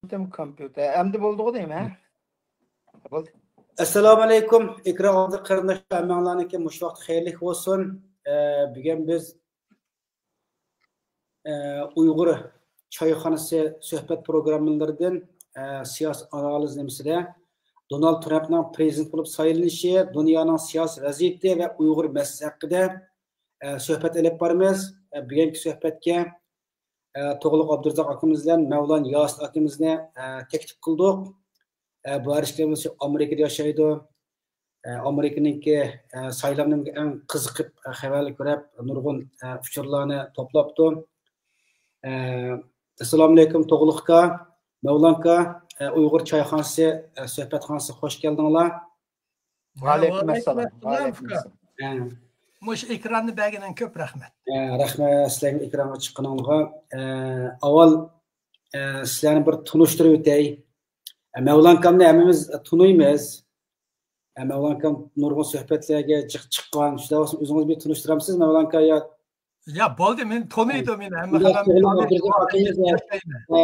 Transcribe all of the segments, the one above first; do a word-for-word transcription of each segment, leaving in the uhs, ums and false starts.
كومپيۇتېر. ئەمدى بولدىغۇ دەيمەن، ھە؟ بولدى. ئەسسالامۇئەلەيكۇم. ئېكران ئالدىدىكى قېرىنداشلار، ھەممەڭلارنىڭكى مۇشۇ ۋاقتى خەيرلىك بولسۇن. ئە، بۈگۈن بىز، ئە، ئۇيغۇر چايخانىسى سۆھبەت پروگراممىلىرىدىن، ئە، سىياسىي ئانالىز نېمىسىدە دونالد ترامپنىڭ پرېزىدېنت بولۇپ سايلىنىشى، دۇنيانىڭ سىياسىي ۋەزىيىتى ۋە ئۇيغۇر مەسىلىسى ھەققىدە، ئە، سۆھبەت ئېلىپ بارىمىز. ئە، بۈگۈنكى سۆھبەتكە ئە، توغلۇق ئابدۇرازاق ئاكىمىز بىلەن مەۋلان ياسىن ئاكىمىزنى، ئە، تەكلىپ قىلدۇق. ئە، بۇ ھەر ئىككىلىمىز ئامېرىكىدا ياشايدۇ. ئە، ئامېرىكىنىڭكى، ئە، سايلامنىڭ ئەڭ قىزىقىپ، ئە، خەۋەرلەر كۆرۈپ، نۇرغۇن، ئە، ئۇچۇرلارنى توپلاپتۇ. ئە، ئەسسالامۇئەلەيكۇم، توغلۇق ئاكا، مەۋلان ئاكا، ئە، ئۇيغۇر چايخانىسى، ئە، سۆھبەتخانىسىغا خوش كەلدىڭلار. ۋەئەلەيكۇم ئەسسالام. ۋەئەلەيكۇم ئەسسالام. ھە. مۇشۇ ئېكراننى بەرگىنىڭ كۆپ رەھمەت. ھە، رەھمەت سىلەرگە ئېكرانغا چىققىنىڭلارغا. ئە، ئاۋۋال، ئە، سىلەرنى بىر تونۇشتۇرۇپ ئۆتەي. ئە، مەۋلان ئاكامنى ھەممىمىز تونۇيمىز. ئە، مەۋلان ئاكام نۇرغۇن سۆھبەتلەرگە جىق چىققان. شۇنداق بولسا ئۆزىڭىز بىر تونۇشتۇرامسىز مەۋلان ئاكا يا؟ يا، بولدى، مېنى تونۇيدۇ، مېنى ھەممە ئادەم ئابدۇرازاق ئاكىمىز، ئە،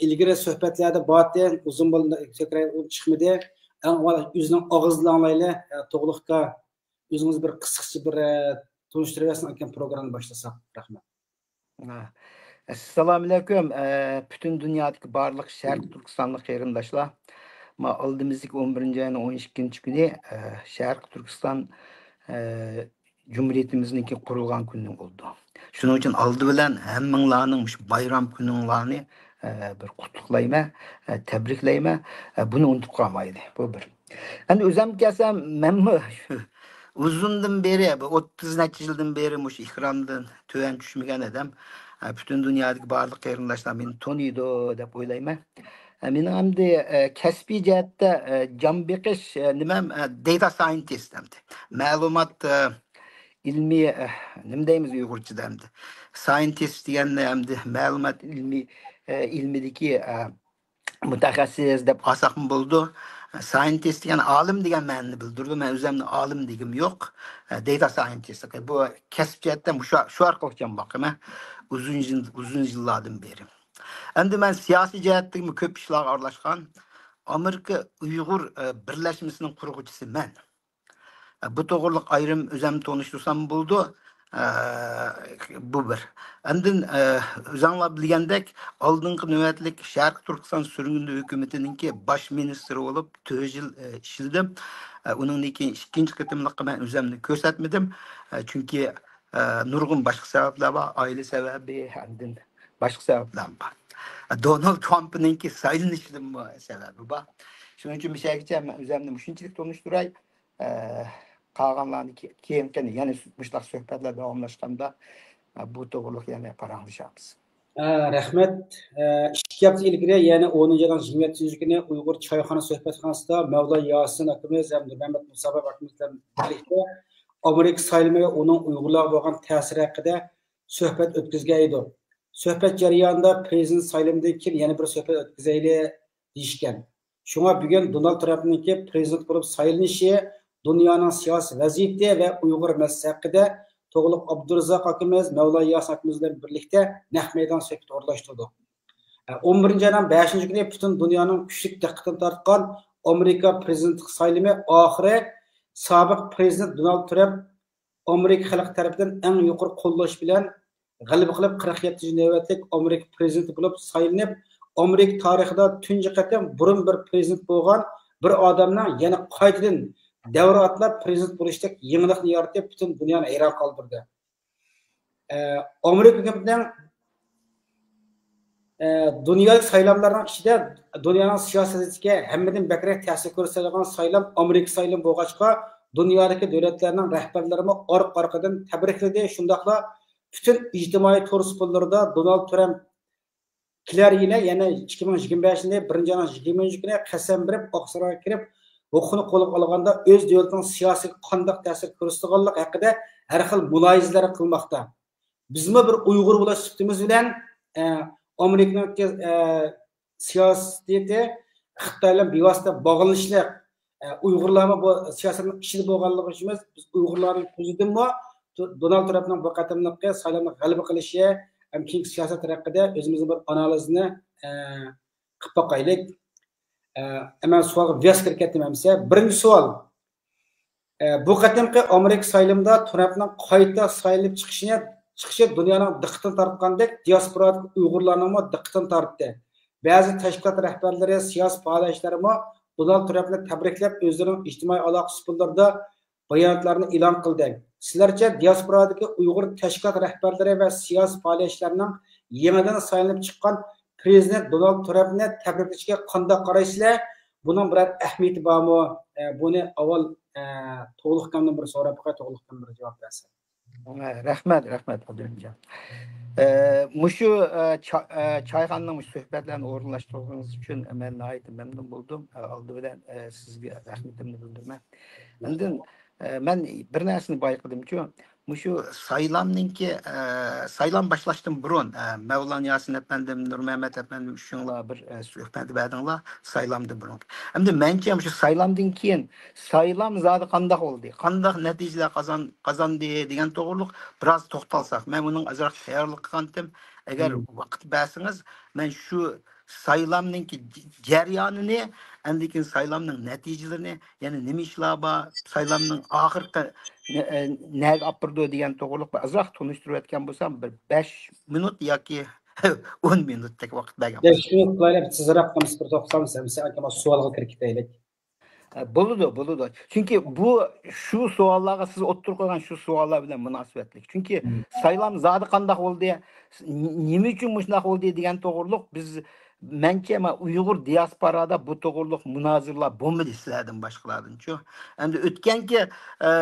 ئىلگىرى سۆھبەتلەردە بارتى، ئۇزۇن بولدى، تەكرار چىقمىدى. ئەڭ ئاۋۋال ئۆزىنىڭ ئاغزىدىن ئاڭلايلى. ئە، توغلۇق ئاكا، ئۆزىڭىز بىر قىسقىچە بىر، ئە، تونۇشتۇرۇۋەرسىڭىز ئاكام پروگراممىنى باشلىساق. رەھمەت. ئە، ئەسسالامۇئەلەيكۇم. ئە، پۈتۈن دۇنيادىكى بارلىق شەرقىي تۈركىستانلىق قېرىنداشلار، ما ئالدىمىزدىكى ئون بىرىنچى ئاينىڭ ئون ئىككىنچى كۈنى، ئە، شەرقىي تۈركىستان، ئە، جۇمھۇرىيىتىمىزنىڭكى قۇرۇلغان كۈنى بولىدۇ. شۇنىڭ ئۈچۈن ئالدى بىلەن ھەممىڭلارنىڭ مۇشۇ بايرام كۈنۈڭلارنى، ئە، بىر قۇتلۇقلايمەن، ئە، تەبرىكلەيمەن. ئە، بۇنى ئۇنتۇپ قالمايلى. بۇ بىر. ئەمدى ئۆزۈمگە كەلسەم، مەنمۇ شۇ ئۇزۇندىن بېرى، بىر ئوتتۇز نەچچە يىلدىن بېرى مۇشۇ ئېكراندىن تۆۋەن چۈشمىگەن ئادەم. ئە، پۈتۈن دۇنيادىكى بارلىق قېرىنداشلار مېنى تونۇيدۇ دەپ ئويلايمەن. ئە، مېنىڭ ئەمدى، ئە، كەسپىي جەھەتتە، ئە، جان بېقىش، ئە، نېمەم، ئە، دېيتا سايېنتىست ئەمدى. مەلۇمات، ئە، ئىلمىي، ئە، نېمە دەيمىز ئۇيغۇرچىدا ئەمدى؟ سايېنتىست دېگەننى ئەمدى مەلۇمات ئىلمىي، ئە، ئىلمىدىكى، ئە، مۇتەخەسسىس دەپ ئالساقمۇ بولىدۇ. سايېنتىست دېگەن ئالىم دېگەن مەنىنى بىلدۈرىدۇ. مەن ئۆزۈمنى ئالىم دېگۈم يوق. دېيتا سايېنتىست. بۇ كەسىپ جەھەتتە مۇشۇ، شۇ ئارقىلىق جان باقىمەن. ئۇزۇن يىل، ئۇزۇن يىللاردىن بېرى. ئەمدى مەن سىياسىي جەھەتتىمۇ كۆپ ئىشلارغا ئارىلاشقان. ئامېرىكا ئۇيغۇر، ئە، بىرلەشمىسىنىڭ قۇرغۇچىسى مەن. بۇ توغرىلىق ئايرىم ئۆزۈم تونۇشتۇرسام بولىدۇ. ئە، بۇ بىر. ئاندىن، ئە، ئۆزۈڭلار بىلگەندەك، ئالدىنقى نۆۋەتلىك شەرقىي تۈركىستان سۈرگۈندە ھۆكۈمىتىنىڭكى باش مىنىستىرى بولۇپ تۆت يىل، ئە، ئىشلىدىم. ئە، ئۇنىڭدىن كېيىن ئىككىنچى قېتىملىققا مەن ئۆزۈمنى كۆرسەتمىدىم. ئە، چۈنكى، ئە، نۇرغۇن باشقا سەۋەبلەر بار، ئائىلە سەۋەبى، ئاندىن باشقا سەۋەبلەر بار. ئە، دونالد ترامپنىڭكى سايلىنىشىدىنمۇ سەۋەبى بار. شۇنىڭ ئۈچۈن مۇشۇ يەرگىچە مەن ئۆزۈمنى مۇشۇنچىلىك تونۇشتۇراي. ئە، قالغانلارنى كې-، كېيىنكى يەنە مۇشۇنداق سۆھبەتلەر داۋاملاشقاندا، ئە، بۇ توغرىلىق يەنە پاراڭلىشارمىز. ئە، رەھمەت. ئە، ئىككى ھەپتە ئىلگىرى، يەنى ئونىنچى ئاينىڭ يىگىرمە يەتتىنچى كۈنى ئۇيغۇر چايخانا سۆھبەتخانىسىدا مەۋلا ياسىن ئاكىمىز ھەمدە مەمەت مۇسابىر ئاكىمىز بىلەن بىرلىكتە ئامېرىكا سايلىمى ۋە ئۇنىڭ ئۇيغۇرلارغا بولغان تەسىرى ھەققىدە سۆھبەت ئۆتكۈزگەن ئىدۇق. سۆھبەت جەريانىدا پرېزىدېنت سايلىمىدىن كېيىن يەنە بىر سۆھبەت ئۆتكۈزەيلى دېيىشكەن. شۇڭا بۈگۈن دونالد ترامپنىڭكى پرېزىدېنت بولۇپ سايلىنىشى دۇنيانىڭ سىياسىي ۋەزىيىتى ۋە ئۇيغۇر مەسىلىسى ھەققىدە توغلۇق ئابدۇرازاق ئاكىمىز، مەۋلا ياسىن ئاكىمىز بىلەن بىرلىكتە نەق مەيدان سۆھبىتى ئورۇنلاشتۇردۇق. ئون بىرىنچى ئاينىڭ بەشىنچى كۈنى پۈتۈن دۇنيانىڭ كۈچلۈك دىققىتىنى تارتقان ئامېرىكا پرېزىدېنتلىق سايلىمى ئاخىرى سابىق پرېزىدېنت دونالد ترامپ ئامېرىكا خەلقى تەرىپىدىن ئەڭ يۇقىرى قوللاش بىلەن غەلىبە قىلىپ، قىرىق يەتتىنچى نۆۋەتلىك ئامېرىكا پرېزىدېنتى بولۇپ سايلىنىپ، ئامېرىكا تارىخىدا تۇنجى قېتىم بۇرۇن بىر پرېزىدېنت بولغان بىر ئادەمنىڭ يەنە قايتىدىن دەۋر ئاتلاپ پرېزىدېنت بولۇشتەك يېڭىلىقنى يارىتىپ، پۈتۈن دۇنيانى ھەيران قالدۇردى. ئە، ئامېرىكا ھۆكۈمىتىنىڭ، ئە، دۇنيادىكى سايلاملارنىڭ ئىچىدە دۇنيانىڭ سىياسىتىگە ھەممىدىن بەكرەك تەسىر كۆرسىتىدىغان سايلام ئامېرىكا سايلىمى بولغاچقا، دۇنيادىكى دۆلەتلەرنىڭ رەھبەرلىرىمۇ ئارقا-ئارقىدىن تەبرىكلىدى. شۇنداقلا پۈتۈن ئىجتىمائىي تور سۇپىلىرىدا دونالد ترامپ كېلەر يىلى، يەنى ئىككى مىڭ يىگىرمە بەشىنچى يىلى بىرىنچى ئاينىڭ يىگىرمە ئۈچىنچى كۈنى قەسەم بېرىپ، ئاقسارايغا كىرىپ، ھوققىنى قولغا ئالغاندا ئۆز دۆلىتىنىڭ سىياسىتىگە قانداق تەسىر كۆرسىتىدىغانلىقى ھەققىدە ھەر خىل مۇلاھىزىلەر قىلماقتا. بىزمۇ بىر ئۇيغۇر بولۇش سۈپىتىمىز بىلەن، ئە، ئامېرىكىنىڭكى، ئە، سىياسىتى خىتاي بىلەن بىۋاسىتە باغلىنىشلىق، ئە، ئۇيغۇرلارمۇ بۇ سىياسەتنىڭ ئىچىدە بولغانلىقى ئۈچۈن، بىز ئۇيغۇرلارنىڭ كۆزىدىنمۇ دو-، دونالد ترامپنىڭ بۇ قېتىملىققى سايلامدا غەلىبە قىلىشى ھەم كېيىنكى سىياسەت ھەققىدە ئۆزىمىزنىڭ بىر ئانالىزىنى، ئە، قىلىپ باقايلى. ئە، مەن سوئالغا بىراز كىرىپ كەتتىم ئەمىسە. بىرىنچى سوئال. ئە، بۇ قېتىمقى ئامېرىكا سايلىمىدا ترامپنىڭ قايتا سايلىنىپ چىقىشىنى، چىقىشى دۇنيانىڭ دىققىتىنى تارتقاندەك، دىياسپورادىكى ئۇيغۇرلارنىڭمۇ دىققىتىنى تارتتى. بەزى تەشكىلات رەھبەرلىرى، سىياسىي پائالىيەتچىلەرمۇ دونالد ترامپنى تەبرىكلەپ، ئۆزلىرىنىڭ ئىجتىمائىي ئالاقە ئۇسۇللىرىدا باياناتلارنى ئېلان قىلدى. سىلەرچە، دىياسپورادىكى ئۇيغۇر تەشكىلات رەھبەرلىرى ۋە سىياسىي پائالىيەتچىلەرنىڭ يېڭىدىن سايلىنىپ چىققان پرېزىدېنت دونالد ترامپنى تەبرىكلىشىگە قانداق قارايسىلەر؟ بۇنىڭ بىرەر ئەھمىيىتى بارمۇ؟ ئە، بۇنى ئاۋۋال، ئە، تۇغلۇق ئاكامدىن بىر سوراپ باقاي، تۇغلۇق ئاكام بىر جاۋاب بەرسە. رەھمەت، رەھمەت، ئابدۇرېھىمجان. ئە، مۇشۇ، ئە، چا-، ئە، چايخانىنىڭ مۇشۇ سۆھبەتلەرنى ئورۇنلاشتۇرغىنىڭىز ئۈچۈن مەن ناھايىتى مەمنۇن بولدۇم. ئە، ئالدى بىلەن، ئە، سىزگە رەھمىتىمنى بىلدۈرىمەن. ئاندىن، ئە، مەن بىر نەرسىنى بايقىدىمچۇ، مۇشۇ سايلامنىڭكى، ئە، سايلام باشلاشتىن بۇرۇن، ئە، مەۋلان ياسىن ئەپەندىم، نۇرمەمەت ئەپەندىم ئۈچۈڭلار بىر، ئە، سۆھبەت بەردىڭلار سايلامدىن بۇرۇن. ئەمدى مەنچە مۇشۇ سايلامدىن كېيىن سايلام زادى قانداق بولدى؟ قانداق نەتىجىلەر قازان-، قازاندى دېگەن توغرۇلۇق بىراز توختالساق. مەن ئۇنىڭ ئازراق تەييارلىق قىلغانتىم. ئەگەر ۋاقىت بەرسىڭىز، مەن شۇ سايلامنىڭكى ج-، جەريانىنى، ئاندىن كېيىن سايلامنىڭ نەتىجىلىرىنى، يەنى نېمە ئىشلار بار، سايلامنىڭ ئاخىرقى نە-، ئە، نەگە ئاپىرىدۇ دېگەن توغرۇلۇق بىر ئازراق تونۇشتۇرۇۋەتكەن بولسام، بىر بەش مىنۇت ياكى ئون مىنۇتتەك ۋاقىت بەرگەن بولسام. بەش مىنۇت قىلايلى، تېزراق قىلىمىز، بىر توختىمىز، ھەمسە ئاكا سوئالغا كىرىپ كېتەيلى. ئە، بولىدۇ، بولىدۇ. چۈنكى بۇ، شۇ سوئاللارغا سىز ئوتتۇرىغا قويغان شۇ سوئاللار بىلەن مۇناسىۋەتلىك. چۈنكى سايلام زادى قانداق بولدى، ن-، نېمە ئۈچۈن مۇشۇنداق بولدى دېگەن توغرۇلۇق بىز، مەنچە، مەن ئۇيغۇر دىياسپورادا بۇ توغرۇلۇق مۇنازىرىلار بولمىدى سىلەردىن باشقىلاردىنچۇ. ئەمدى ئۆتكەنكى، ئە،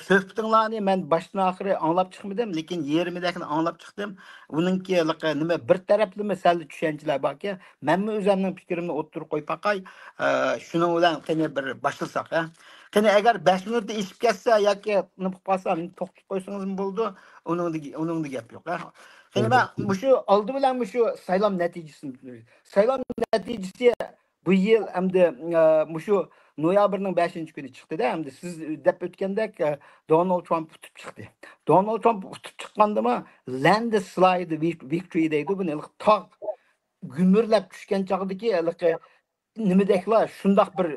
سۆھبىتىڭلارنى مەن باشتىن ئاخىرى ئاڭلاپ چىقمىدىم، لېكىن يېرىمىدەكنى ئاڭلاپ چىقتىم. ئۇنىڭكى ھېلىقى نېمە، بىر تەرەپلىمە سەل چۈشەنچىلەر باركەن. مەنمۇ ئۆزۈمنىڭ پىكرىمنى ئوتتۇرىغا قويۇپ باقاي. ئە، شۇنىڭ بىلەن قېنى بىر باشلىساق، ھە. قېنى، ئەگەر بەش مىنۇتتىن ئېشىپ كەتسە ياكى نېمە قىلىپ قالسا، مېنى توختىتىپ قويسىڭىزمۇ بولىدۇ. ئۇنىڭدا، ئۇنىڭدا گەپ يوق، ھە. قېنى، مەن مۇشۇ ئالدى بىلەن مۇشۇ سايلام نەتىجىسىنى، سايلام نەتىجىسى بۇ يىل ئەمدى، ئە، مۇشۇ نويابىرنىڭ بەشىنچى كۈنى چىقتىدە، ئەمدى سىز دەپ ئۆتكەندەك، ئە، دونالد ترامپ ئۇتۇپ چىقتى. دونالد ترامپ ئۇتۇپ چىققاندىمۇ، لاندسلايد ۋىك-، ۋىكتورى دەيدۇ، بۇنى ھېلىقى تاغ گۈمۈرلەپ چۈشكەن چاغدىكى ھېلىقى نېمىدەكلا شۇنداق بىر،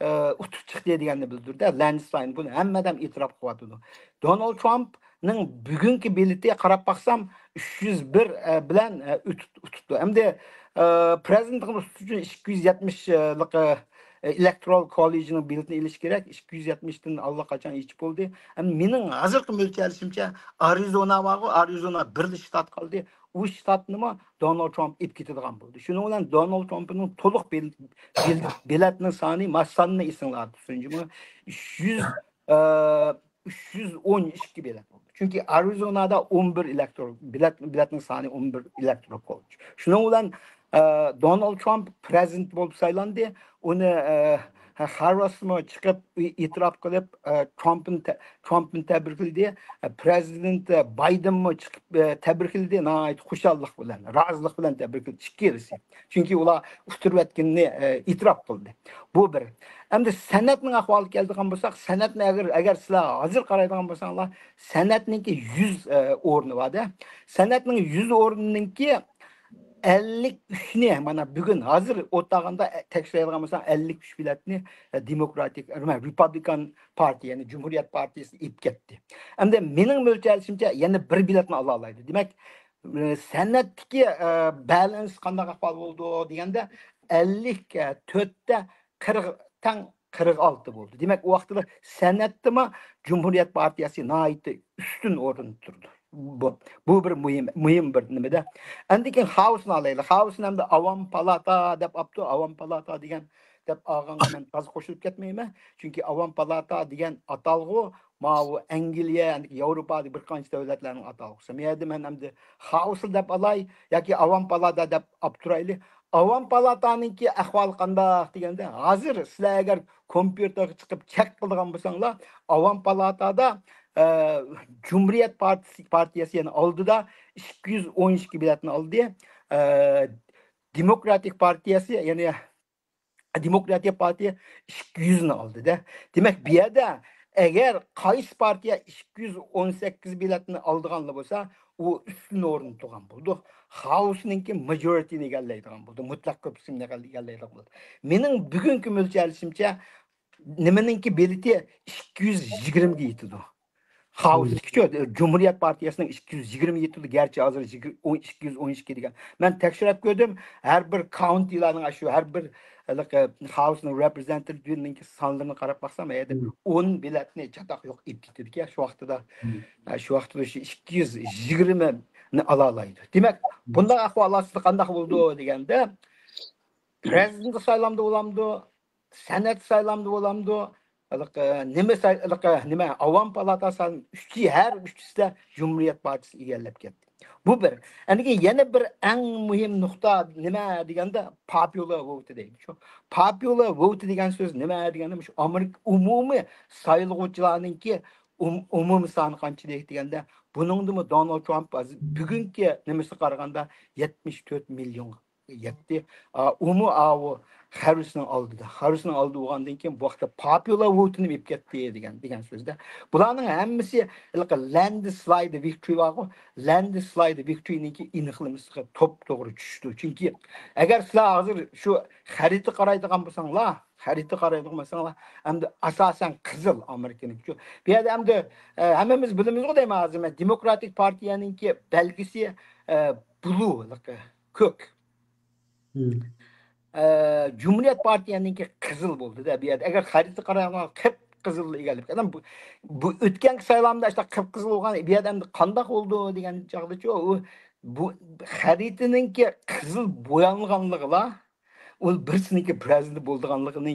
ئە، ئۇتۇپ چىقتى دېگەننى بىلدۈردى. لاندسلايد، بۇنى ھەممە ئادەم ئېتىراپ قىلىۋاتىدۇ. دونالد ترامپنىڭ بۈگۈنكى بېلىتى قاراپ باقسام، ئۈچ يۈز بىر، ئە، بىلەن، ئە، ئۇتۇپ-، ئۇتۇپتۇ. ئەمدى، ئە، پرېزىدېنت قىلىش ئۈچۈن ئىككى يۈز يەتمىش، ئە، ئېلېكتورال كوللېجنىڭ بېلىتىنى ئېلىش كېرەك. ئىككى يۈز يەتمىشتىن ئاللىقاچان ئېچىپ بولدى. ئەمدى مېنىڭ ھازىرقى مۆلچەرلىشىمچە، ئارىزونا بارغۇ، ئارىزونا بىرلا شتات قالدى. ئۇ شتاتنىمۇ دونالد ترامپ ئېلىپ كېتىدىغان بولدى. شۇنىڭ بىلەن دونالد ترامپنىڭ تولۇق بېل-، بېل-، بېلەتنىڭ سانى، ما ساننى ئېسىڭلاردا تۇتسۇن، جۇمۇ، ئۈچ يۈز، ئە، ئۈچ يۈز ئون ئىككى بېلەت بولدى. چۈنكى ئارىزونادا ئون بىر ئېلېكتور، بېلەت، بېلەتنىڭ سانى ئون بىر ئېلېكتور كوللېج. شۇنىڭ بىلەن، ئە، دونالد ترامپ پرېزىدېنت بولۇپ سايلاندى. ئۇنى، ئە، خارۋاستمۇ چىقىپ ئې-، ئېتىراپ قىلىپ، ئە، ترامپنى تە-، ترامپنى تەبرىكلىدى. ئە، پرېزىدېنت بايدېنمۇ چىقىپ، ئە، تەبرىكلىدى. ناھايىتى خۇشاللىق بىلەن، رازىلىق بىلەن تەبرىكلىدى ئىككىلىسى. چۈنكى ئۇلار ئۇتتۇرۇۋەتكىنىنى، ئە، ئېتىراپ قىلدى. بۇ بىر. ئەمدى سەنئەتنىڭ ئەھۋالىغا كەلىدىغان بولساق، سەنئەتنى ئەگەر، ئەگەر سىلەر ھازىر قارايدىغان بولساڭلار، سەنئەتنىڭكى يۈز، ئە، ئورنى بار-دە. سەنئەتنىڭ يۈز ئورنىنىڭكى ئەللىك ئۈچنى، مانا، بۈگۈن ھازىر ئولتۇرغاندا تەكشۈرەيدىغان بولساڭ، ئەللىك ئۈچ بېلەتنى، ئە، دېموكراتىك، نېمە، رېپابلىكان پارتىيە، يەنى جۇمھۇرىيەت پارتىيىسى ئېلىپ كەتتى. ئەمدى مېنىڭ مۆلچەرلىشىمچە، يەنە بىر بېلەتنى ئالالايدۇ. دېمەك، ئە، سەنئەتتىكى، ئە، بالانس قانداق ئەھۋال بولىدۇ دېگەندە، ئەللىك تۆتتە قىرىق، تەڭ قىرىق ئالتە بولدى. دېمەك، ئۇ ۋاقىتتا سەنئەتتىمۇ جۇمھۇرىيەت پارتىيەسى ناھايىتى ئۈستۈن ئورۇندا تۇرىدۇ. بۇ، بۇ بىر مۇھىم، مۇھىم بىر نېمىدە. ئاندىن كېيىن خائوسنى ئالايلى. خائوسنى ئەمدى ئاۋام پالاتا دەپ ئاپتۇ. ئاۋام پالاتا دېگەن دەپ ئالغانغا مەن تازا قوشۇلۇپ كەتمەيمەن. چۈنكى ئاۋام پالاتا دېگەن ئاتالغۇ ماۋۇ ئەنگلىيە، ياۋروپادىكى بىر قانچە دۆلەتلەرنىڭ ئاتالغۇسى. مۇ يەردە مەن ئەمدى خائوسلا دەپ ئالاي ياكى ئاۋام پالاتا دەپ ئاپتۇرايلى. ئاۋام پالاتانىڭكى ئەھۋالى قانداق دېگەندە، ھازىر سىلەر ئەگەر كومپيۇتېرغا چىقىپ چەك قىلىدىغان بولساڭلار، ئاۋام پالاتادا، ئە، جۇمھۇرىيەت پارتىيىسى، پارتىيەسى يەنە ئالدىدا ئىككى يۈز ئون ئىككى بېلەتنى ئالدى. ئە، دېموكراتىك پارتىيەسى، يەنى دېموكراتىيە پارتىيە ئىككى يۈزنى ئالدىدە. دېمەك، بۇ يەردە ئەگەر قايسى پارتىيە ئىككى يۈز ئون سەككىز بېلەتنى ئالىدىغانلا بولسا، ئۇ ئۈستۈن ئورۇندا تۇرغان بولىدۇ. خائوسنىڭكى ماجورىتىنى ئىگىلەيدىغان بولىدۇ. مۇتلەق كۆپۈكلۈكنى ئىگىلەيدىغان بولىدۇ. مېنىڭ بۈگۈنكى مۆلچەرلىشىمچە، نېمىنىڭكى بېلىتى ئىككى يۈز يىگىرمىگە يېتىدۇ. خائوسنىڭكىچۇ، جۇمھۇرىيەت پارتىيەسىنىڭ ئىككى يۈز يىگىرمە يېتىدۇ، گەرچە ھازىر يىگىرمە، ئون، ئىككى يۈز ئون ئىككى دېگەن. مەن تەكشۈرۈپ كۆردۈم، ھەر بىر كاۋنتىلارنىڭ، شۇ ھەر بىر، ھېلىقى، خائوسنىڭ رېپرېزېنتېتىۋنىڭكى سانلىرىنى قاراپ باقسام، ئەيەردە ئون بېلەتنى چاتاق يوق ئېلىپ كېتىدىكەن. شۇ ۋاقتىدا، شۇ ۋاقتىدا شۇ ئىككى يۈز يىگىرمىنى ئالالايدۇ. دېمەك، بۇنداق ئەھۋال ئاستىدا قانداق بولىدۇ دېگەندە، پرېزىدېنت سايلامدا بولامدۇ، سېنات سايلامدا بولامدۇ، ھېلىقى نېمە ساي-، ھېلىقى نېمە، ئاۋام پالاتا سايلام، ئۈچى، ھەر ئۈچىسىدە جۇمھۇرىيەت پارتىيىسى ئىگىلەپ كەتتى. بۇ بىر. ئاندىن كېيىن يەنە بىر ئەڭ مۇھىم نۇقتا نېمە دېگەندە، پاپۇلار ۋوتى دەيمىز. شۇ پاپۇلار ۋوتى دېگەن سۆز نېمە دېگەندە، مۇشۇ ئامېرىكا ئومۇمىي سايلىغۇچىلارنىڭكى ئوم-، ئومۇمىي سانى قانچىلىك دېگەندە، بۇنىڭدىمۇ دونالد ترامپ ھازىر بۈگۈنكى نېمىسىگە قارىغاندا يەتمىش تۆت مىليونغا يەتتى. ئا، ئۇمۇ ئاۋۇ خاررىسنىڭ ئالدىدا. خاررىسنىڭ ئالدىدا بولغاندىن كېيىن بۇ ھەقتە پاپۇلار ۋوتىنى ئېلىپ كەتتى دېگەن، دېگەن سۆزدە. بۇلارنىڭ ھەممىسى ھېلىقى لاندسلايد ۋىكتورى بارغۇ، لاندسلايد ۋىكتورىنىڭكى ئېنىقلىمىسىغا توپتوغرا چۈشتى. چۈنكى ئەگەر سىلەر ھازىر شۇ خەرىتە قارايدىغان بولساڭلار، خەرىتە قارايدىغان بولساڭلار، ئەمدى ئاساسەن قىزىل ئامېرىكىنىڭكى. بۇ يەردە ئەمدى، ئە، ھەممىمىز بىلىمىزغۇ دەيمەن ھازىر، مەن دېموكراتىك پارتىيەنىڭكى بەلگىسى، ئە، بلۇ، كۆك. ئە، جۇمھۇرىيەت پارتىيەنىڭكى قىزىل بولدى-دە، بۇ يەردە. ئەگەر خەرىتە قارايدىغان قىپقىزىل ئىگىلىپ. ئادەم بۇ، بۇ ئۆتكەنكى سايلامدا ئاشۇنداق قىپقىزىل بولغان، بۇ يەردە ئەمدى قانداق بولدى دېگەن چاغدىچۇ، ئۇ، بۇ خەرىتىنىڭكى قىزىل بويالغانلىقىلا، ئۇ بىرسىنىڭكى پرېزىدېنت بولىدىغانلىقىنى،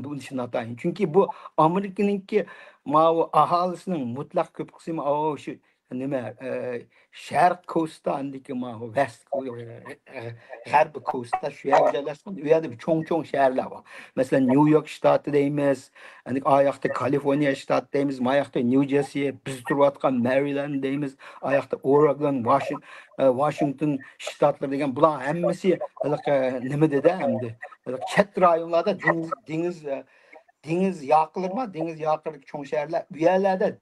بۇ ناتايىن. چۈنكى بۇ ئامېرىكىنىڭكى ماۋۇ ئاھالىسىنىڭ مۇتلەق كۆپ قىسمى، ئاۋۇ شۇ نېمە، ئە، شەرق كوستا، ئاندىكى ما، ۋېست، غەربىي كوستا، شۇ يەرگە جايلاشقان. ئۇ يەردە چوڭ-چوڭ شەھەرلەر بار. مەسىلەن، نيۇ يورك شتاتى دەيمىز، ئاندىكى ئاياقتا كالىفورنىيە شتاتى دەيمىز، ماياقتا نيۇ جېرسى، بىز تۇرۇۋاتقان مەرىلەند دەيمىز، ئاياقتا ئورېگون، ۋاشىن-، ئە، ۋاشىنگتون شتاتلىرى دېگەن، بۇلار ھەممىسى ھېلىقى نېمە دېدى ئەمدى؟ ھېلىقى چەت رايونلاردا دېڭىز، دېڭىز، ئە، دېڭىز ياقىلىرىما، دېڭىز ياقىرىدىكى چوڭ شەھەرلەر، ئۇ يەرلەردە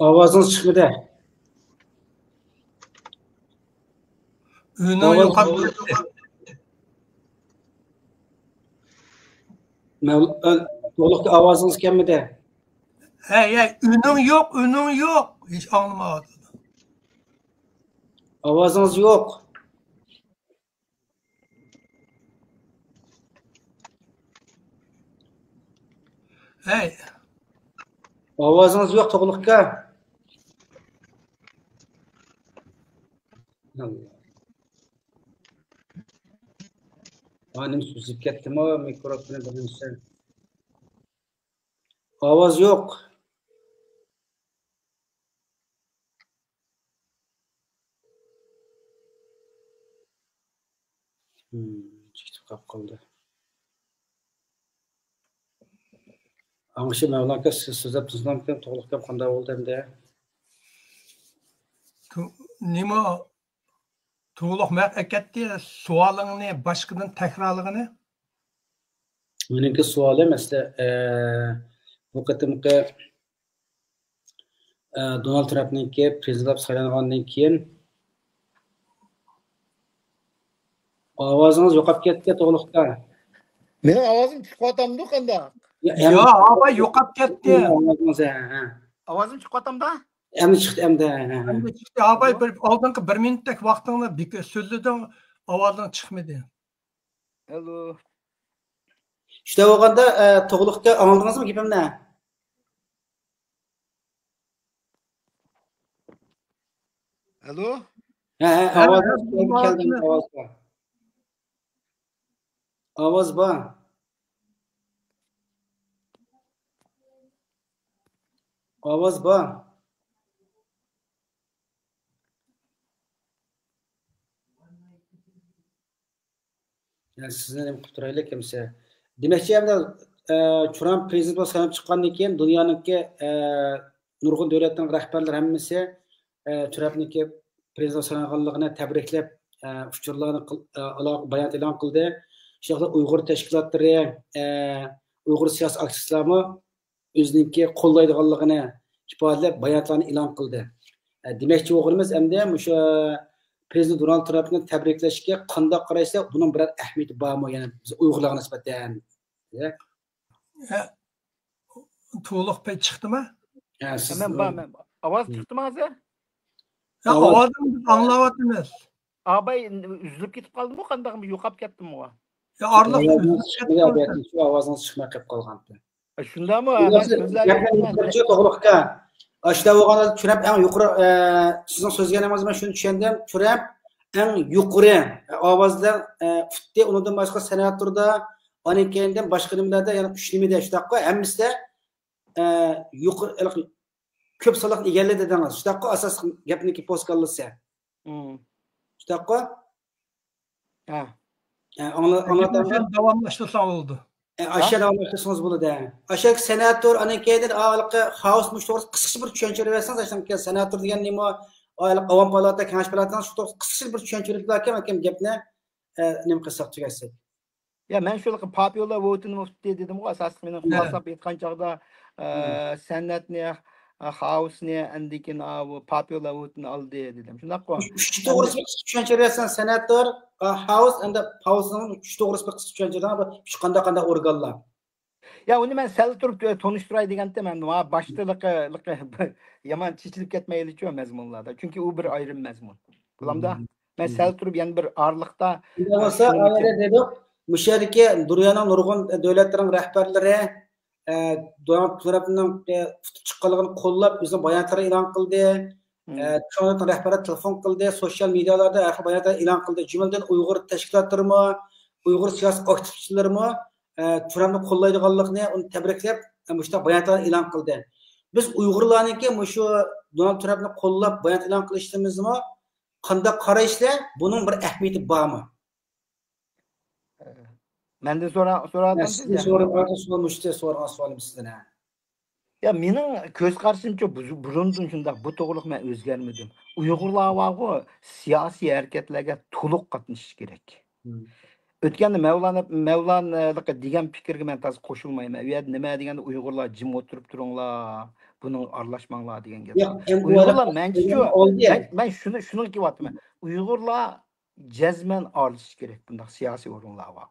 ئاۋازىڭىز چىقمىدى. ئۈنۈڭ ئاۋاز يوقاپ كەتتى. مەۋ-، ئە، تولۇقتا ئاۋازىڭىز كەلمىدى. ھەي، ھەي، ئۈنۈڭ يوق، ئۈنۈڭ يوق. ھېچ ئاڭلىمايۋاتىدۇ. ئاۋازىڭىز يوق. ھەي. ئاۋازىڭىز يوق، توغرۇلۇق ئاكا. ھا، نېمە سۈزۈپ كەتتىمۇ مىكروفونى بىرىنچى؟ ئاۋاز يوق. ھىم، چېكىتىپ قاپ قالدى. ئاڭشى مەۋلان ئاكا، سىز سۆزلەپ تۇرسىڭىزكەن، توغرىلىق گەپ قانداق بولدى ئەمدى؟ تو-، نېمە؟ توغرىلىق مەن ئەكەتتى، سوئالىڭنى باشقىدىن تەكرارلىغىنى. مېنىڭكى سوئالىم ئەسلى، ئە، بۇ قېتىمقى ئە، دونالد ترامپنىڭكى پرېزىدېنت بولۇپ سايلانغاندىن كېيىن ئاۋازىڭىز يوقاپ كەتتى، توغرۇلۇقتا. مېنىڭ ئاۋازىم چىقىۋاتامدۇ قانداق؟ يا، يا، ئاۋاز يوقاپ كەتتى. ئاۋازىڭىز، ھە، ھە. ئاۋازىم چىقىۋاتامدا؟ ئەمدى چىقتى، ئەمدى، ھە، ھە، ھە. ئەمدى چىقتى. ئاۋاي، بىر ئالدىنقى بىر مىنۇتتەك ۋاقتىڭنى بىك-، سۆزلىدىڭ، ئاۋازىڭ چىقمىدى. ئالو. شۇنداق بولغاندا، ئە، توغرۇلۇقتا ئاڭلىدىڭىزمۇ گېپىمنى؟ ئالو؟ ھە، ھە، ھە، ئاۋاز ھە، كەلدى، ئاۋاز بار. ئاۋاز بار. ئاۋاز بار. يا، سىزنى نېمە قىلىپ تۇرايلى، كەمسە. دېمەكچى، ئەمدى، ئە، ترامپ پرېزىدېنت بولۇپ سايلىنىپ چىققاندىن كېيىن، دۇنيانىڭكى، ئە، نۇرغۇن دۆلەتنىڭ رەھبەرلىرى ھەممىسى، ئە، ترامپنىڭكى پرېزىدېنت سايلانغانلىقىنى تەبرىكلەپ، ئە، ئۇچۇرلارنى قىل-، ئە، ئالا-، بايانات ئېلان قىلدى. شۇنداقلا ئۇيغۇر تەشكىلاتلىرى، ئە، ئۇيغۇر سىياسىي ئاكتىۋىستلارمۇ ئۆزىنىڭكى قوللايدىغانلىقىنى، ئىپادىلەپ، باياناتلارنى ئېلان قىلدى. ئە، دېمەكچى بولغىنىمىز ئەمدى مۇشۇ پرېزىدېنت دونالد ترامپنى تەبرىكلەشكە قانداق قارايسىلەر، بۇنىڭ بىرەر ئەھمىيىتى بارمۇ؟ يەنى بىز ئۇيغۇرلارغا نىسبەتەن. يە؟ ھە، تولۇق پەي چىقتىما؟ ھە، سىز مەن بار، مەن بار. ئاۋاز چىقتىما ھازىر؟ ھە، ئاۋازىڭىزنى ئاڭلاۋاتىمىز. ئاباي ئۈزۈلۈپ كېتىپ قالدىمۇ، قانداقمۇ، يوقاپ كەتتىمۇ؟ يا ئارىلىق ئاۋازىڭىز چىقماي قېلىپ قالغانتى. شۇنداقمۇ؟ مەن سۆزلەرگە توغرىلىققا. ئاشۇنداق بولغاندا ترامپ ئەڭ يۇقىرى، ئە، سىزنىڭ سۆزلىگىنىڭىزدىن مەن شۇنى چۈشەندىم. ترامپ ئەڭ يۇقىرى ئاۋاز بىلەن، ئە، ئۇتتى. ئۇنىڭدىن باشقا سېناتوردا، ئاندىن كېيىندىن باشقا نېمىلەردە، يەنە ئۈچ نېمىدە، شۇنداققۇ، ھەممىسىدە، ئە، يۇقىرى، كۆپ سانلىقنى ئىگىلىدى دېدىڭىز. شۇنداققۇ، ئاساسلىق گەپنىڭكى پوسكاللىسى. مم. شۇنداققۇ؟ ھە. ئە، ئاڭلا-، ئاڭلاتامدۇ؟ داۋاملاشتۇرساڭ بولىدۇ. ئە، ئاشۇ داۋاملاشتۇرسىڭىز بولىدۇ. ئاشۇ سېناتور، ئاندىن كېيىن ھېلىقى خائوس مۇشۇ توغرىسىدا قىسقىچە بىر چۈشەنچە بېرىۋەتسىڭىز، ئاشۇندىن كېيىن سېناتور دېگەن نېمە، ھېلىقى ئاۋام پالاتا، كېڭەش پالاتاسىنىڭ شۇ توغرىسىدا قىسقىچە بىر چۈشەنچە بېرىپ، كېيىن گەپنى، ئە، نېمە قىلساق تۈگەتسەك. يا، مەن شۇ پاپيۇلار ۋوتىنى ئۇتتى دېدىمغۇ، ئاساسلىق مېنىڭ خۇلاسىلاپ ئېيتقان چاغدا، ئە، سېناتنى، ئە، خائوسنى، ئاندىن كېيىن، ئا، بۇ پاپيۇلار ۋوتىنى ئالدى دېدىم. شۇنداققۇ؟ شۇ توغرىسىدا بىر قىسقىچە چۈشەنچە بېرىسەن، سېناتور، ئا، خائوس ھەمدە پاۋسنىڭ شۇ توغرىسىدا بىر قىسقىچە چۈشەنچە بېرىڭ، شۇ قانداق، قانداق ئورگانلار. يا، ئۇنى مەن سەل تۇرۇپ تونۇشتۇراي دېگەنتىم، مەن ما باشتا لىقى، لىقى يامان چېچىلىپ كەتمەيلىچۇ مەزمۇنلاردا. چۈنكى ئۇ بىر ئايرىم مەزمۇن. بولامدا؟ مەن سەل تۇرۇپ يەنە بىر ئارىلىقتا، ئۇنداق بولسا، ئايەدە دېدۇق، مۇشۇ يەردىكى دۇنيانىڭ نۇرغۇن دۆلەتلىرىنىڭ رەھبەرلىرى، ئە، دونالد ترامپنىڭ، ئە، ئۇتۇپ چىققانلىقىنى قوللاپ، ئۆزىنىڭ باياناتلىرىنى ئېلان قىلدى. ئە، شۇنىڭدىن رەھبەرلەر تېلېفون قىلدى، سوشيال مېدىيالاردا ھەر خىل باياناتلار ئېلان قىلدى. جۈملىدىن ئۇيغۇر تەشكىلاتلىرىمۇ، ئۇيغۇر سىياسىي ئاكتىپچىلىرىمۇ، ئە، ترامپنى قوللايدىغانلىقىنى، ئۇنى تەبرىكلەپ، ئە، مۇشۇنداق باياناتلار ئېلان قىلدى. بىز ئۇيغۇرلارنىڭكى مۇشۇ دونالد ترامپنى قوللاپ بايانات ئېلان قىلىشىمىزمۇ قانداق قارايسىلەر؟ بۇنىڭ بىر ئەھمىيىتى بارمۇ؟ مەندىن سورا-، سورادىڭىز سىزدىن سورىغان سوئال مۇشۇ، سورىغان سوئالىم سىزدىن، ھە. يا، مېنىڭ كۆز قارىشىمچە، بۇ-، بۇرۇندىن شۇنداق، بۇ توغرىلىق مەن ئۆزگەرمىدىم. ئۇيغۇرلار بارغۇ، سىياسىي ھەرىكەتلەرگە تولۇق قاتنىشىش كېرەك. ئۆتكەندە مەۋلانا، مەۋلانا دېگەن پىكىرگە مەن تازا قوشۇلمايمەن. ئۇ يەردە نېمە دېگەندە، ئۇيغۇرلار جىم ئولتۇرۇپ تۇرۇڭلار، بۇنىڭغا ئارىلاشماڭلار دېگەن گەپ. ئۇيغۇرلار، مەنچىچۇ، مەن، مەن شۇنى، شۇنىڭغا كېلىۋاتىمەن. ئۇيغۇرلار جەزمەن ئارىلىشىش كېرەك بۇنداق سىياسىي ئورۇنلارغا.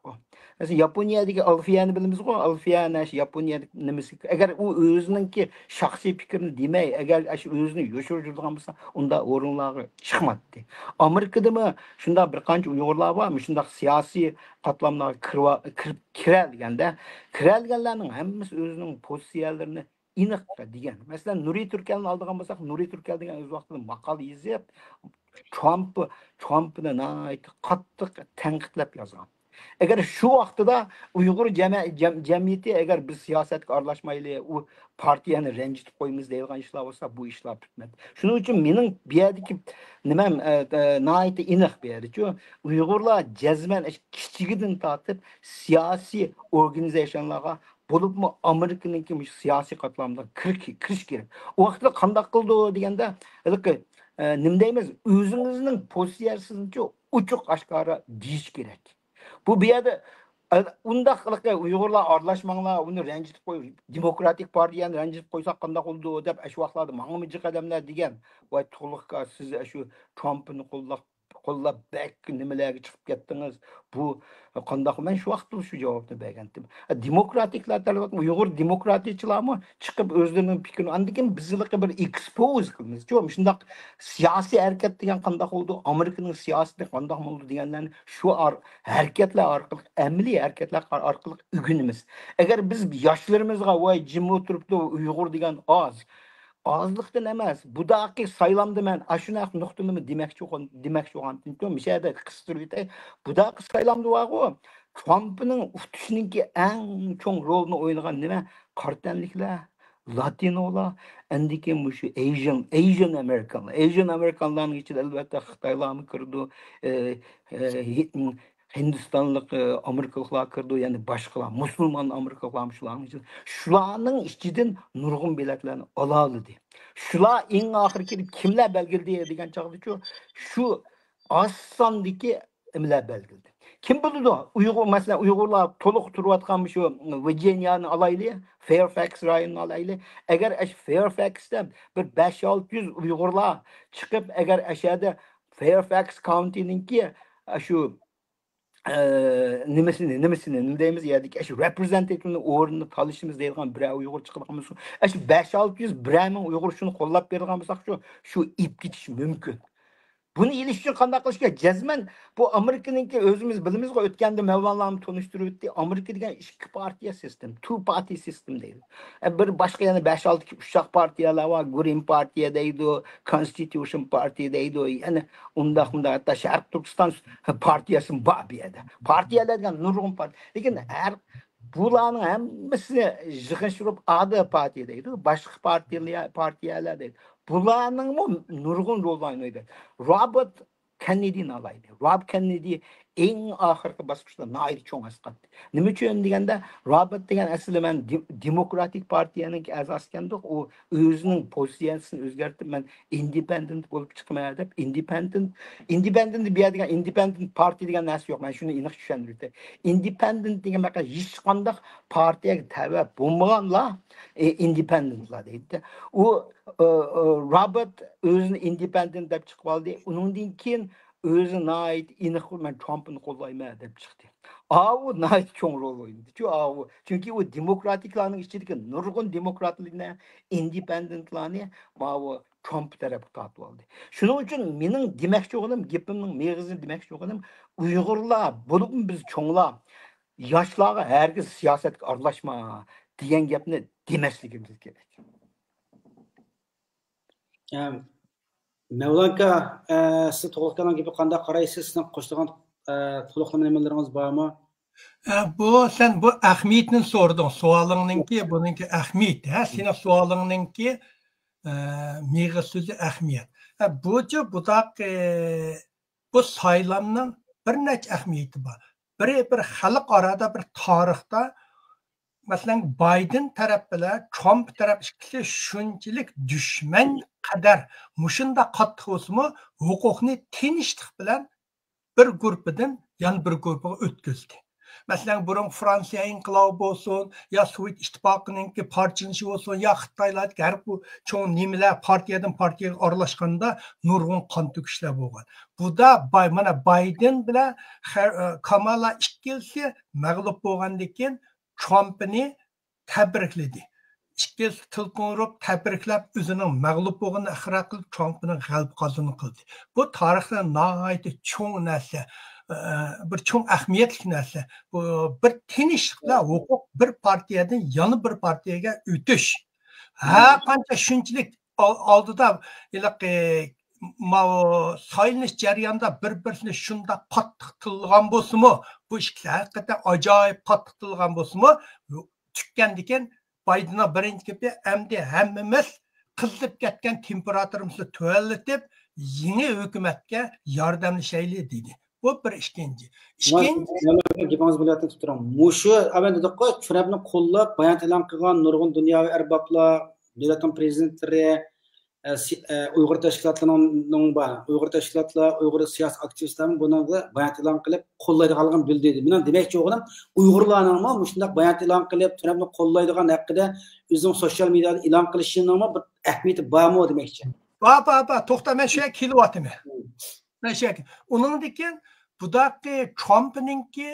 مەسىلەن، ياپونىيەدىكى ئالفىيەنى بىلىمىزغۇ، ئالفىيەنى شۇ ياپونىيە نېمىسى، ئەگەر ئۇ ئۆزىنىڭكى شەخسىي پىكرىنى دېمەي، ئەگەر شۇ ئۆزىنى يوشۇرۇپ يۈرىدىغان بولسا، ئۇنداق ئورۇنلارغا چىقمايتتى. ئامېرىكىدىمۇ شۇنداق بىر قانچە ئۇيغۇرلار بار، مۇشۇنداق سىياسىي قاتلاملارغا كىرىۋا-، كىرىپ، كىرەلىگەندە، كىرەلىگەنلەرنىڭ ھەممىسى ئۆزىنىڭ پوزىتسىيەلىرىنى ئېنىق دېگەن. مەسىلەن، نۇرى تۈركەلنى ئالىدىغان بولساق، نۇرى تۈركەل دېگەن ئۆز ۋاقتىدا ماقالە يېزىپ، ترامپ، ترامپنى ناھايىتى قاتتىق تەنقىدلەپ يازغان. ئەگەر شۇ ۋاقتىدا ئۇيغۇر جەمە-، جەم-، جەمئىيىتى، ئەگەر بىز سىياسەتكە ئارىلاشمايلى، ئۇ پارتىيەنى رەنجىتىپ قويىمىز دەيدىغان ئىشلار بولسا، بۇ ئىشلار پۈتمەيدۇ. شۇنىڭ ئۈچۈن مېنىڭ بۇ يەردىكى نېمەم، ئە، ئە، ناھايىتى ئېنىق بۇ يەردىچۇ، ئۇيغۇرلار جەزمەن كىچىكىدىن تارتىپ سىياسىي ئورگانىزېيشنلارغا، بولۇپمۇ ئامېرىكىنىڭكى مۇشۇ سىياسىي قاتلامىغا كىر-، كىرىش كېرەك. ئۇ ۋاقىتتا قانداق قىلىدۇ دېگەندە، ھېلىقى، ئە، نېمە دەيمىز، ئۆزىڭىزنىڭ پوزىتسىيەسىنىچۇ ئوچۇق ئاشكارا دېيىش كېرەك. بۇ، بۇ يەردە، ئە، ئۇنداق ھېلىقى ئۇيغۇرلار ئارىلاشماڭلار، ئۇنى رەنجىتىپ قوي، دېموكراتىك پارتىيەنى رەنجىتىپ قويساق قانداق بولىدۇ دەپ، ئەشۇ ۋاقىتلاردا ماڭىمۇ جىق ئادەملەر دېگەن. ۋاي، تۇغلۇق ئاكا، سىز ئەشۇ ترامپنى قوللاپ، قوللاپ بەك نېمىلەرگە چىقىپ كەتتىڭىز. بۇ قانداق؟ مەن شۇ ۋاقىتتا شۇ جاۋابنى بەرگەنتىم. دېموكراتىكلار تەلەپ، ئۇيغۇر دېموكراتىيچىلارمۇ چىقىپ ئۆزلىرىنىڭ پىكرىنى، ئاندىن كېيىن بىز ھېلىقى بىر ئېكسپوز قىلىمىز. شۇ، شۇنداق سىياسىي ھەرىكەت دېگەن قانداق بولىدۇ، ئامېرىكىنىڭ سىياسىتى قانداق بولىدۇ دېگەنلەرنى شۇ ئار-، ھەرىكەتلەر ئارقىلىق، ئەمەلىي ھەرىكەتلەر ئارقىلىق ئۆگىنىمىز. ئەگەر بىز ياشلىرىمىزغا، ۋاي، جىم ئولتۇرۇپتۇ، ئۇيغۇر دېگەن ئاز. ئازلىقتىن ئەمەس، بۇداقى سايلامدا مەن ئاشۇنداق نۇقتىنىمۇ دېمەكچى بولغان، دېمەكچى بولغانتىم، مۇشۇ يەردە قىستۇرۇپ ئۆتەي. بۇداقى سايلامدا بارغۇ، ترامپنىڭ ئۇتۇشىنىڭكى ئەڭ چوڭ رولىنى ئوينىغان نېمە؟ قارا تەنلىكلەر، لاتىنولار، ئاندىن كېيىن مۇشۇ ئېيژىن، ئېيژىن ئامېرىكانلار. ئېيژىن ئامېرىكانلارنىڭ ئىچىدە ئەلۋەتتە خىتايلارمۇ كىرىدۇ، ئى، ئى، ھىندىستانلىق، ئامېرىكىلىقلار كىرىدۇ، يەنە باشقىلار، مۇسۇلمان ئامېرىكىلىقلارمۇ شۇلارنىڭ ئىچىدە. شۇلارنىڭ ئىچىدىن نۇرغۇن بېلەتلەرنى ئالالىدى. شۇلار ئەڭ ئاخىرى كېلىپ كىملەر بەلگىلىدى دېگەن چاغدىچۇ، شۇ ئاز ساندىكى نېمىلەر بەلگىلىدى. كىم بىلىدۇ؟ ئۇيغۇر، مەسىلەن، ئۇيغۇرلار تولۇق تۇرۇۋاتقان شۇ ۋىرجىنىيانى ئالايلى، فېرفەكس رايونىنى ئالايلى. ئەگەر ئاشۇ فېرفەكستە بىر بەش-ئالتە يۈز ئۇيغۇرلار چىقىپ، ئەگەر ئاشۇ يەردە فېرفەكس كاۋنتىنىڭكى شۇ، ئە، نېمىسىنى، نېمىسىنى، نېمە دەيمىز، يەردىكى شۇ رېپرېزېنتېتىۋنى ئورنىنى تالىشىمىز دەيدىغان بىرەر ئۇيغۇر چىقىدىغان بولسا، شۇ بەش-ئالتە يۈز، بىرەر مىڭ ئۇيغۇر شۇنى قوللاپ بېرىدىغان بولساق، شۇ، شۇ ئېلىپ كېتىش مۇمكىن. بۇنى ئېلىش ئۈچۈن قانداق قىلىش كېرەك؟ جەزمەن بۇ ئامېرىكىنىڭكى، ئۆزىمىز بىلىمىزغۇ، ئۆتكەندە مەۋلانلارمۇ تونۇشتۇرۇپ ئۆتتى، ئامېرىكا دېگەن ئىككى پارتىيە سىستېما، two party system دەيدۇ. ئە، بىر باشقا يەنە بەش-ئالتە ئۇششاق پارتىيەلەر بار، گرىن پارتىيە دەيدۇ، كونستىتۇشن پارتىيە دەيدۇ، يەنە ئۇنداق، ئۇنداق، ھەتتا شەرقىي تۈركىستان پارتىيەسىمۇ بار بۇ يەردە. پارتىيەلەر دېگەن نۇرغۇن پارتىيە. لېكىن ھەر بۇلارنىڭ ھەممىسىنى يىغىشتۇرۇپ، ئادا پارتىيە دەيدۇ، باشقا پارتىيە، پارتىيەلەر دەيدۇ. بۇلارنىڭمۇ نۇرغۇن رول ئوينايدۇ. رابېرت كېننېدىنى ئالايلى. رابېرت كېننېدى ئەڭ ئاخىرقى باسقۇچتا ناھايىتى چوڭ ئەسقاتتى. نېمە ئۈچۈن دېگەندە، رابېرت دېگەن ئەسلى مەن دېم-، دېموكراتىك پارتىيەنىڭ ئەزاسى ئىكەندۇق. ئۇ ئۆزىنىڭ پوزىتسىيەسىنى ئۆزگەرتىپ، مەن ئىندېپېندېنت بولۇپ چىقىمەن دەپ، ئىندېپېندېنت، ئىندېپېندېنت بۇ يەردە دېگەن ئىندېپېندېنت پارتىيە دېگەن نەرسە يوق. مەن شۇنى ئېنىق چۈشەندۈرۈپ ئۆتەي. ئىندېپېندېنت دېگەن ھېچقانداق پارتىيەگە تەۋە بولمىغانلار، ئى، ئىندېپېندېنتلار دەيدۇ. ئۇ، ئى، ئى، رابېرت ئۆزىنى ئىندېپېندېنت دەپ چىقىپ ئالدى. ئۇنىڭدىن كېيىن ئۆزى ناھايىتى ئېنىق، مەن ترامپنى قوللايمەن دەپ چىقتى. ئاۋۇ ناھايىتى چوڭ رول ئوينىدىچۇ، ئاۋۇ. چۈنكى ئۇ دېموكراتىكلارنىڭ ئىچىدىكى نۇرغۇن دېموكراتلارنى، ئىندېپېندېنتلارنى ماۋۇ ترامپ تەرەپكە تارتىۋالدى. شۇنىڭ ئۈچۈن مېنىڭ دېمەكچى بولغىنىم، گېپىمنىڭ مېغىزىنى دېمەكچى بولغىنىم، ئۇيغۇرلار، بولۇپمۇ بىز چوڭلار، ياشلارغا ھەرگىز سىياسەتكە ئارىلاشما دېگەن گەپنى دېمەسلىكىمىز كېرەك. ئە، مەۋلان ئاكا، ئە، سىز تۇغلۇقكاننىڭ گېپىگە قانداق قارايسىز؟ سىزنىڭ قوشىدىغان، ئە، تولۇقلىما نېمىلىرىڭىز بارمۇ؟ ئە، بۇ، سەن بۇ ئەھمىيەتنى سورىدىڭ. سوئالىڭنىڭكى، بۇنىڭكى ئەھمىيىتى، ھە، سېنىڭ سوئالىڭنىڭكى، ئە، مېغىز سۆزى ئەھمىيەت. ئە، بۇچۇ بۇداق، ئە، بۇ سايلامنىڭ بىر نەچچە ئەھمىيىتى بار. بىرى، بىر خەلقئارادا، بىر تارىختا، مەسىلەن، بايدېن تەرەپ بىلەن ترامپ تەرەپ ئىككىسى شۇنچىلىك دۈشمەن قەدەر مۇشۇنداق قاتتىق بولسىمۇ، ھوقۇقنى تىنچلىق بىلەن بىر گۇرۇپپىدىن يەنە بىر گۇرۇپپىغا ئۆتكۈزدى. مەسىلەن، بۇرۇن فرانسىيە ئىنقىلابى بولسۇن، يا سوۋېت ئىتتىپاقىنىڭكى پارچىلىنىشى بولسۇن، يا خىتايلاردىكى ھەر بۇ چوڭ نېمىلەر پارتىيەدىن پارتىيەگە ئارىلاشقاندا نۇرغۇن قان تۆكۈشلەر بولغان. بۇدا باي-، مانا بايدېن بىلەن خە-، كامالا ئىككىلىسى مەغلۇپ بولغاندىن كېيىن ترامپنى تەبرىكلىدى. ئىككىلىسى تېلېفون ئۇرۇپ تەبرىكلەپ، ئۆزىنىڭ مەغلۇپ بولغىنىنى ئىقرار قىلىپ، ترامپنىڭ غەلىبە قازىنىنى قىلدى. بۇ تارىختا ناھايىتى چوڭ نەرسە، ئە، بىر چوڭ ئەھمىيەتلىك نەرسە. بۇ بىر تىنچلىقتا ھوقۇق بىر پارتىيەدىن يەنە بىر پارتىيەگە ئۆتۈش. ھە، قانچە شۇنچىلىك ئال-، ئالدىدا ھېلىقى ماۋۇ سايلىنىش جەريانىدا بىر-بىرسىنى شۇنداق قاتتىق تىللىغان بولسىمۇ، بۇ ئىككىسى ھەقىقەتەن ئاجايىپ قاتتىق تىللىغان بولسىمۇ، تۈگىگەندىن كېيىن بايدېننىڭ بىرىنچى گېپى، ئەمدى ھەممىمىز قىزىپ كەتكەن تېمپېراتۇرىمىزنى تۆۋەنلىتىپ، يېڭى ھۆكۈمەتكە ياردەملىشەيلى، دېدى. بۇ بىر ئىككىنچى. ئىككىنچى، گېپىڭىز بىلەن تۇتۇپ تۇرۇڭ. مۇشۇ ئەمەن دېدۇققۇ، ترامپنى قوللاپ بايانات ئېلان قىلغان نۇرغۇن دۇنياۋى ئەربابلار، دۆلەتنىڭ پرېزىدېنتلىرى، ئە، سى-، ئە، ئۇيغۇر تەشكىلاتلىرىنىڭ بار، ئۇيغۇر تەشكىلاتلار، ئۇيغۇر سىياسىي ئاكتىۋىستلارمۇ بۇنىڭغا بايانات ئېلان قىلىپ قوللايدىغانلىقىنى بىلدۈردى. مېنىڭ دېمەكچى بولغىنىم، ئۇيغۇرلارنىڭمۇ مۇشۇنداق بايانات ئېلان قىلىپ، ترامپنى قوللايدىغان ھەققىدە ئۆزىنىڭ سوشيال مېدىيادا ئېلان قىلىشىنىڭمۇ بىر ئەھمىيىتى بارمۇ دېمەكچى. بار، بار، بار. توختا، مەن شۇ يەرگە كېلىۋاتىمەن. مم. مەن شۇ يەرگە. ئۇنىڭدىن كېيىن بۇداقى ترامپنىڭكى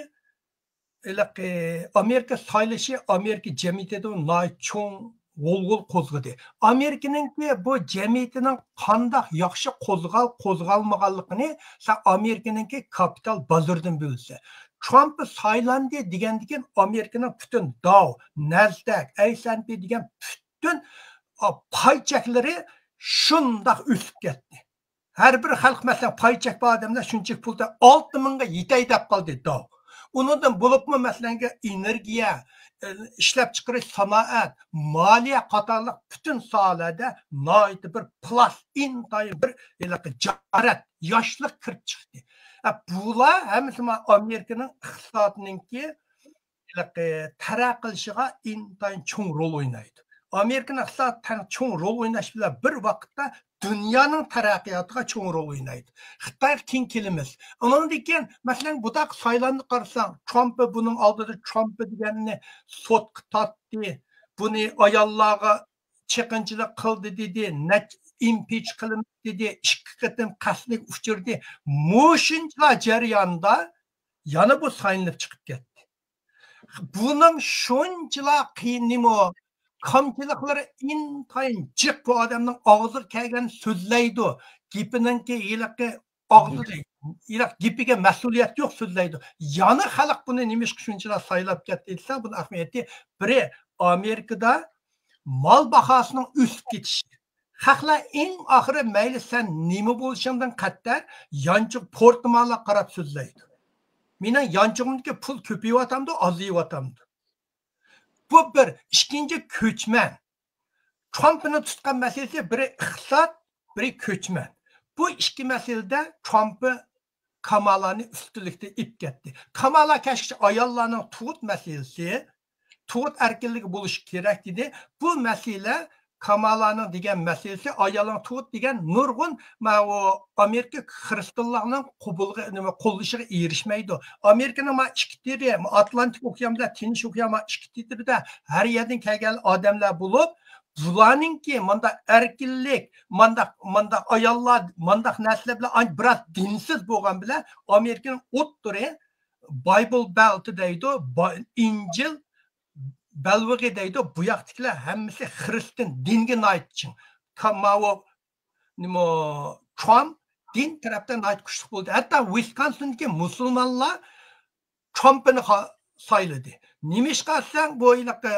ھېلىقى ئامېرىكا سايلىشى ئامېرىكا جەمئىيىتىدە ناھايىتى چوڭ غۇلغۇلا قوزغىدى. ئامېرىكىنىڭكى بۇ جەمئىيىتىنىڭ قانداق ياخشى قوزغال-، قوزغالمىغانلىقىنى سەن ئامېرىكىنىڭكى كاپىتال بازىرىدىن بىلىسەن. ترامپ سايلاندى دېگەندىن كېيىن ئامېرىكىنىڭ پۈتۈن داۋ، نەسدەك، ئەي سەن پى دېگەن پۈتۈن، ئا، پاي چەكلىرى شۇنداق ئۆسۈپ كەتتى. ھەر بىر خەلق، مەسىلەن، پاي چەك بار ئادەملەر شۇنچىلىك پۇل تە-، ئالتە مىڭغا يېتەي دەپ قالدى داۋ. ئۇنىڭدىن بولۇپمۇ، مەسىلەن، ئېنېرگىيە، ئە، ئىشلەپچىقىرىش، سانائەت، مالىيە قاتارلىق پۈتۈن ساھەلەردە ناھايىتى بىر پلاس، ئىنتايىن بىر ھېلىقى جارەت، ياشلىق كىرىپ چىقتى. ئە، بۇلار ھەممىسى مانا ئامېرىكىنىڭ ئىقتىسادىنىڭكى ھېلىقى تەرەققىي قىلىشىغا ئىنتايىن چوڭ رول ئوينايدۇ. ئامېرىكىنىڭ ئىقتىسادى تەڭ چوڭ رول ئويناش بىلەن بىر ۋاقىتتا دۇنيانىڭ تەرەققىياتىغا چوڭ رول ئوينايدۇ. خىتايغا كېيىن كېلىمىز. ئۇنىڭدىن كېيىن، مەسىلەن، بۇنداق سايلامنى قارىساڭ، ترامپى، بۇنىڭ ئالدىدا ترامپى دېگەننى سوتقا تارتتى. بۇنى ئاياللارغا چېقىنچىلىق قىلدى دېدى، نەچ-، ئىمپىچ قىلىندى دېدى، ئىككى قېتىم قەستلىك ئۇچرىدى. مۇشۇنچىلا جەرياندا يەنە بۇ سايلىنىپ چىقىپ كەتتى. بۇنىڭ شۇنچىلا قىيىن نېمە، كامچىلىقلىرى ئىنتايىن جىق، بۇ ئادەمنىڭ ئاغزىغا كەلگەن سۆزلەيدۇ. گېپىنىڭكى ھېلىقى ئاغزىدا، ھېلىق گېپىگە مەسئۇلىيەت يوق سۆزلەيدۇ. يەنە خەلق بۇنى نېمىشقا شۇنچىلا سايلاپ كەتتى دېسە، بۇنىڭ ئەھمىيىتى بىرى، ئامېرىكىدا مال باھاسىنىڭ ئۆسۈپ كېتىشى. خەقلەر ئەڭ ئاخىرى مەيلى سەن نېمە بولۇشۇڭدىن قەتئىي يانچۇق پورتمالغا قاراپ سۆزلەيدۇ. مېنىڭ يانچۇقۇمدىكى پۇل كۆپىيىۋاتامدۇ، ئازىيىۋاتامدۇ؟ بۇ بىر. ئىككىنچى، كۆچمەن. ترامپنى تۇتقان مەسىلىسى بىرى ئىقتىساد، بىرى كۆچمەن. بۇ ئىككى مەسىلىدە ترامپى كامالانى ئۈستۈنلۈكتە ئېلىپ كەتتى. كامالا كەچكىچە ئاياللارنىڭ تۇغۇت مەسىلىسى، تۇغۇت ئەركىنلىكى بولۇشى كېرەك دېدى. بۇ مەسىلە، كامالانىڭ دېگەن مەسىلىسى، ئايالنىڭ تۇغۇت دېگەن نۇرغۇن ماۋۇ ئامېرىكا خىرىستىيانلارنىڭ قوبۇلغا، نېمە، قوللىشىغا ئېرىشمەيدۇ. ئامېرىكىنىڭ ما ئىككى تېرى، ئاتلانتىك ئوكيان بىلەن تىنچ ئوكيان ما ئىككى تېرىدا ھەر يەردىن كەلگەن ئادەملەر بولۇپ، بۇلارنىڭكى مۇنداق ئەركىنلىك، مانداق، مانداق ئاياللار، مانداق نەرسىلەر بىلەن ئان-، بىراز دىنسىز بولغان بىلەن ئامېرىكىنىڭ ئوتتۇرى بايبل بەلتى دەيدۇ، با-، ئىنجىل بەلۋېغى دەيدۇ، بۇ ياقتىكىلەر ھەممىسى خىرىستىيان دىنگە ناھايىتى چىڭ. تا-، ماۋۇ، نېمە، ترامپ دىن تەرەپتە ناھايىتى كۈچلۈك بولدى. ھەتتا ۋىسكونسىندىكى مۇسۇلمانلار ترامپنى خا-، سايلىدى. نېمىشقا دېسەڭ، بۇ ھېلىقى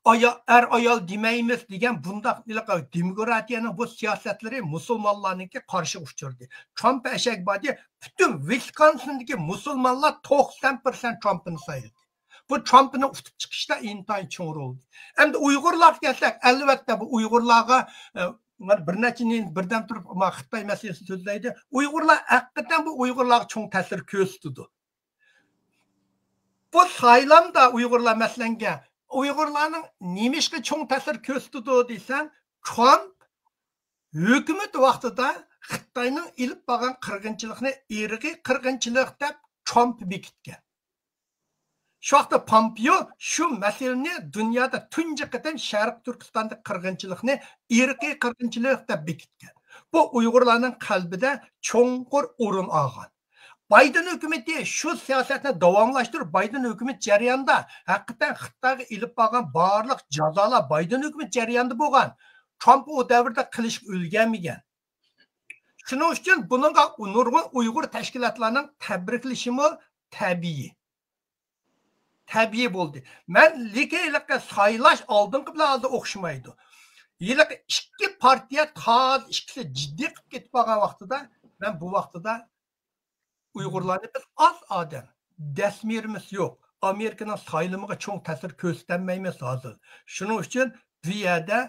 ئايا-، ئەر-ئايال دېمەيمىز دېگەن بۇنداق ھېلىقى دېموكراتىيەنىڭ بۇ سىياسەتلىرى مۇسۇلمانلارنىڭكى قارشىغا ئۇچرىدى. ترامپ ئەشەگە باردى، پۈتۈن ۋىسكونسىندىكى مۇسۇلمانلار توقسان پىرسەنت ترامپنى سايلىدى. بۇ ترامپنىڭ ئۇتۇپ چىقىشتا ئىنتايىن چوڭ رول. ئەمدى ئۇيغۇرلارغا كەلسەك، ئەلۋەتتە، بۇ ئۇيغۇرلارغا، ئە، مانا بىر نەچچە يىل بىردەم تۇرۇپ، ما خىتاي مەسىلىسىنى سۆزلەيدۇ. ئۇيغۇرلار ھەقىقەتەن بۇ ئۇيغۇرلارغا چوڭ تەسىر كۆرسىتىدۇ. بۇ سايلامدا ئۇيغۇرلار مەسىلەنگە، ئۇيغۇرلارنىڭ نېمىشقا چوڭ تەسىر كۆرسىتىدۇ دېسەڭ، ترامپ ھۆكۈمەت ۋاقتىدا خىتاينىڭ ئېلىپ بارغان قىرغىنچىلىقنى ئىرقىي قىرغىنچىلىق دەپ ترامپ بېكىتكەن. شۇ ۋاقىتتا پامپېئو شۇ مەسىلىنى دۇنيادا تۇنجى قېتىم شەرقىي تۈركىستاندا قىرغىنچىلىقنى ئىرقىي قىرغىنچىلىق دەپ بېكىتكەن. بۇ ئۇيغۇرلارنىڭ قەلبىدە چوڭقۇر ئورۇن ئالغان. بايدېن ھۆكۈمىتى شۇ سىياسەتنى داۋاملاشتۇرۇپ، بايدېن ھۆكۈمىتى جەريانىدا ھەقىقەتەن خىتايغا ئېلىپ بارغان بارلىق جازالار بايدېن ھۆكۈمىتى جەريانىدا بولغان. ترامپ ئۇ دەۋردە قىلىشقا ئۈلگەرمىگەن. شۇنىڭ ئۈچۈن بۇنىڭغا نۇرغۇن ئۇيغۇر تەشكىلاتلارنىڭ تەبرىكلىشىمۇ تەبىئىي. تەبىئىي بولدى. مەن لېكىن ھېلىقى سايلاش ئالدىنقى بىلەن ھازىر ئوخشىمايدۇ. ھېلىقى ئىككى پارتىيە تازا ئىككىسى جىددىي قىلىپ كېتىپ بارغان ۋاقتىدا، مەن بۇ ۋاقتىدا ئۇيغۇرلارنى بىز ئاز ئادەم، دەسمىرىمىز يوق. ئامېرىكىنىڭ سايلىمىغا چوڭ تەسىر كۆرسىتەلمەيمىز ھازىر. شۇنىڭ ئۈچۈن بۇ يەردە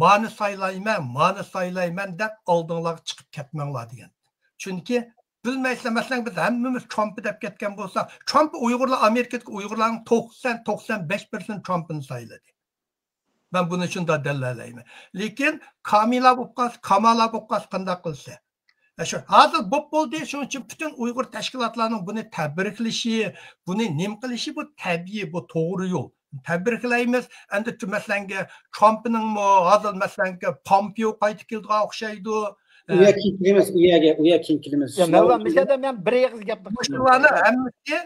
مانى سايلايمەن، مانى سايلايمەن دەپ ئالدىڭلارغا چىقىپ كەتمەڭلار دېگەن. چۈنكى بىلمەيسىلەر، مەسىلەن، بىز ھەممىمىز ترامپى دەپ كەتكەن بولساق، ترامپى ئۇيغۇرلار، ئامېرىكىدىكى ئۇيغۇرلارنىڭ توقسان، توقسان بەش پىرسەنت ترامپنى سايلىدى. مەن بۇنى شۇنداق دەلىللەيمەن. لېكىن كامىلا بولۇپ قالسا، كامالا بولۇپ قالسا قانداق قىلسا؟ ھە، شۇ ھازىر بوپ بولدى. شۇنىڭ ئۈچۈن پۈتۈن ئۇيغۇر تەشكىلاتلارنىڭ بۇنى تەبرىكلىشى، بۇنى نېمە قىلىشى، بۇ تەبىئىي، بۇ توغرا يول. تەبرىكلەيمىز. ئەمدى تۈ-، مەسىلەنگە، ترامپنىڭمۇ ھازىر، مەسىلەنگە، پامپېئو قايتىپ كېلىدىغان ئوخشايدۇ. ئۇ يەرگە كېلىمىز، ئۇ يەرگە، ئۇ يەرگە كېيىن كېلىمىز. يا، مەۋلان، مۇشۇ يەردە مەن بىر ئېغىز گەپنى قىلىپ مۇشۇلارنىڭ ھەممىسى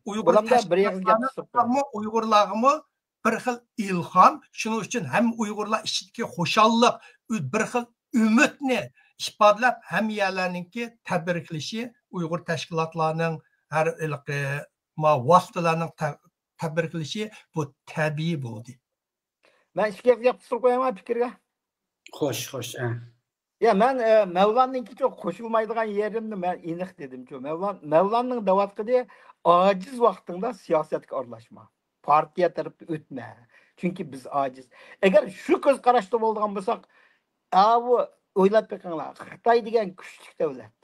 ئۇيغۇر تەشكىلاتلارنىڭمۇ، ئۇيغۇرلارغىمۇ بىر خىل ئىلھام، شۇنىڭ ئۈچۈن ھەممە ئۇيغۇرلار ئىچىدىكى خۇشاللىق، ئۈ-، بىر خىل ئۈمىدنى ئىپادىلەپ، ھەممە يەرلەرنىڭكى تەبرىكلىشى، ئۇيغۇر تەشكىلاتلارنىڭ، ھەر ھېلىقى ما ۋاسىتىلەرنىڭ تە-، تەبرىكلىشى بۇ تەبىئىي بولدى. مەن ئىككى گەپ قىستۇرۇپ قويايمۇ پىكىرگە؟ خوش، خوش، ئە. يا، مەن، ئە، مەۋلاننىڭكىچۇ قوشۇلمايدىغان يېرىمنى مەن ئېنىق دېدىمچۇ. مەۋلان، مەۋلاننىڭ دەۋاتقىنى ئاجىز ۋاقتىڭدا سىياسەتكە ئارىلاشما. پارتىيە تەرەپكە ئۆتمە. چۈنكى بىز ئاجىز. ئەگەر شۇ كۆز قاراشتا بولىدىغان بولساق، ئاۋۇ ئويلاپ بېقىڭلار، خىتاي دېگەن كۈچلۈك دۆلەت.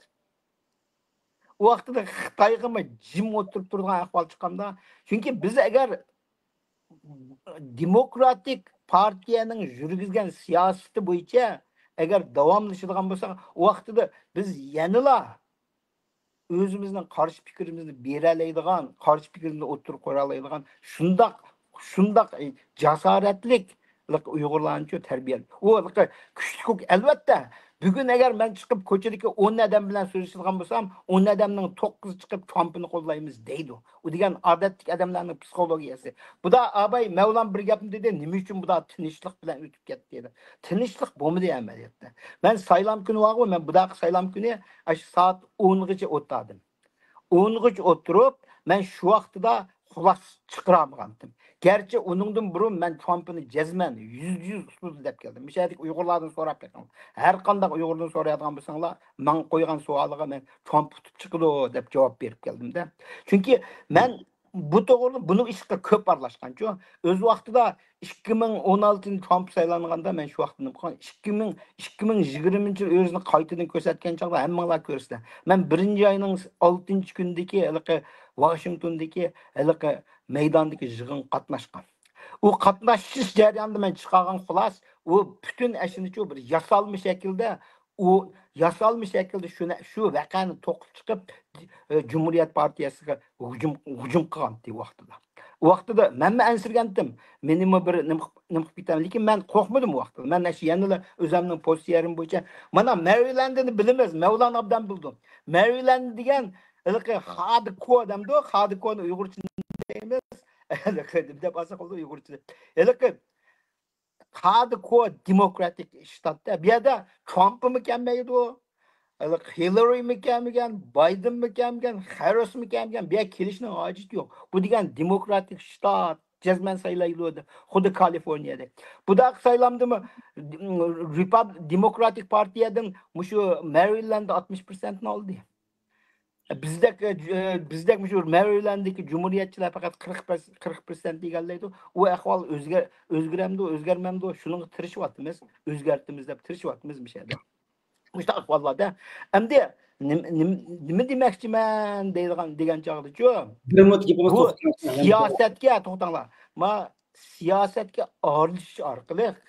ئۇ ۋاقتىدا خىتايغىمۇ جىم ئولتۇرۇپ تۇرىدىغان ئەھۋال چىققاندا، چۈنكى بىز ئەگەر دېموكراتىك پارتىيەنىڭ يۈرگۈزگەن سىياسىتى بويىچە ئەگەر داۋاملىشىدىغان بولسا، ئۇ ۋاقتىدا بىز يەنىلا ئۆزىمىزنىڭ قارشى پىكرىمىزنى بېرەلەيدىغان، قارشى پىكرىمىزنى ئوتتۇرىغا قويالايدىغان شۇنداق، شۇنداق جاسارەتلىك ئۇيغۇرلارنىچۇ تەربىيەلىدى. ئۇ كۈچلۈك، ئەلۋەتتە، بۈگۈن ئەگەر مەن چىقىپ كوچىدىكى ئون ئادەم بىلەن سۆزلىشىدىغان بولسام، ئون ئادەمنىڭ توققۇزى چىقىپ ترامپنى قوللايمىز دەيدۇ. ئۇ دېگەن ئادەتتىكى ئادەملەرنىڭ پسىخولوگىيەسى. بۇدا ئاباي مەۋلان بىر گەپنى دېدى، نېمە ئۈچۈن بۇدا تىنچلىق بىلەن ئۆتۈپ كەتتى دېدى. تىنچلىق بولمىدى ئەمەلىيەتتە. مەن سايلام كۈنى بارغۇ، مەن بۇداقى سايلام كۈنى ئاشۇ سائەت ئونغىچە ئولتۇردۇم. ئونغىچە ئولتۇرۇپ، مەن شۇ ۋاقتىدا خۇلاسە چىقىرالمىغانتىم. گەرچە ئۇنىڭدىن بۇرۇن مەن ترامپنى جەزمەن يۈزدە يۈز ئۇتىدۇ دەپ كەلدىم. مۇشۇ يەردىكى ئۇيغۇرلاردىن سوراپ بېقىڭ. ھەر قانداق ئۇيغۇردىن سورايدىغان بولساڭلار، ماڭا قويغان سوئالىغا مەن ترامپ ئۇتۇپ چىقىدۇ دەپ جاۋاب بېرىپ كەلدىم-دە. چۈنكى مەن بۇ توغرىدا، بۇنىڭ ئىشقا كۆپ ئارىلاشقانچۇ. ئۆز ۋاقتىدا ئىككى مىڭ ئون ئالتىنچى ترامپ سايلانغاندا مەن شۇ ۋاقىتتا نېمە قىلغان؟ ئىككى مىڭ، ئىككى مىڭ يىگىرمىنچى يىل ئۆزىنى قايتىدىن كۆرسەتكەن چاغدا ھەممىڭلار كۆرىسىلەر. مەن بىرىنچى ئاينىڭ ئالتىنچى كۈنىدىكى ھېلىقى ۋاشىنگتوندىكى ھېلىقى مەيداندىكى يىغىنغا قاتناشقان. ئۇ قاتنىشىش جەريانىدا مەن چىقارغان خۇلاسە، ئۇ پۈتۈن ئەشۇنىچۇ بىر ياسالما شەكىلدە، ئۇ ياسالما شەكىلدە شۇنى، شۇ ۋەقەنى توقۇپ چىقىپ، ئە، جۇمھۇرىيەت پارتىيەسىگە ھۇجۇم، ھۇجۇم قىلغانتى ۋاقتىدا. ۋاقتىدا مەنمۇ ئەنسىرىگەنتىم. مېنىمۇ بىر نېمە، نېمە قىلىپ كېتەم. لېكىن مەن قورقمىدىم ۋاقتىدا. مەن ئاشۇ يەنىلا ئۆزۈمنىڭ پوزىتسىيەم بويىچە، مانا مەرىلەندنى بىلىمىز، مەۋلان ئابدان بىلىدۇ. مەرىلەند دېگەن ھېلىقى خادىكو دەمدۇ، خادىكونى ئۇيغۇرچە دەيمىز. دەپ ئالساق بولىدۇ ئۇيغۇرچە. ھېلىقى خادىكو دېموكراتىك شتاتتا. بۇ يەردە ترامپمۇ كەلمەيدۇ. ھېلىقى ھىللىرىمۇ كەلمىگەن، بايدېنمۇ كەلمىگەن، خەررىسمۇ كەلمىگەن. بۇ يەرگە كېلىشنىڭ ھاجىتى يوق. بۇ دېگەن دېموكراتىك شتات، جەزمەن سايلايدۇ. خۇددى كالىفورنىيەدەك. بۇداقى سايلامدىمۇ، رېپاب-، دېموكراتىك پارتىيەدىن مۇشۇ مەرىلەنددە ئاتمىش پىرسەنتنى ئالدى. بىزدەك، ئە، بىزدەك مۇشۇ مەرىلەنددىكى جۇمھۇرىيەتچىلەر پەقەت قىرىق پىرسەنت، قىرىق پىرسەنت ئىگىلەيدۇ. ئۇ ئەھۋال ئۆزگە-، ئۆزگىرەمدۇ، ئۆزگەرمەمدۇ، شۇنىڭغا تىرىشىۋاتىمىز، ئۆزگەرتىمىز دەپ تىرىشىۋاتىمىز مۇشۇ يەردە. مۇشۇنداق ئەھۋاللاردا. ئەمدى نېمە، نېمە، نېمە دېمەكچىمەن دەيدىغان، دېگەن چاغدىچۇ، بىر مىنۇت گېپىمىز بۇ توختىماي قالدى. سىياسەتكە، توختاڭلار. ما، سىياسەتكە ئارىلىشىش ئارقىلىق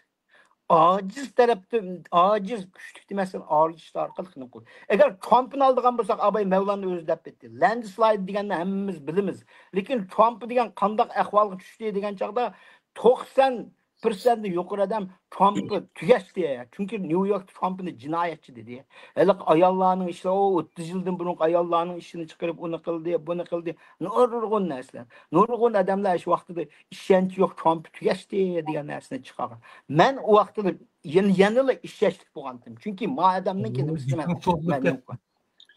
ئاجىز تەرەپتىن، ئاجىز، كۈچلۈك دېمەسكەن، ئارىلىشىش ئارقىلىق نېمە قىلىدۇ؟ ئەگەر ترامپنى ئالىدىغان بولساق، ئاباي مەۋلاننى ئۆزى دەپ كەتتى. لاندسلايد دېگەننى ھەممىمىز بىلىمىز. لېكىن ترامپ دېگەن قانداق ئەھۋالغا چۈشتى دېگەن چاغدا، توقسان پىرسەنتتىن يۇقىرى ئادەم ترامپقا تۈگەشتى. چۈنكى نيۇ يوركتا ترامپنى جىنايەتچى دېدى. ھېلىقى ئاياللارنىڭ ئىشلىرى، ئۇ ئوتتۇز يىلدىن بۇرۇنقى ئاياللارنىڭ ئىشىنى چىقىرىپ، ئۇنى قىلدى، بۇنى قىلدى. نۇرغۇن نەرسىلەر. نۇرغۇن ئادەملەر شۇ ۋاقتىدا ئىشەنچ يوق، ترامپ تۈگەشتى دېگەن نەرسىنى چىقارغان. مەن ئۇ ۋاقتىدا يەنە، يەنىلا ئىشەنچلىك بولغانتىم. چۈنكى ما ئادەمنىڭكى نېمىسىنى مەن، مەن نېمە قىلغان؟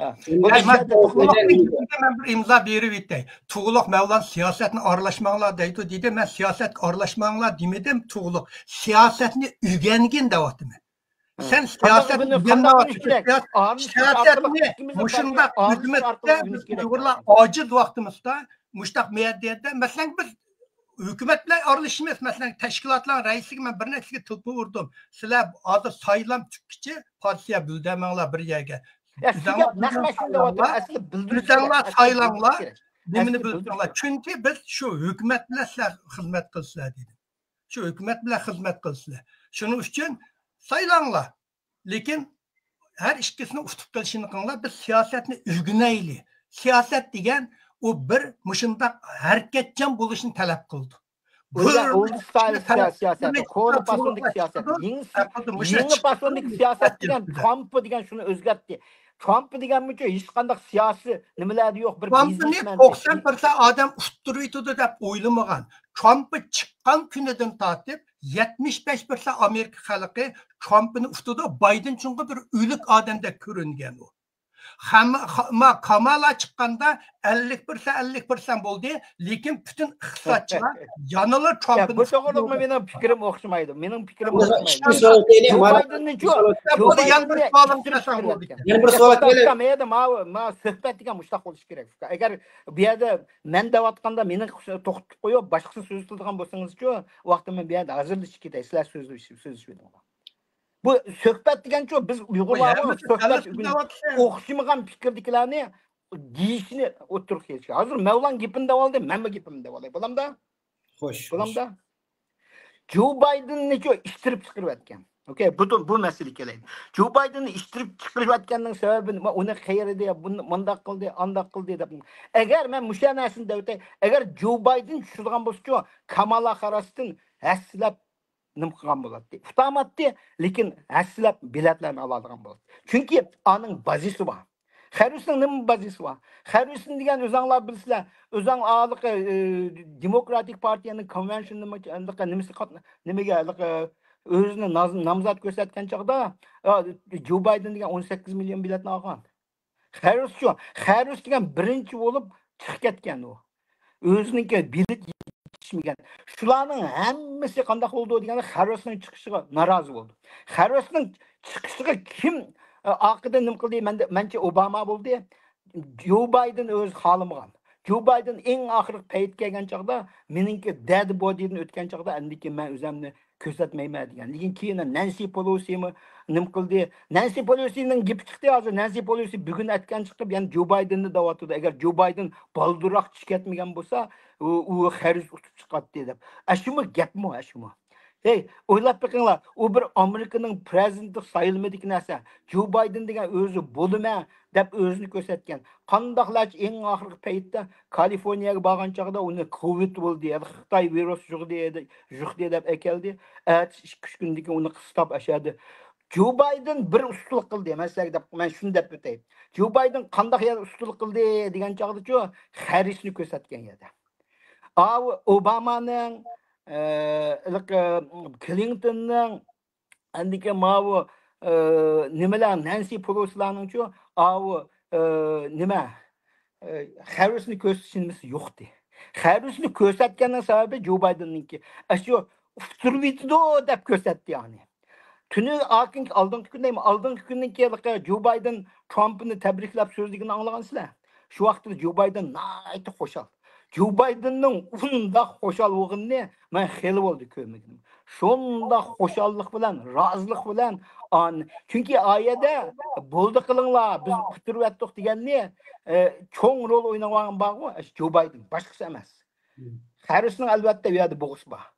ھە. بۇ مەن، مەن بىر ئىمزا بېرىپ ئۆتەي. تۇغلۇق مەۋلان سىياسەتنى ئارىلاشماڭلار دەيدۇ دېدى. مەن سىياسەتكە ئارىلاشماڭلار دېمىدىم، تۇغلۇق. سىياسەتنى ئۆگەنگىن دەۋاتىمەن. ھە. سەن سىياسەتنى ئۆگەنمەيۋاتىسەن. سىياسەتنى مۇشۇنداق ئۆگىنىشكە ئۇيغۇرلار ئاجىز ۋاقتىمىزدا مۇشۇنداق مەدەنىيەتتە، مەسىلەن، بىز ھۆكۈمەت بىلەن ئارىلىشىمىز. مەسىلەن، تەشكىلاتلارنىڭ رەئىسلىرىگە مەن بىر نەچچىگە تېلېفون ئۇردۇم. سىلەر ھازىر سايلام چىققىچە پارتىيە بىلدۈرمەڭلار بىر يەرگە. يا، شۇ گەپ نەق مەشۇنى دەۋاتىمەن. ئەسلى بىلدۈرۈش كېرەك. ئۆزۈڭلار سايلاڭلار، نېمىنى بىلدۈرۈڭلار. چۈنكى بىز شۇ ھۆكۈمەت بىلەن سىلەر خىزمەت قىلىسىلەر دېدىم. شۇ ھۆكۈمەت بىلەن خىزمەت قىلىسىلەر. شۇنىڭ ئۈچۈن سايلاڭلار. لېكىن ھەر ئىككىسىنى ئۇتۇپ قېلىشىنى قىلىڭلار، بىز سىياسەتنى ئۆگىنەيلى. سىياسەت دېگەن ئۇ بىر مۇشۇنداق ھەرىكەتچان بولۇشنى تەلەپ قىلىدۇ. ئۆزگەر-، ئولدىستايل سىياسەت، كونا پاسوندىكى سىياسەت، يېڭى، يېڭى پاسوندىكى سىياسەت دېگەن ترامپ دېگەن شۇنى ئۆزگەرتتى. ترامپ دېگەنمۇچۇ ھېچقانداق سىياسىي نېمىلەردە يوق، بىر ترامپنى بىزنېسمەن. توقسان پىرسەنت ئادەم ئۇتتۇرۇۋېتىدۇ دەپ ئويلىمىغان. ترامپ چىققان كۈنىدىن تارتىپ يەتمىش بەش پىرسەنت ئامېرىكا خەلقى ترامپنى ئۇتىدۇ. بايدېن چوڭقۇر بىر ئۆلۈك ئادەمدەك كۆرۈنگەن ئۇ. خەم-، خا-، ما-، كامالا چىققاندا ئەللىك پىرسەنت، ئەللىك پىرسەنت بولدى، لېكىن پۈتۈن ئىقتىسادچىلار يەنىلا يا، ترامپنى بۇ توغرىلىقمۇ مېنىڭ پىكرىم ئوخشىمايدۇ. مېنىڭ پىكرىم ئوخشىمايدۇ. ئىككى سوئال بېرەيلى، جو مانا، بايدېننىچۇ؟ ئىككى سوئال. جو بايدېننى يەنە بىر سوئال بېرەيلى. يەنە بىر سوئال بېرەيلى. ماۋۇ، ماۋۇ سۆھبەت دېگەن مۇشۇنداق بولۇشى كېرەك. ئەگەر بۇ يەردە مەن دەۋاتقاندا مېنى توختىتىپ قويۇپ، باشقىسى سۆزلىتىدىغان بولسىڭىزچۇ، ۋاقتىمنى بۇ يەردە ھازىرلىشىپ كېتەي، سىلەر سۆزلىشىپ، سۆزلىشىۋېلىڭلار. بۇ سۆھبەت دېگەنچۇ، بىز ئۇيغۇرلارغۇ، سۆھبەت ئۆگىنىش. ئوخشىمىغان پىكىردىكىلەرنى دېيىشنى ئوتتۇرىغا قويۇشكە. ھازىر مەۋلان گېپىنى دەۋالدى، مەنمۇ گېپىمنى دەۋالاي. بولامدا؟ خوش، خوش. بولامدا؟ جو بايدېننىچۇ ئىتتىرىپ چىقىرىۋەتكەن. ئوكەي، بۇ، بۇ مەسىلىگە كېلەيلى. جو بايدېننى ئىتتىرىپ چىقىرىۋەتكەننىڭ سەۋەبى نېمە؟ ئۇنى قېيىردى، بۇنى مۇنداق قىلدى، ئانداق قىلدى دەپ. ئەگەر مەن مۇشۇ نەرسىنى دەۋېتەي، ئەگەر جو بايدېن چۈشىدىغان بولسىچۇ، كامالا خاررىستىن ھەسسىلەپ نېمە قىلغان بولاتتى؟ ئۇتالماتتى، لېكىن ھەسسىلەپ بېلەتلەرنى ئالىدىغان بولاتتى. چۈنكى ئانىڭ بازىسى بار. خەررىسنىڭ نېمە بازىسى بار؟ خەررىسنى دېگەن ئۆزۈڭلار بىلىسىلەر. ئۆزۈڭ ھېلىقى، ئى، دېموكراتىك پارتىيەنىڭ كونۋېنشېن نېمە، ھېلىقى نېمىسى قات-، نېمىگە، ھېلىقى ئۆزىنى ناز-، نامزات كۆرسەتكەن چاغدا، ئا، جو بايدېن دېگەن ئون سەككىز مىليون بېلەتنى ئالغان. خەررىس شۇ. خەررىس دېگەن بىرىنچى بولۇپ چىقىپ كەتكەن ئۇ. ئۆزىنىڭكى بېلەت يېتىشمىگەن. شۇلارنىڭ ھەممىسى قانداق بولدى دېگەندە، خەررىسنىڭ چىقىشىغا نارازى بولدى. خەررىسنىڭ چىقىشىغا كىم، ئە، ئارقىدىن نېمە قىلدى؟ مەندە، مەنچە ئوباما بولدى. جو بايدېن ئۆزى خالىمىغان. جو بايدېن ئەڭ ئاخىرقى پەيت كەلگەن چاغدا، مېنىڭكى دەدە بودىدىن ئۆتكەن چاغدا، ئەندىكىن مەن ئۆزۈمنى كۆرسەتمەيمەن دېگەن. لېكىن كېيىن نەنسى پېلوسىمۇ نېمە قىلدى؟ نەنسى پېلوسىنىڭ گېپى چىقتى ھازىر. نەنسى پېلوسى بۈگۈن ئەتكەن چىقىپ، يەنە جو بايدېننى دەۋاتىدۇ. ئەگەر جو بايدېن بالدۇرراق چىقىپ كەتمىگەن بولسا، ئۇ، ئۇ خەررىس ئۇتۇپ چىقاتتى دەپ. ئەشۇمۇ گەپمۇ، ئەشۇمۇ؟ ھەي، ئويلاپ بېقىڭلار، ئۇ بىر ئامېرىكىنىڭ پرېزىدېنتلىق سايلىمىدىكى نەرسە. جو بايدېن دېگەن ئۆزى بولىمەن دەپ ئۆزىنى كۆرسەتكەن. قانداقلارچە ئەڭ ئاخىرقى پەيتتە كالىفورنىيەگە بارغان چاغدا ئۇنى كوۋىد بولدى، يا خىتاي ۋىرۇسى يۇقتى، يۇقتى دەپ ئەكەلدى. ئەتىسى ئىككى، ئۈچ كۈندىن كېيىن ئۇنى قىستاپ ئەشەدە. جو بايدېن بىر ئۇستىلىق قىلدى. مەن سىلەرگە دەپ، مەن شۇنى دەپ ئۆتەي. جو بايدېن قانداق يەردە ئۇستىلىق قىلدى دېگەن چاغدىچۇ، خەررىسنى كۆرسەتكەن يەردە. ئاۋۇ ئوبامانىڭ، ئە، ھېلىقى كلىنتوننىڭ، ئاندىكىن ماۋۇ، ئە، نېمىلەر، نەنسى پېلوسىلارنىڭچۇ، ئاۋۇ، ئە، نېمە، ئە، خەررىسنى كۆرسىتىش نېمىسى يوقتى. خەررىسنى كۆرسەتكەننىڭ سەۋەبى جو بايدېننىڭكى. ئاشۇ ئۇتتۇرۇۋېتىدۇ دەپ كۆرسەتتى يەنى. تۈنۈ ئاكىنكى ئالدىنقى كۈن دەيمەن، ئالدىنقى كۈندىن كېيىن جو بايدېن ترامپنى تەبرىكلەپ سۆزلىگىنىنى ئاڭلىغانسىلەر. شۇ ۋاقىتتا جو بايدېن ناھايىتى خۇشال. جو بايدېننىڭ ئۇنداق خۇشال بولغىنىنى مەن خېلى بولدى كۆرمىگىنىم. شۇنداق خۇشاللىق بىلەن، رازىلىق بىلەن، ئان-، چۈنكى ئا يەردە «بولدى قىلىڭلار، بىز ئۇتتۇرۇۋەتتۇق» دېگەننى، ئە، چوڭ رول ئوينىغان بارغۇ، ئاشۇ جو بايدېن، باشقىسى ئەمەس. خەررىسنىڭ ئەلۋەتتە ئۇ يەردە بوغۇسى بار.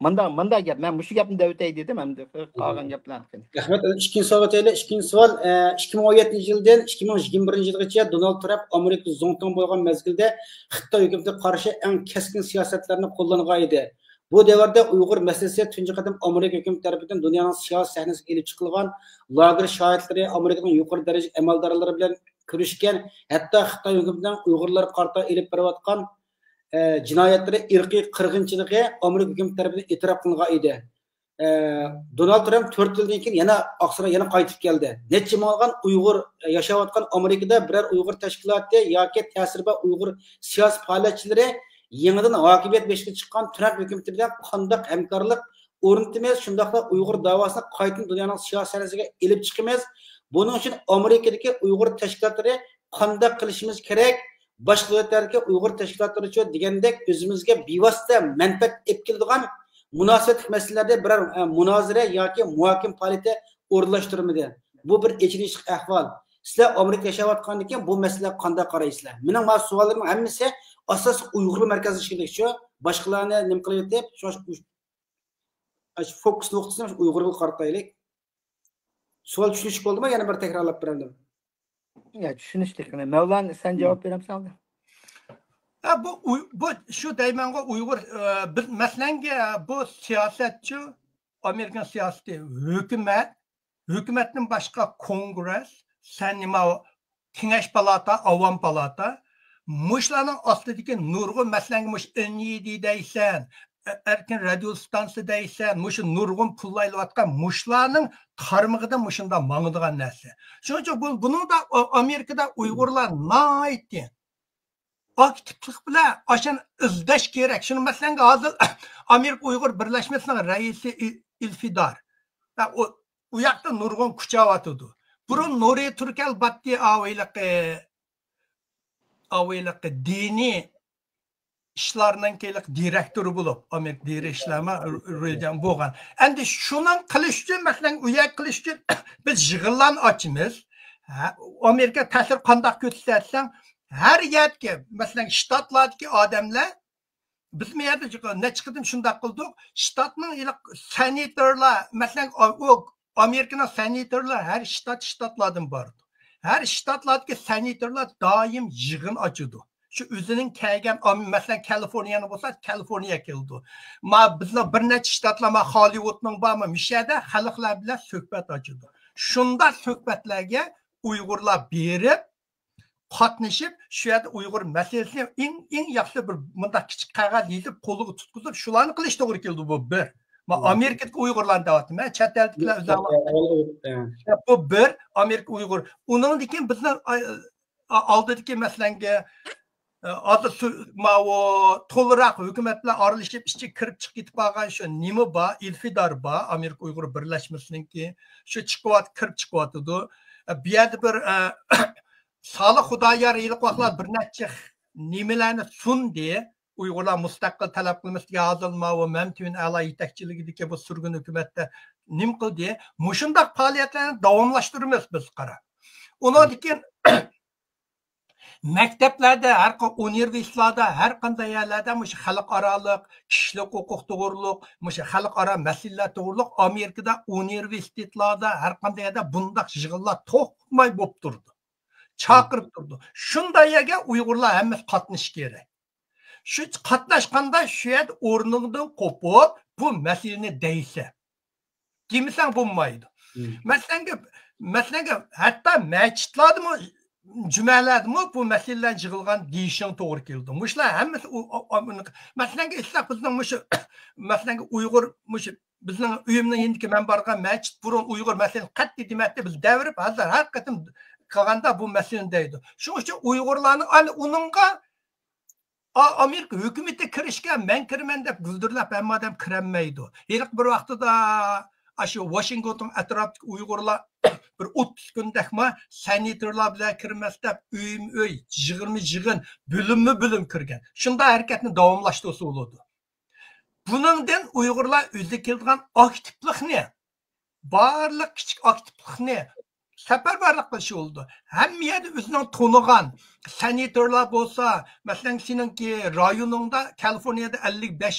مۇنداق، مۇنداق گەپ، مەن مۇشۇ گەپنى دەۋېتەي دېدىم، ئەمدى قالغان گەپلەرنى. رەھمەت. ئىككىنچى سوئال ئۆتەيلى. ئىككىنچى سوئال، ئە، ئىككى مىڭ ئون يەتتىنچى يىلدىن ئىككى مىڭ يىگىرمە بىرىنچى يىلغىچە دونالد ترامپ ئامېرىكا زۇڭتۇڭ بولغان مەزگىلدە خىتاي ھۆكۈمىتىگە قارشى ئەڭ كەسكىن سىياسەتلەرنى قوللانغان ئىدى. بۇ دەۋردە ئۇيغۇر مەسىلىسى تۇنجى قېتىم ئامېرىكا ھۆكۈمىتى تەرىپىدىن دۇنيانىڭ سىياسىي سەھنىسىگە ئېلىپ چىقىلغان، لاگېر شاھىتلىرى، ئامېرىكىنىڭ يۇقىرى دەرىجىلىك ئەمەلدارلىرى بىلەن كۆرۈشكەن، ھەتتا خىتاي ھۆكۈمىتىنىڭ ئۇيغۇرلارغا قارىتا ئېلىپ بېرىۋاتقان ئە، جىنايەتلىرى، ئىرقىي قىرغىنچىلىقى ئامېرىكا ھۆكۈمىتى تەرىپىدىن ئېتىراپ قىلىنغان ئىدى. ئە، دونالد ترامپ تۆت يىلدىن كېيىن يەنە ئاقساراي يەنە قايتىپ كەلدى. نەچچە مىڭلىغان ئۇيغۇر ياشاۋاتقان ئامېرىكىدا بىرەر ئۇيغۇر تەشكىلاتى ياكى تەسىرى بار ئۇيغۇر سىياسىي پائالىيەتچىلىرى يېڭىدىن ھاكىمىيەت بېشىغا چىققان ترامپ ھۆكۈمىتى بىلەن قانداق ھەمكارلىق ئورنىتىمىز، شۇنداقلا ئۇيغۇر داۋاسىنى قايتىدىن دۇنيانىڭ سىياسىي سەھنىسىگە ئېلىپ چىقىمىز. بۇنىڭ ئۈچۈن ئامېرىكىدىكى ئۇيغۇر تەشكىلاتلىرى قانداق قىلىشىمىز كېرەك؟ باشقا دۆلەتلەردىكى ئۇيغۇر تەشكىلاتلىرىچۇ دېگەندەك ئۆزىمىزگە بىۋاسىتە مەنپەئەت ئېلىپ كېلىدىغان مۇناسىۋەتلىك مەسىلىلەردە بىرەر، ئە، مۇنازىرە ياكى مۇھاكىمە پائالىيىتى ئورۇنلاشتۇرمىدى. بۇ بىر ئېچىنىشلىق ئەھۋال. سىلەر ئامېرىكىدا ياشاۋاتقاندىن كېيىن بۇ مەسىلىگە قانداق قارايسىلەر؟ مېنىڭ مانا سوئاللىرىم ھەممىسى ئاساسلىق ئۇيغۇرغا مەركەزلەشكەندەكچۇ. باشقىلارنى نېمە قىلىۋېتىپ، شۇ، شۇ فوكۇس نۇقتىسىنى ئۇيغۇرغا قارىتايلى. سوئال چۈشىنىشلىك بولدىمۇ؟ يەنە بىر تەكرارلاپ بېرەمدىم؟ يا، چۈشىنىشلىك. مەۋلان، سەن جاۋاب بېرەمسەن؟ ھە، بۇ ئۇي-، بۇ شۇ دەيمەنغۇ ئۇيغۇر، ئە، بىر مەسىلەنگە بۇ سىياسەتچۇ، ئامېرىكىنىڭ سىياسىتى، ھۆكۈمەت، ھۆكۈمەتتىن باشقا كونگرېس، سەن نېمە، كېڭەش پالاتا، ئاۋام پالاتا، مۇشۇلارنىڭ ئاستىدىكى نۇرغۇن، مەسىلەن، مۇشۇ ئېن ئى دى دەيسەن، ئەركىن رادىيو ئىستانسا دەيسەن، مۇشۇ نۇرغۇن پۇل ئايلىۋاتقان مۇشۇلارنىڭ تارمىقىدا مۇشۇنداق ماڭىدىغان نەرسە. شۇنىڭ ئۈچۈن بۇ، بۇنىڭدا ئا-، ئامېرىكىدا ئۇيغۇرلار ناھايىتى ئاكتىپلىق بىلەن ئاشۇنى ئىزدەش كېرەك. شۇنى مەسىلەن، ھازىر ئامېرىكا ئۇيغۇر بىرلەشمىسىنىڭ رەئىسى ئىل-، ئىلفىدار. ھە، ئۇ، ئۇ ياقتا نۇرغۇن كۈچەۋاتىدۇ. بۇرۇن نۇرى تۈركەل باتتى ئاۋېلىقى، ئاۋېلىقى دىنىي ئىشلارنىڭ كېلىق دىرېكتورى بولۇپ، ئامېرىكا دىرېكتورى ئىشلەرمۇ رېجەم بولغان. ئەمدى شۇنىڭ قىلىش ئۈچۈن، مەسىلەن، ئۇ يەر قىلىش ئۈچۈن بىز يىغىنلارنى ئاچىمىز. ھە، ئامېرىكا تەسىر قانداق كۆرسەتسەڭ، ھەر يەردىكى، مەسىلەن، شتاتلاردىكى ئادەملەر بىز مۇ يەردە نەچچە قېتىم شۇنداق قىلدۇق. شتاتنىڭ ھېلىقى سېناتورلار، مەسىلەن، ئۇ ئامېرىكىنىڭ سېناتورلار ھەر شتات شتاتلاردىن بارىدۇ. ھەر شتاتلاردىكى سېناتورلار دائىم يىغىن ئاچىدۇ. شۇ ئۆزىنىڭ كەلگەن، ئام-، مەسىلەن، كالىفورنىيەنى بولسا، كالىفورنىيە كېلىدۇ. ما بىزنىڭ بىر نەچچە شتاتلار، ما ھاللىۋۇدنىڭ بارمۇ، مۇشۇ يەردە خەلقلەر بىلەن سۆھبەت ئاچىدۇ. شۇنداق سۆھبەتلەرگە ئۇيغۇرلار بېرىپ، قاتنىشىپ، شۇ يەردە ئۇيغۇر مەسىلىسىنى ئەڭ، ئەڭ ياخشى بىر مۇنداق كىچىك قەغەز يېزىپ، قولىغا تۇتقۇزۇپ، شۇلارنى قىلىش توغرا كېلىدۇ. بۇ بىر. ما ئامېرىكىدىكى ئۇيغۇرلارنى دەۋاتىمەن، چەت ئەلدىكىلەر ئۆزلەرنىڭ. بۇ بىر ئامېرىكا ئۇيغۇر. ئۇنىڭدىن كېيىن بىزنىڭ، ئا، ئا، ئالدىدىكى مەسىلەنگە، ئا، ھازىر سۈ-، ماۋۇ تولىراق ھۆكۈمەت بىلەن ئارىلىشىپ، ئىچىگە كىرىپ چىقىپ كېتىپ قالغان شۇ نېمە بار، ئىلفىدار بار، ئامېرىكا ئۇيغۇر بىرلەشمىسىنىڭكى. شۇ چىقىۋات-، كىرىپ چىقىۋاتىدۇ. ئە، بۇ يەردە بىر، ئە، سالىھ خۇدايار ھېلىقى ۋاقىتلار بىر نەچچە نېمىلەرنى سۇندى. ئۇيغۇرلار مۇستەقىل تەلەپ قىلىمىز دېگەن، ھازىر ماۋۇ مەمتىمىن ئەلا يېتەكچىلىكىدىكى بۇ سۈرگۈن ھۆكۈمەتتە نېمە قىلدى؟ مۇشۇنداق پائالىيەتلەرنى داۋاملاشتۇرىمىز بىز، قارا. ئۇنىڭدىن كېيىن مەكتەپلەردە، ھەر قا-، ئۇنىۋېرسىتېتلاردا، ھەر قانداق يەرلەردە مۇشۇ خەلقئارالىق، كىشىلىك ھوقۇق توغرۇلۇق، مۇشۇ خەلقئارا مەسىلىلەر توغرۇلۇق ئامېرىكىدا ئۇنىۋېرسىتېتلاردا، ھەر قانداق يەردە بۇنداق يىغىنلار توختىماي بولۇپ تۇرىدۇ. چاقىرىپ تۇرىدۇ. شۇنداق يەرگە ئۇيغۇرلار ھەممىسى قاتنىشىش كېرەك. شۇ قاتناشقاندا شۇ يەردە ئورنۇڭدىن قوپۇپ، بۇ مەسىلىنى دەيسەن. دېمىسەڭ بولمايدۇ. مەسىلەنگە، مەسىلەنگە، ھەتتا مەچىتلاردىمۇ، جۈمەلەردىمۇ بۇ مەسىلىلەر يىغىلغان دېيىشىڭ توغرا كېلىدۇ. مۇشۇلار ھەممىسى ئۇ، ئۇ، ئۇ، مەسىلەنگە، ئىسلاق بىزنىڭ مۇشۇ، مەسىلەنگە، ئۇيغۇر، مۇشۇ بىزنىڭ ئۆيۈمنىڭ يېنىدىكى مەن بارغان مەچىت بۇرۇن ئۇيغۇر مەسىلىنى قەتئىي دېمەتتى، بىز دەۋرىپ، ھازىر ھەر قېتىم قىلغاندا بۇ مەسىلىنى دەيدۇ. شۇنىڭ ئۈچۈن ئۇيغۇرلارنىڭ ئەنە ئۇنىڭغا، ئا-، ئامېرىكا ھۆكۈمىتى كىرىشكە مەن كىرىمەن دەپ گۈلدۈرلەپ ھەممە ئادەم كىرەلمەيدۇ. ھېلىقى بىر ۋاقتىدا ئاشۇ ۋاشىنگتون ئەتراپىدىكى ئۇيغۇرلار بىر ئوتتۇز كۈندەكما سېناتورلار بىلەن كىرىمەن دەپ ئۆيمۇ ئۆي، يىغىنمۇ يىغىن، بۆلۈممۇ بۆلۈم كىرگەن. شۇنداق ھەرىكەتنى داۋاملاشتۇرسا بولىدۇ. بۇنىڭدىن ئۇيغۇرلار ئۆزىگە كېلىدىغان ئاكتىپلىقنى، بارلىق كىچىك ئاكتىپلىقنى سەپەرۋەرلىك قىلىشى بولىدۇ. ھەممە يەردە ئۆزىنىڭ تونۇغان سېناتورلار بولسا، مەسىلەن، سېنىڭكى رايونۇڭدا، كالىفورنىيەدە ئەللىك بەش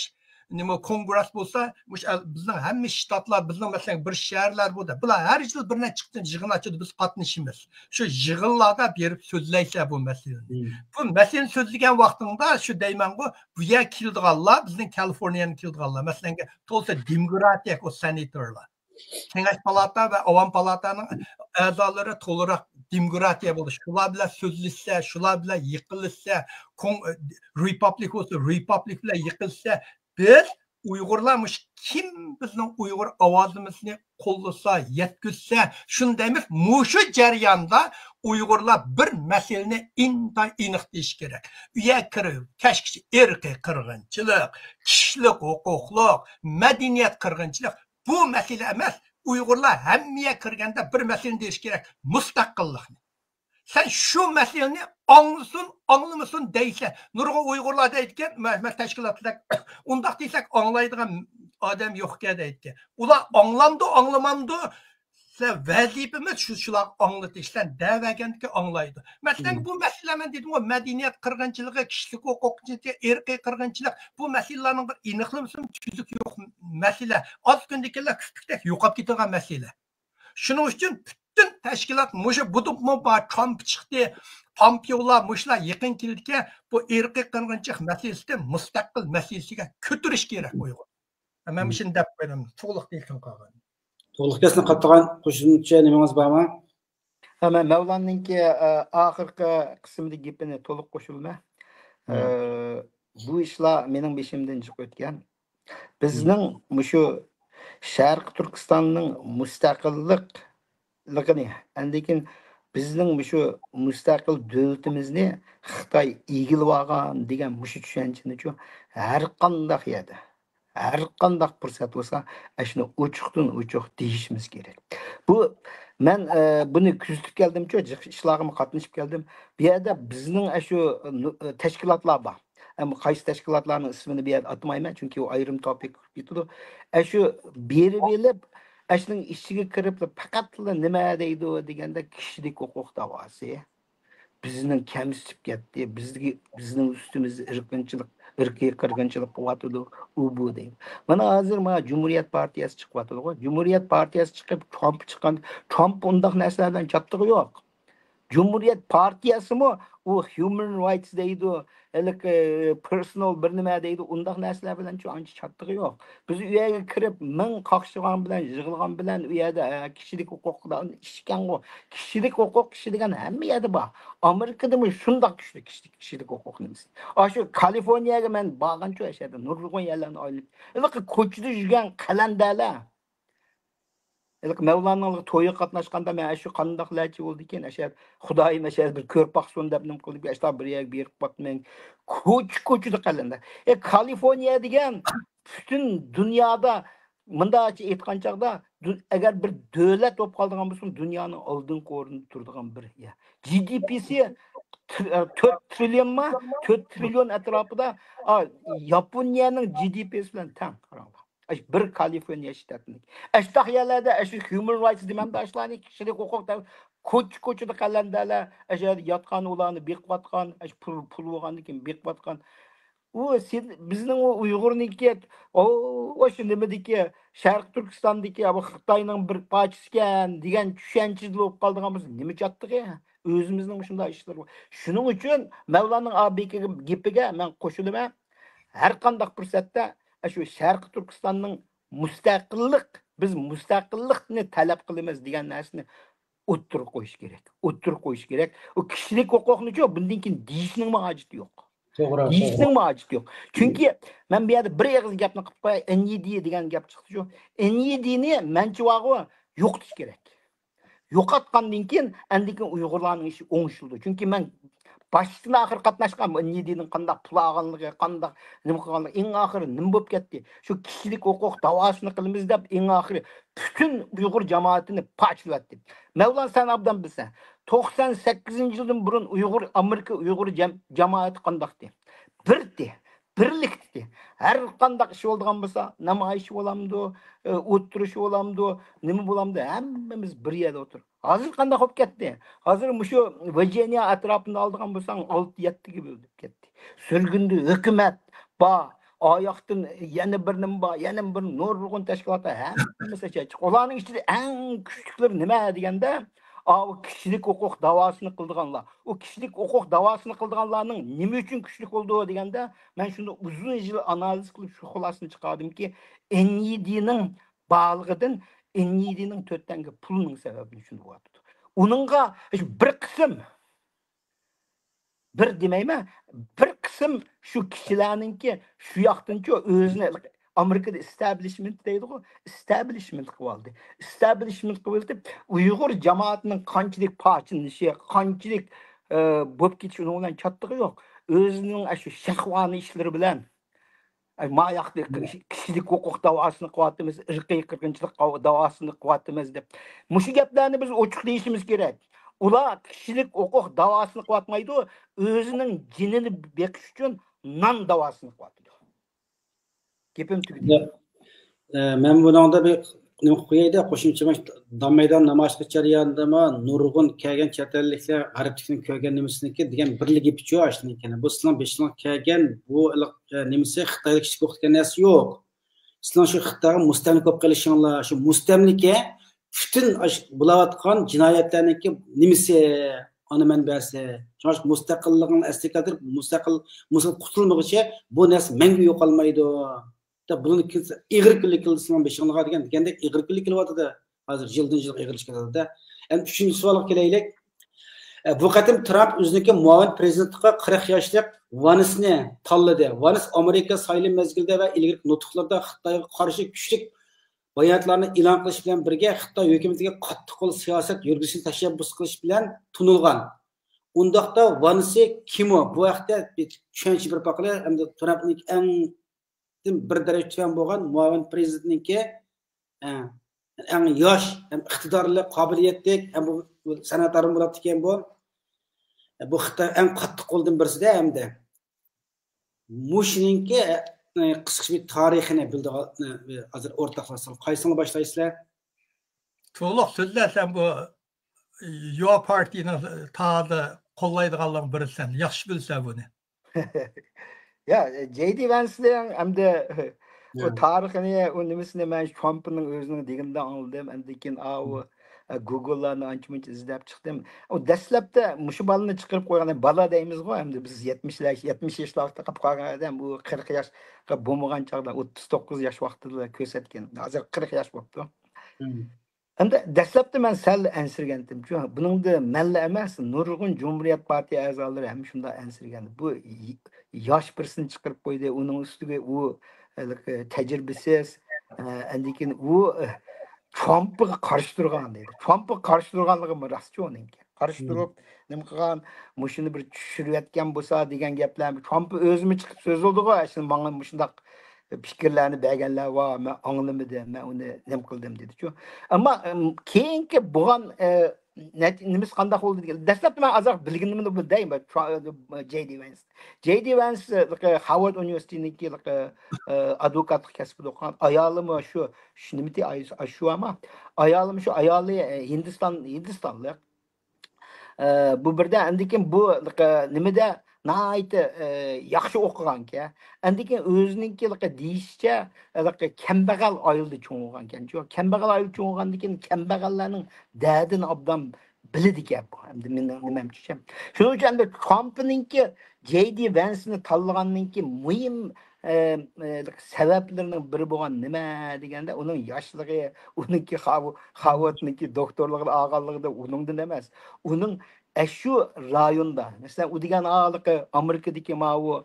نېمە كونگرېس بولسا، مۇشۇ ئەل-، بىزنىڭ ھەممە شتاتلار، بىزنىڭ، مەسىلەن، بىر شەھەرلەر بولدى. بۇلار ھەر يىل بىر نەچچە قېتىم يىغىن ئاچىدۇ، بىز قاتنىشىمىز. شۇ يىغىنلاردا بېرىپ سۆزلەيسىلەر بۇ مەسىلىنى. بۇ مەسىلىنى سۆزلىگەن ۋاقتىڭدا شۇ دەيمەنغۇ، بۇ يەرگە كېلىدىغانلار، بىزنىڭ كالىفورنىيەدىن كېلىدىغانلار، مەسىلەن، تولىسى دېموكراتىيە، ئۇ سېناتورلار. كېڭەش پالاتا ۋە ئاۋام پالاتانىڭ ئەزالىرى تولىراق دېموكراتىيە بولۇش، شۇلار بىلەن سۆزلەشسە، شۇلار بىلەن يىقىلىشسە، كوڭ-، رېپابلىك بولسا، رېپابلىك بىلەن يىقىلىشسە، بىز ئۇيغۇرلار مۇشۇ كىم بىزنىڭ ئۇيغۇر ئاۋازىمىزنى قوللىسا، يەتكۈزسە، شۇنى دەيمىز، مۇشۇ جەرياندا ئۇيغۇرلار بىر مەسىلىنى ئىنتايىن ئېنىق دېيىش كېرەك. ئۇ يەرگە كىرىپ، كەچكىچە ئىرقىي قىرغىنچىلىق، كىشىلىك ھوقۇقلۇق، مەدەنىيەت قىرغىنچىلىق، بۇ مەسىلە ئەمەس. ئۇيغۇرلار ھەممە يەرگە كىرگەندە بىر مەسىلىنى دېيىش كېرەك، مۇستەقىللىقنى. سەن شۇ مەسىلىنى ئاڭلىسۇن، ئاڭلىمىسۇن دەيسەن. نۇرغۇن ئۇيغۇرلار دەيدىكەن، مە-، مە-، تەشكىلاتلار، ئۇنداق دېسەك ئاڭلايدىغان ئادەم يوقكەن دەيدىكەن. ئۇلار ئاڭلامدۇ، ئاڭلىمامدۇ؟ سەن ۋەزىپىمىز شۇ، شۇلارغا ئاڭلىتىش. سەن دەۋەرگەندىكى ئاڭلايدۇ. مەسىلەن، بۇ مەسىلە، مەن دېدىمغۇ، مەدەنىيەت قىرغىنچىلىقى، كىشىلىك ھوقۇق قىرغىنچىلىقى، ئىرقىي قىرغىنچىلىق، بۇ مەسىلىلەرنىڭ بىر ئېنىقلىمىسىمۇ تۈزۈك يوق مەسىلە. ئاز كۈندىن كېيىنلا كۈپكۈكتەك يوقاپ كېتىدىغان مەسىلە. شۇنىڭ ئۈچۈن پۈتۈن تەشكىلات مۇشۇ بۇدۇپمۇ بار، ترامپ چىقتى، پامپېئولار مۇشۇلار يېقىن كېلىدىكەن، بۇ ئىرقىي قىرغىنچىلىق مەسىلىسىنى مۇستەقىل مەسىلىسىگە كۆتۈرۈش كېرەك ئۇيغۇر. مەن مۇشۇنى دەپ قويدۇم، تولۇق دېيىلگەن قالغان. تولۇق كەسنى قاتلىغان قوشۇمچە نېمىڭىز بارمۇ؟ ھە، مەن مەۋلاننىڭكى، ئە، ئاخىرقى قىسمىدىكى گېپىنى تولۇق قوشۇلىمەن. ئە، بۇ ئىشلار مېنىڭ بېشىمدىن جىق ئۆتكەن. بىزنىڭ مۇشۇ شەرقىي تۈركىستاننىڭ مۇستەقىللىقىنى، ئاندىن كېيىن بىزنىڭ مۇشۇ مۇستەقىل دۆلىتىمىزنى خىتاي ئىگىلىۋالغان دېگەن مۇشۇ چۈشەنچىنىچۇ ھەر قانداق يەردە، ھەر قانداق پۇرسەت بولسا، ئاشۇنى ئوچۇقتىن ئوچۇق دېيىشىمىز كېرەك. بۇ، مەن، ئە، بۇنى كۆزىتىپ كەلدىمچۇ، جىق ئىشلارغىمۇ قاتنىشىپ كەلدىم. بۇ يەردە بىزنىڭ ئاشۇ، ئە، تەشكىلاتلار بار. ئەمما قايسى تەشكىلاتلارنىڭ ئىسمىنى بۇ يەردە ئاتىمايمەن، چۈنكى ئۇ ئايرىم توپىك بولۇپ كېتىدۇ. ئاشۇ بېرىۋېلىپ، ئاشۇنىڭ ئىچىگە كىرىپ، پەقەتلا نېمە دەيدۇ دېگەندە، كىشىلىك ھوقۇق داۋاسى. بىزنىڭ كەمسىتىپ كەتتى، بىزگە، بىزنىڭ ئۈستىمىزدە ئىرقىنچىلىق ئىرقىي قىرغىنچىلىق قىلىۋاتىدۇ، ئۇ بۇ دەيدۇ. مانا ھازىر مانا جۇمھۇرىيەت پارتىيەسى چىقىۋاتىدىغۇ. جۇمھۇرىيەت پارتىيەسى چىقىپ، ترامپ چىققان، ترامپ ئۇنداق نەرسىلەر بىلەن چاتىقى يوق. جۇمھۇرىيەت پارتىيەسىمۇ ئۇ ھيۇمەن رايتس دەيدۇ، ھېلىقى پېرسونال بىر نېمە دەيدۇ، ئۇنداق نەرسىلەر بىلەنچۇ ئانچە چاتىقى يوق. بىز ئۇ يەرگە كىرىپ مىڭ قاقشىغان بىلەن، يىغلىغان بىلەن ئۇ يەردە، ھە، كىشىلىك ھوقۇق ئىشكەنغۇ. كىشىلىك ھوقۇق كىشى دېگەن ھەممە يەردە بار. ئامېرىكىدىمۇ شۇنداق كۈچلۈك كىشىلىك، كىشىلىك ھوقۇق نېمىسى. ئاشۇ كالىفورنىيەگە مەن بارغانچۇ، ئەشەدە نۇرغۇن يەرلەرنى ئايلىنىپ، ھېلىقى كوچىدا يۈرگەن قەلەندەرلەر، ھېلىقى مەۋلاننىڭ تويىغا قاتناشقاندا مەن ئاشۇ قانداق لەچى بولدىكىن، ئەشە خۇدايىم ئەشە بىر كۆرۈپ باقسۇن دەپ نېمە قىلدىم، ئاشۇنداق بىر يەرگە بېرىپ باقتىم مەن. كوچا-كوچىدا قەلەندەر. ئە، كالىفورنىيە دېگەن پۈتۈن دۇنيادا، مۇنداقچە ئېيتقان چاغدا، دۇ-، ئەگەر بىر دۆلەت بولۇپ قالىدىغان بولسا، دۇنيانىڭ ئالدىنقى ئورنىدا تۇرىدىغان بىر يەر. جى دى پىسى تر-، ئە، تۆت تىرىليونما؟ تۆت تىرىليون ئەتراپىدا، ئا، ياپونىيەنىڭ جى دى پىسى بىلەن تەڭ، قاراڭلار. ئاشۇ بىر كالىفورنىيە شتاتىنىڭ. ئاشۇنداق يەرلەردە ئاشۇ ھيۇمەن رايتس دېمەمدۇ، ئاشۇلارنى كىشىلىك ھوقۇق دەپ كوچا-كوچىدا قەلەندەرلەر، ئاشۇ يەردە ياتقان، ئۇلارنى بېقىۋاتقان، ئاشۇ پۇل، پۇل بولغاندىن كېيىن بېقىۋاتقان. ئۇ سىز، بىزنىڭ ئۇ ئۇيغۇرنىڭكى، ئۇ، ئاشۇ نېمىدىكى، شەرقىي تۈركىستاندىكى، بۇ خىتاينىڭ بىر پارچىسىكەن دېگەن چۈشەنچىدە بولۇپ قالىدىغان بولسا، نېمە چاتتىقى؟ ئۆزىمىزنىڭ شۇنداق ئىشلىرى بار. شۇنىڭ ئۈچۈن مەۋلاننىڭ ئا بىر گېپىگە مەن قوشۇلىمەن. ھەر قانداق پۇرسەتتە ئاشۇ شەرقىي تۈركىستاننىڭ مۇستەقىللىق، بىز مۇستەقىللىقنى تەلەپ قىلىمىز دېگەن نەرسىنى ئوتتۇرىغا قويۇش كېرەك. ئوتتۇرىغا قويۇش كېرەك. ئۇ كىشىلىك ھوقۇقنىچۇ بۇندىن كېيىن دېيىشنىڭمۇ ھاجىتى يوق. توغرا، دېيىشنىڭمۇ ھاجىتى يوق. چۈنكى مەن بۇ يەردە بىر ئېغىز گەپنى قىلىپ قوياي، ئېن ئى دى دېگەن گەپ چىقتىچۇ. ئېن ئى دىنى مەنچە بارغۇ يوقىتىش كېرەك. يوقاتقاندىن كېيىن، ئاندىن كېيىن ئۇيغۇرلارنىڭ ئىشى ئوڭشىلىدۇ. چۈنكى مەن باشتىن ئاخىر قاتناشقان، ئېن ئى دىنىڭ قانداق پۇل ئالغانلىقى، قانداق نېمە قىلغانلىقى، ئەڭ ئاخىرى نېمە بولۇپ كەتتى؟ شۇ كىشىلىك ھوقۇق داۋاسىنى قىلىمىز دەپ، ئەڭ ئاخىرى پۈتۈن ئۇيغۇر جامائىتىنى پارچىلىۋەتتى. مەۋلان، سەن ئابدان بىلىسەن، توقسان سەككىزىنچى يىلدىن بۇرۇن ئۇيغۇر، ئامېرىكا ئۇيغۇر جەم-، جامائىتى قانداقتى؟ بىردى، بىرلىكتىكى. ھەر قانداق ئىش بولىدىغان بولسا، نامايىش بولامدۇ، ئە، ئولتۇرۇش بولامدۇ، نېمە بولامدۇ، ھەممىمىز بىر يەردە ئولتۇرۇپ. ھازىر قانداق بولۇپ كەتتى؟ ھازىر مۇشۇ ۋىرجىنىيە ئەتراپىنى ئالىدىغان بولساڭ، ئالتە، يەتتىگە بۆلۈنۈپ كەتتى. سۈرگۈندە ھۆكۈمەت بار، ئاياقتىن يەنە بىر نېمە بار، يەنە بىر نۇرغۇن تەشكىلاتلار، ھەممىسى چېچىق. ئۇلارنىڭ ئىچىدە ئەڭ كۈچلۈكلىرى نېمە دېگەندە، ئاۋۇ كىشىلىك ھوقۇق داۋاسىنى قىلىدىغانلار. ئۇ كىشىلىك ھوقۇق داۋاسىنى قىلىدىغانلارنىڭ نېمە ئۈچۈن كۈچلۈك بولىدۇ دېگەندە، مەن شۇنى ئۇزۇن يىل ئانالىز قىلىپ شۇ خۇلاسىنى چىقاردىمكى، ئېن ئى دىنىڭ بارلىقىدىن، ئېن ئى دىنىڭ تۆت تەڭگە پۇلىنىڭ سەۋەبىنى چۈشىنىۋاتىدۇ. ئۇنىڭغا بىر قىسىم، بىر دېمەيمەن، بىر قىسىم شۇ كىشىلەرنىڭكى شۇ ياقتىنچۇ ئۆزىنى ئامېرىكىدا ئىستابلىشمېنت دەيدىغۇ، ئىستابلىشمېنت قىلىۋالدى. ئىستابلىشمېنت قىلىۋېتىپ، ئۇيغۇر جامائىتىنىڭ قانچىلىك پارچىلىنىشى، قانچىلىك، ئە، بولۇپ كېتىشى ئۇنىڭ بىلەن چاتتىقى يوق. ئۆزىنىڭ ئاشۇ شەھۋانىي ئىشلىرى بىلەن، ئە، ماياقتا كىشىلىك ھوقۇق داۋاسىنى قىلىۋاتىمىز، ئىرقىي قىرغىنچىلىق داۋاسىنى قىلىۋاتىمىز دەپ. مۇشۇ گەپلەرنى بىز ئوچۇق دېيىشىمىز كېرەك. ئۇلار كىشىلىك ھوقۇق داۋاسىنى قىلىۋاتمايدۇ، ئۆزىنىڭ جېنىنى بېقىش ئۈچۈن نان داۋاسىنى قىلىۋاتىدۇ. گېپىم تۈگىدى. ئە، مەن بۇنىڭدا بىر نېمە قىلىپ قوياي-دە، قوشۇمچە، دام مەيدان نامايىشلىق جەريانىدىمۇ نۇرغۇن كەلگەن چەت ئەللىكلەر غەربلىكنىڭ كۆرگەن نېمىسىنىڭكى دېگەن بىرلا گېپىچۇ ئاشۇنىڭكى. بۇ سىلىڭ بېشىڭىزغا كەلگەن بۇ ئىلق، ئە، نېمىسى خىتايلىق كىشىلىك ھوقۇق دېگەن نەرسە يوق. سىلەر شۇ خىتايغا مۇستەملىكە بولۇپ قېلىشىڭلار، شۇ مۇستەملىكە پۈتۈن ئاش-، بولاۋاتقان جىنايەتلەرنىڭكى نېمىسى، ئانا مەنبەسى. شۇڭا مۇستەقىللىقىڭ ئەسلىگە كەلتۈرۈپ، مۇستەقىل، مۇستەقىل قۇتۇلمىغۇچە بۇ نەرسە مەڭگۈ يوقالمايدۇ. دەپ بۇنى كېلسە ئېغىر كۈنلەر كېلىدۇ، سىلەر بېشىڭلارغا دېگەن، دېگەندەك ئېغىر كۈنلەر كېلىۋاتىدۇ. ھازىر يىلدىن يىلغا ئېغىرلىشىپ كېتىۋاتىدۇ. ئەمدى ئۈچىنچى سوئالغا كېلەيلىك. ئە، بۇ قېتىم ترامپ ئۆزىنىڭكى مۇئاۋىن پىرېزىدېنتلىققا قىرىق ياشلىق ۋانسنى تاللىدى. ۋانس ئامېرىكا سايلام مەزگىلىدە ۋە ئىلگىرىكى نۇتۇقلىرىدا خىتايغا قارشى كۈچلۈك باياناتلارنى ئېلان قىلىش بىلەن بىرگە، خىتاي ھۆكۈمىتىگە قاتتىق قول سىياسەت يۈرگۈزۈشنى تەشەببۇس قىلىش بىلەن تونۇلغان. ئۇنداقتا ۋانسى كىمۇ؟ بۇ ھەقتە بىر چۈشەنچە بېرىپ باقىلى. ئەمدى ترامپنىڭ ئەڭ بىر دەرىجە تۆۋەن بولغان مۇئاۋىن پىرېزىدېنتنىڭكى، ئە، ئەڭ ياش، ھەم ئىقتىدارلىق، قابىلىيەتلىك، ھەم بۇ، بۇ سەنئەت ئادىمى بولۇپتىكەن بۇ. بۇ خىتاي ئەڭ قاتتىق قولدىن بىرسىدە ئەمدى. مۇشۇنىڭكى، ئە، قىسقىچە بىر تارىخىنى بىلدى، ئە، ھازىر ئورتاقلاشساق. قايسىڭلار باشلايسىلەر؟ تولۇق سۆزلە، سەن بۇ يو پارتىيىنىڭ تازا قوللايدىغانلارنىڭ بىرىسەن. ياخشى بىلىسەن بۇنى. يا، جەي دى ۋەنسنىڭ ئەمدى ئۇ تارىخىنى، ئۇ نېمىسىنى مەن ترامپنىڭ ئۆزىنىڭ دېگىنىدىن ئاڭلىدىم. ئاندىن كېيىن ئاۋۇ گوگللارنى ئانچە مۇنچە ئىزدەپ چىقتىم. ئۇ دەسلەپتە مۇشۇ بالىنى چىقىرىپ قويغان، بالا دەيمىزغۇ، ئەمدى بىز يەتمىش ياش، يەتمىش ياشلاردا قاپ قالغان ئادەم، ئۇ قىرىق ياشقا بولمىغان چاغدا، ئوتتۇز توققۇز ياش ۋاقتىدا كۆرسەتكەن. ھازىر قىرىق ياش بوپتۇ. ئەمدى دەسلەپتە مەن سەل ئەنسىرىگەنتىمچۇ. بۇنىڭدا مەنلا ئەمەس، نۇرغۇن جۇمھۇرىيەت پارتىيە ئەزالىرى ھەم شۇنداق ئەنسىرىگەن. بۇ ي-، ياش بىرسىنى چىقىرىپ قويدى، ئۇنىڭ ئۈستىگە ئۇ، ھېلىقى تەجرىبىسىز، ئە، ئاندىن كېيىن ئۇ، ئە، ترامپقا قارشى تۇرغان دەيدۇ. ترامپقا قارشى تۇرغانلىقىمۇ راستچۇ ئۇنىڭكى. قارشى تۇرۇپ، نېمە قىلغان، مۇشۇنى بىر چۈشۈرۈۋەتكەن بولسا دېگەن گەپلەر. ترامپ ئۆزىمۇ چىقىپ سۆزلىدىغۇ، ئەسلى ماڭا مۇشۇنداق پىكىرلەرنى بەرگەنلەر بار، مەن ئاڭلىمىدىم، مەن ئۇنى نېمە قىلدىم دېدىچۇ. ئەمما، ئىم، كېيىنكى بولغان، ئە، نەت-، نېمىسى قانداق بولدى دېگەن، دەسلەپتە مەن ئازراق بىلگىنىمنى بىلدەي، مەن ترا-، جەي دى ۋەنس. جەي دى ۋەنس، ئە، ھارۋارد ئۇنىۋېرسىتېتىنىڭكى، ئە، ئادۋوكاتلىق كەسپىدە ئوقۇغان، ئايالىمۇ شۇ، شۇ نېمىتى، ئاي-، شۇ ئەما، ئايالىمۇ شۇ، ئايالى، ئە، ھىندىستان، ھىندىستانلىق. ئە، بۇ بىردە، ئاندىن كېيىن بۇ، نېمىدە ناھايىتى، ئە، ياخشى ئوقۇغانكەن. ئاندىن كېيىن ئۆزىنىڭكى دېيىشىچە، كەمبەغەل ئائىلىدە چوڭ بولغانكەنچۇ. كەمبەغەل ئائىلىدە چوڭ بولغاندىن كېيىن كەمبەغەللەرنىڭ دەردىنى ئوبدان بىلىدىكەن بۇ. ئەمدى مېنىڭ نېمەمچە. شۇنىڭ ئۈچۈن ئەمدى ترامپنىڭكى جەي دى ۋەنسنى تاللىغاننىڭكى مۇھىم، ئە، ئە، سەۋەبلىرىنىڭ بىرى بولغان نېمە دېگەندە، ئۇنىڭ ياشلىقى، ئۇنىڭكى خاۋ-، خاۋاتنىڭكى دوكتورلۇقىنى ئالغانلىقىدا ئۇنىڭدىن ئەمەس. ئۇنىڭ ئەشۇ رايوندا، مەسىلەن، ئۇ دېگەن ھېلىقى ئامېرىكىدىكى ماۋۇ،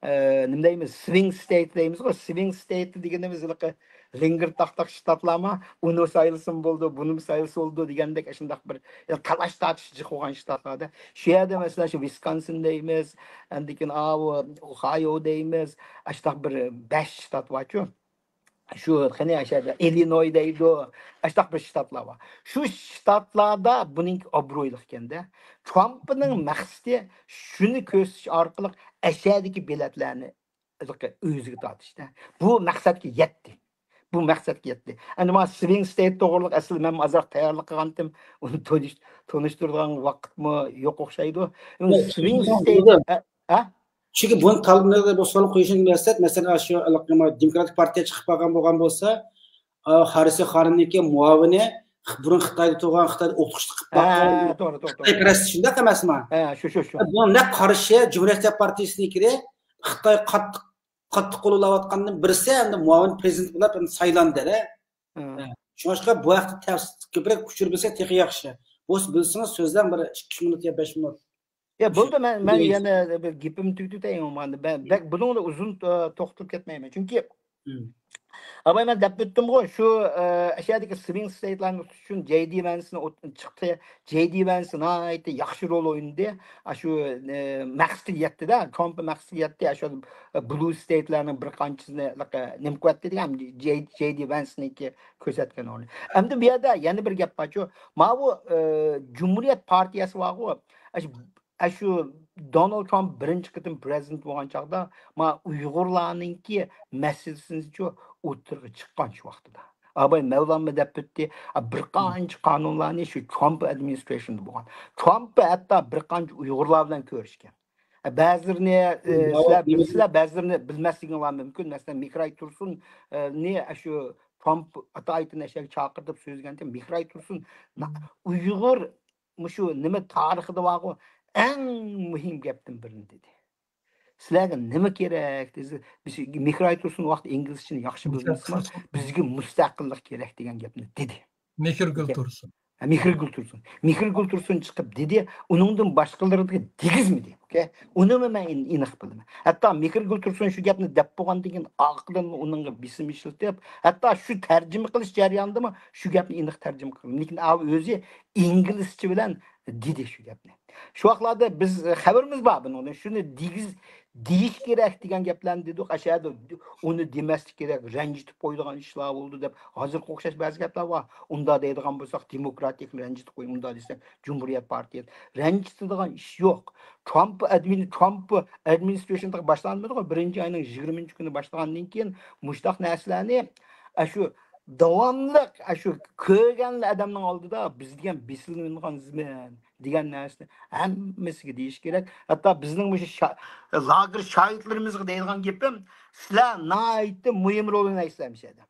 ئە، نېمە دەيمىز، سۋىڭ ستېيت دەيمىزغۇ، سۋىڭ ستېيت دېگىنىمىز ھېلىقى لىڭگىرتاقتاق شتاتلارما، ئۇنى سايلىسىمۇ بولىدۇ، بۇنى سايلىسا بولىدۇ دېگەندەك ئاشۇنداق بىر، يا، تالاش تارتىش جىق بولغان شتاتلاردا. شۇ يەردە، مەسىلەن، شۇ ۋىسكونسىن دەيمىز، ئاندىن كېيىن ئاۋۇ ئوھايو دەيمىز، ئاشۇنداق بىر بەش شتات بارچۇ. شۇ قېنى ئاشۇ يەردە ئىلىنوي دەيدۇ، ئاشۇنداق بىر شتاتلار بار. شۇ شتاتلاردا بۇنىڭكى ئابرۇيلۇق ئىكەندە. ترامپنىڭ مەقسىتى شۇنى كۆرسىتىش ئارقىلىق ئەشەدىكى بېلەتلەرنى ئۆزىگە تارتىشتا. بۇ مەقسەتكە يەتتى. بۇ مەقسەتكە يەتتى. ئەمدى مانا سۋىڭ ستېيت توغرىلىق ئەسلى مەن ئازراق تەييارلىق قىلغانتىم. ئۇنى تونۇش-، تونۇشتۇرىدىغان ۋاقىتمۇ يوق ئوخشايدۇ. ئۇنى ياق، سۋىڭ شۇنداق ستېيت، بولدى. ئە، ئە؟ چۈنكى بۇنى تاللىمىدا بۇ سوئال قويۇشۇم مەقسەت، مەسىلەن، شۇ دېموكراتىك پارتىيە چىقىپ قالغان بولغان بولسا، ئا، خاررىسى خانىمنىڭكى مۇئاۋىنى بۇرۇن خىتايدا تۇرغان، خىتايدا ئوقۇتقۇچىلىق قىلىپ باققان، ھە، توغرا، توغرا، توغرا. خىتايپەرەس شۇنداق ئەمەسمۇ؟ ھە، شۇ، شۇ، شۇ. بۇنىڭ نەق قارشى جۇمھۇرىيەت پارتىيىسىنىڭكىنى خىتاي قاتتىق، قاتتىق قوللاۋاتقاندىن بىرسى ئەمدى مۇئاۋىن پرېزىدېنت بولۇپ ئەمدى سايلاندى، ھە. ھە. ھە. شۇڭلاشقا بۇ ھەقتە تەپسىلىي كۆپرەك ئۇچۇر بىلسەك تېخى ياخشى. بولسا بىلسىڭىز سۆزلەڭ بىر ئىككى مىنۇت يا بەش مىنۇت. يا، بولدى، مەن، مەن يەنە بىر گېپىمنى تۈگىتىۋېتەيمۇ مانا. بەك بۇنىڭدا ئۇزۇن، ئە، توختىلىپ كەتمەيمەن. چۈنكى ئاباي، مەن دەپ ئۆتتۈمغۇ، شۇ، ئە، ئەشەدىكى سۋىڭ ستېيتلارنى تۇتۇش ئۈچۈن جەي دى ۋەنسنى ئوت-، چىقتى. جەي دى ۋەنس ناھايىتى ياخشى رول ئوينىدى. ئاشۇ، ئە، مەقسىتىگە يەتتى-دە، ترامپ مەقسىتىگە يەتتى. ئاشۇ بلۇ ستېيتلارنىڭ بىر قانچىسىنى، نېمە قىلىۋەتتى دېگەن، جەي، جەي دى ۋەنسنىڭكى كۆرسەتكەن ئورنى. ئەمدى بۇ يەردە يەنە بىر گەپ بارچۇ. ماۋۇ، ئە، جۇمھۇرىيەت پارتىيەسى بارغۇ، ئاشۇ ئاشۇ دونالد ترامپ بىرىنچى قېتىم پرېزىدېنت بولغان چاغدا، ما ئۇيغۇرلارنىڭكى مەسىلىسىنىچۇ ئوتتۇرىغا چىققان شۇ ۋاقتىدا. ئاباي مەۋلانمۇ دەپ ئۆتتى، بىر قانچە قانۇنلارنى شۇ ترامپ ئادمىنىسترېيشندا بولغان. ترامپ ھەتتا بىر قانچە ئۇيغۇرلار بىلەن كۆرۈشكەن. بەزىلىرىنى، ئە، سىلەر بىلىسىلەر، بەزىلىرىنى بىلمەسلىكىڭلار مۇمكىن. مەسىلەن، مىكراي تۇرسۇننى ئاشۇ ترامپ ئاتايىتىنى ئەشەگە چاقىرتىپ سۆزلىگەنتى، مىكراي تۇرسۇن، نا-، ئۇيغۇر مۇشۇ نېمە تارىخىدا بارغۇ ئەڭ مۇھىم گەپتىن بىرىنى دېدى. سىلەرگە نېمە كېرەك دېسە، بىز مىكراي تۇرسۇن ۋاقتى ئىنگلىزچىنى ياخشى بىلمىسىمۇ، بىزگە مۇستەقىللىق كېرەك دېگەن گەپنى دېدى. مېھرىگۈل تۇرسۇن. ھە، مېھرىگۈل تۇرسۇن. مېھرىگۈل تۇرسۇن چىقىپ دېدى، ئۇنىڭدىن باشقىلىرىغا دېگۈزمىدى. ئوكەي؟ ئۇنىمۇ مەن ئېن-، ئېنىق بىلىمەن. ھەتتا مېھرىگۈل تۇرسۇن شۇ گەپنى دەپ بولغاندىن كېيىن ئارقىدىن ئۇنىڭغا بېسىم ئىشلىتىپ، ھەتتا شۇ تەرجىمە قىلىش جەريانىدىمۇ شۇ گەپنى ئېنىق تەرجىمە قىلدىم. لېكىن ئاۋۇ ئۆزى ئىنگلىزچە بىلەن دېدى شۇ گەپنى. شۇ ۋاقىتلاردا بىز، ئە، خەۋىرىمىز بار بۇنىڭدىن. شۇنى دېگۈز-، دېيىش كېرەك دېگەن گەپلەرنى دېدۇق. ئەشەدە ئۇنى دېمەسلىك كېرەك، رەنجىتىپ قويىدىغان ئىشلار بولدى دەپ، ھازىرقى ئوخشاش بەزى گەپلەر بار. ئۇنداق دەيدىغان بولساق، دېموكراتىكنى رەنجىتىپ قويۇڭ، ئۇنداق دېسەك، جۇمھۇرىيەت پارتىيەسى. رەنجىتىدىغان ئىش يوق. ترامپ ئادمىن-، ترامپ ئادمىنىسترېيشنىدا باشلانمىدىغۇ، بىرىنچى ئاينىڭ يىگىرمىنچى كۈنى باشلىغاندىن كېيىن مۇشۇنداق نەرسىلەرنى، ئاشۇ داۋاملىق، ئاشۇ كۆرگەنلا ئادەمنىڭ ئالدىدا بىز دېگەن بېسىلىنغان زېمىن، دېگەن نەرسىنى ھەممىسىگە دېيىش كېرەك. ھەتتا بىزنىڭ مۇشۇ شا-، لاگېر شاھىتلىرىمىزغا دەيدىغان گېپىم، سىلەر ناھايىتى مۇھىم رول ئوينايسىلەر مۇشۇ يەردە.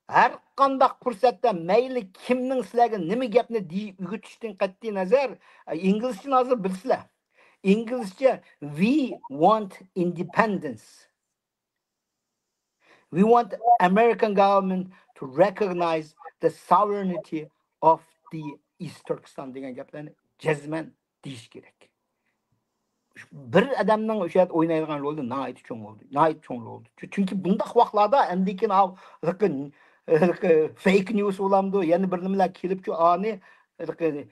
ھەر قانداق پۇرسەتتە مەيلى كىمنىڭ سىلەرگە نېمە گەپنى دېي-، ئۆگىتىشتىن قەتئىي نەزەر، ئىنگلىزچىنى ھازىر بىلىسىلەر. ئىنگلىزچە، "We want independence. We want American government to recognize the sovereignty of the East Turkestan" دېگەن گەپلەرنى جەزمەن دېيىش كېرەك. بىر ئادەمنىڭ ئۆشە يەردە ئوينايدىغان رولى ناھايىتى چوڭ بولدى، ناھايىتى چوڭ رول بولدى. چۈ-، چۈنكى بۇنداق ۋاقىتلاردا ئەمدىكىن ئاۋ-، فېيك نيۇس بولامدۇ، يەنە بىر نېمىلەر كېلىپچۇ ئانى، ئە،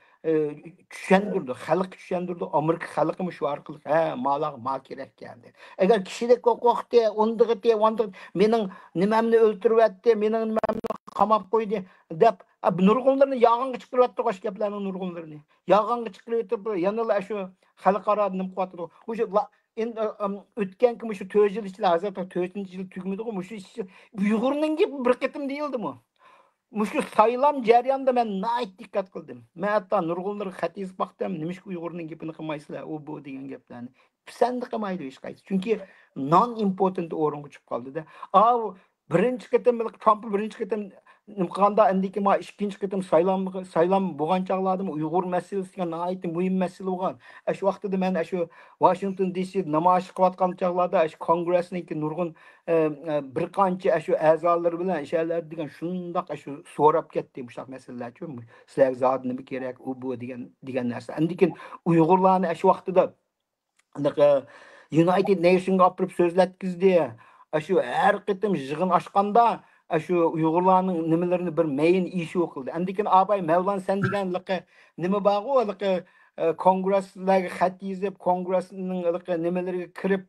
چۈشەندۈردى، خەلققە چۈشەندۈردى. ئامېرىكا خەلقىمۇ شۇ ئارقىلىق، ھە، مالاغا ما كېرەككەن دېدى. ئەگەر كىشىلىك ھوقۇقتى، ئۇندىغىتى، ۋاندىغىتى، مېنىڭ نېمەمنى ئۆلتۈرۈۋەتتى، مېنىڭ نېمەمنى قاماپ قويدى دەپ، ئە، نۇرغۇنلىرىنى يالغانغا چىقىرىۋەتتى، ئاشۇ گەپلەرنىڭ نۇرغۇنلىرىنى. يالغانغا چىقىرىۋېتىپ، يەنىلا شۇ خەلقئارادا نېمە قىلىۋاتىدۇ. مۇشۇ لا-، ئەم، ئۆتكەنكى مۇشۇ تۆت يىل ئىچىدە، ھازىر تۆتىنچى يىل تۈگىمىدىغۇ، مۇشۇ ئىچىدە ئۇيغۇرنىڭ گېپى بىر قېتىم دېيىلدىمۇ؟ مۇشۇ سايلام جەريانىدا مەن ناھايىتى دىققەت قىلدىم. مەن ھەتتا نۇرغۇنلارغا خەت يېزىپ باقتىم، نېمىشقا ئۇيغۇرنىڭ گېپىنى قىلمايسىلەر، ئۇ بۇ دېگەن گەپلەرنى. پىسەندە قىلمايدۇ ھېچقايسى. چۈنكى نان ئىمپورتنت ئورۇنغا چۈشۈپ قالدىدا. ئاۋۇ بىرىنچى قېتىم، ترامپ بىرىنچى قېتىم نېمە قىلغاندا، ئەندىكىن ما ئىككىنچى قېتىم سايلام، سايلام بولغان چاغلاردىمۇ ئۇيغۇر مەسىلىسى دېگەن ناھايىتى مۇھىم مەسىلە بولغان. ئاشۇ ۋاقتىدا مەن ئاشۇ ۋاشىنگتون دى سى نامايىش قىلىۋاتقان چاغلاردا ئاشۇ كونگرېسنىڭكى نۇرغۇن، ئە، ئە، بىر قانچە ئاشۇ ئەزالىرى بىلەن ئىشەلەر دېگەن شۇنداق ئاشۇ سوراپ كەتتى مۇشۇنداق مەسىلىلەرچۇ. سىلەرگە زادى نېمە كېرەك، ئۇ بۇ دېگەن، دېگەن نەرسە. ئەندىكىن ئۇيغۇرلارنى ئاشۇ ۋاقتىدا ئۇنداق، ئە، يۇنايتېد نېيشنغا ئاپىرىپ سۆزلەتكۈزدى. ئاشۇ ھەر قېتىم يىغىن ئاچقاندا، ئاشۇ ئۇيغۇرلارنىڭ نېمىلىرىنى بىر مەين ئىشۇ قىلدى. ئەندىكىن ئاباي مەۋلان سەن دېگەن لىقى نېمە بارغۇ، لىقى، ئە، كونگرېسلارغا خەت يېزىپ، كونگرېسنىڭ لىقى نېمىلىرىگە كىرىپ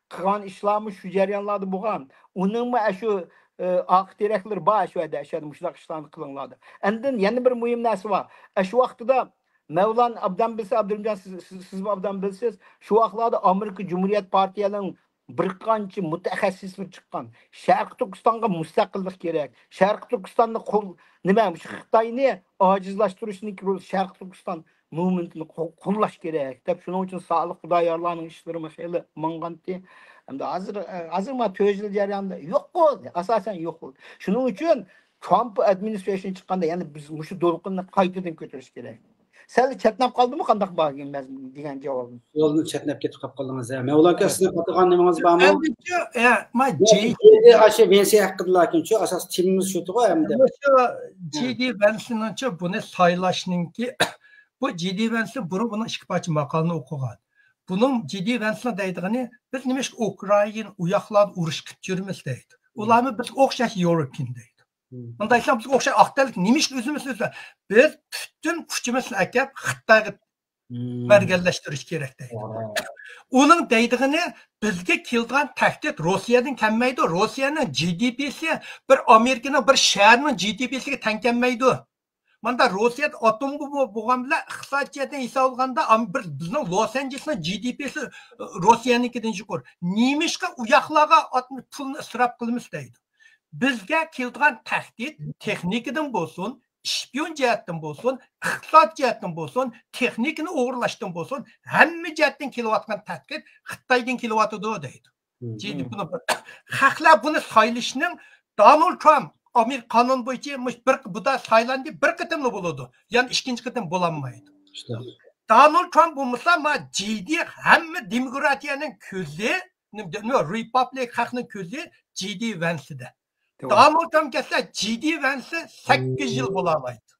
قىلغان ئىشلارمۇ شۇ جەريانلاردا بولغان. ئۇنىڭمۇ ئاشۇ، ئە، ئارقا تىرەكلىرى بار شۇ يەردە، ئاشۇ يەردە مۇشۇنداق ئىشلارنى قىلىڭلار دەپ. ئاندىن يەنە بىر مۇھىم نەرسە بار. ئاشۇ ۋاقتىدا مەۋلان ئابدان بىلسە، ئابدۇرېھىم جان، سىز، سىز، سىزمۇ ئابدان بىلىسىز. شۇ ۋاقىتلاردا ئامېرىكا جۇمھۇرىيەت پارتىيەنىڭ بىر قانچە مۇتەخەسسىسلىرى چىققان. شەرقىي تۈركىستانغا مۇستەقىللىق كېرەك. شەرقىي تۈركىستاننى قول-، نېمە، مۇشۇ خىتاينى ئاجىزلاشتۇرۇشنىڭكى رولى شەرقىي تۈركىستان موۋمېنتىنى قو-، قوللاش كېرەك دەپ، شۇنىڭ ئۈچۈن سالىھ خۇدايارلارنىڭ ئىشلىرىمۇ خېلى ماڭغانتى. ئەمدى ھازىر، ھازىر ما تۆت يىل جەريانىدا يوق بولدى، ئاساسەن يوق بولدى. شۇنىڭ ئۈچۈن ترامپ ئادمىنىسترېيشن چىققاندا يەنە بىز مۇشۇ دولقۇننى قايتىدىن كۆتۈرۈش كېرەك. سەل چەتنەپ قالدىمۇ قانداق بار دېگەن جاۋابىم؟ يولدىن چەتنەپ كېتىپ قاپ قالدىڭىز ھە. مەۋلا ئاكا، سىزنىڭ قاتىدىغان نېمىڭىز بارمۇ؟ ئەمدىچۇ، ئە، ما، جېي دى ئاشۇ ۋېنسى ھەققىدىلا، لېكىنچۇ ئاساس تېمىمىز شۇتىغۇ ئەمدى. مۇشۇ جېي دى ۋەنسنىڭچۇ بۇنى سايلاشنىڭكى، بۇ جېي دى ۋەنسنى بۇرۇن بۇنىڭ ئىككى پارچە ماقالىنى ئوقۇغان. بۇنىڭ جېي دى ۋەنسنىڭ دەيدىغىنى، بىز نېمىشقا ئۇكرائىن ئۇ ياقلاردا ئۇرۇش قىلىپ يۈرىمىز دەيدۇ. ئۇلارمۇ بىزگە ئوخشاش يۇروپىيەن دەيدۇ. مم. مۇنداق دېسەم، بىزگە ئوخشاش ئاق تەنلىك نېمە ئىشقا ئۆزىمىز ئۆزى؟ بىز پۈتۈن كۈچىمىزنى ئەكەپ خىتايغا مم. مەرگەنلەشتۈرۈش كېرەك دەيدۇ. ئۇنىڭ دەيدىغىنى، بىزگە كېلىدىغان تەھدىت روسىيەدىن كەلمەيدۇ. روسىيەنىڭ جى دى پىسى بىر ئامېرىكىنىڭ بىر شەھىرىنىڭ جى دى پىسىگە تەڭ كەلمەيدۇ. ماندا روسىيەدە ئاتوم بومبا بولغان بىلەن ئىقتىسادىي جەھەتتىن ھېسابلىغاندا، ئام-، بىر، بىزنىڭ لوس ئانژېلېسنىڭ جى دى پىسى روسىيەنىڭكىدىن يۇقىرى. نېمىشقا ئۇ ياقلارغا ئات-، پۇلنى ئىسراپ قىلىمىز دەيدۇ. بىزگە كېلىدىغان تەھدىت تېخنىكىدىن بولسۇن، شپىيون جەھەتتىن بولسۇن، ئىقتىساد جەھەتتىن بولسۇن، تېخنىكىنى ئوغرىلاشتىن بولسۇن، ھەممە جەھەتتىن كېلىۋاتقان تەھدىت خىتايدىن كېلىۋاتىدۇ دەيدۇ. جى دى پىنى بىر. خەقلەر بۇنى سايلىشنىڭ، دونالد ترامپ ئامېرىكا قانۇنى بويىچە مۇش بىر، بۇدا سايلاندى، بىر قېتىملا بولىدۇ. يەنە ئىككىنچى قېتىم بولالمايدۇ. دونالد ترامپ بولمىسا، ما جى دى ھەممە دېموكراتىيەنىڭ كۆزى، نېمە، رېپابلىك خەقنىڭ كۆزى جى دى ۋەنسىدە. دونالد ترامپ كەتسە، جى دى ۋەنسى سەككىز يىل بولالايدۇ.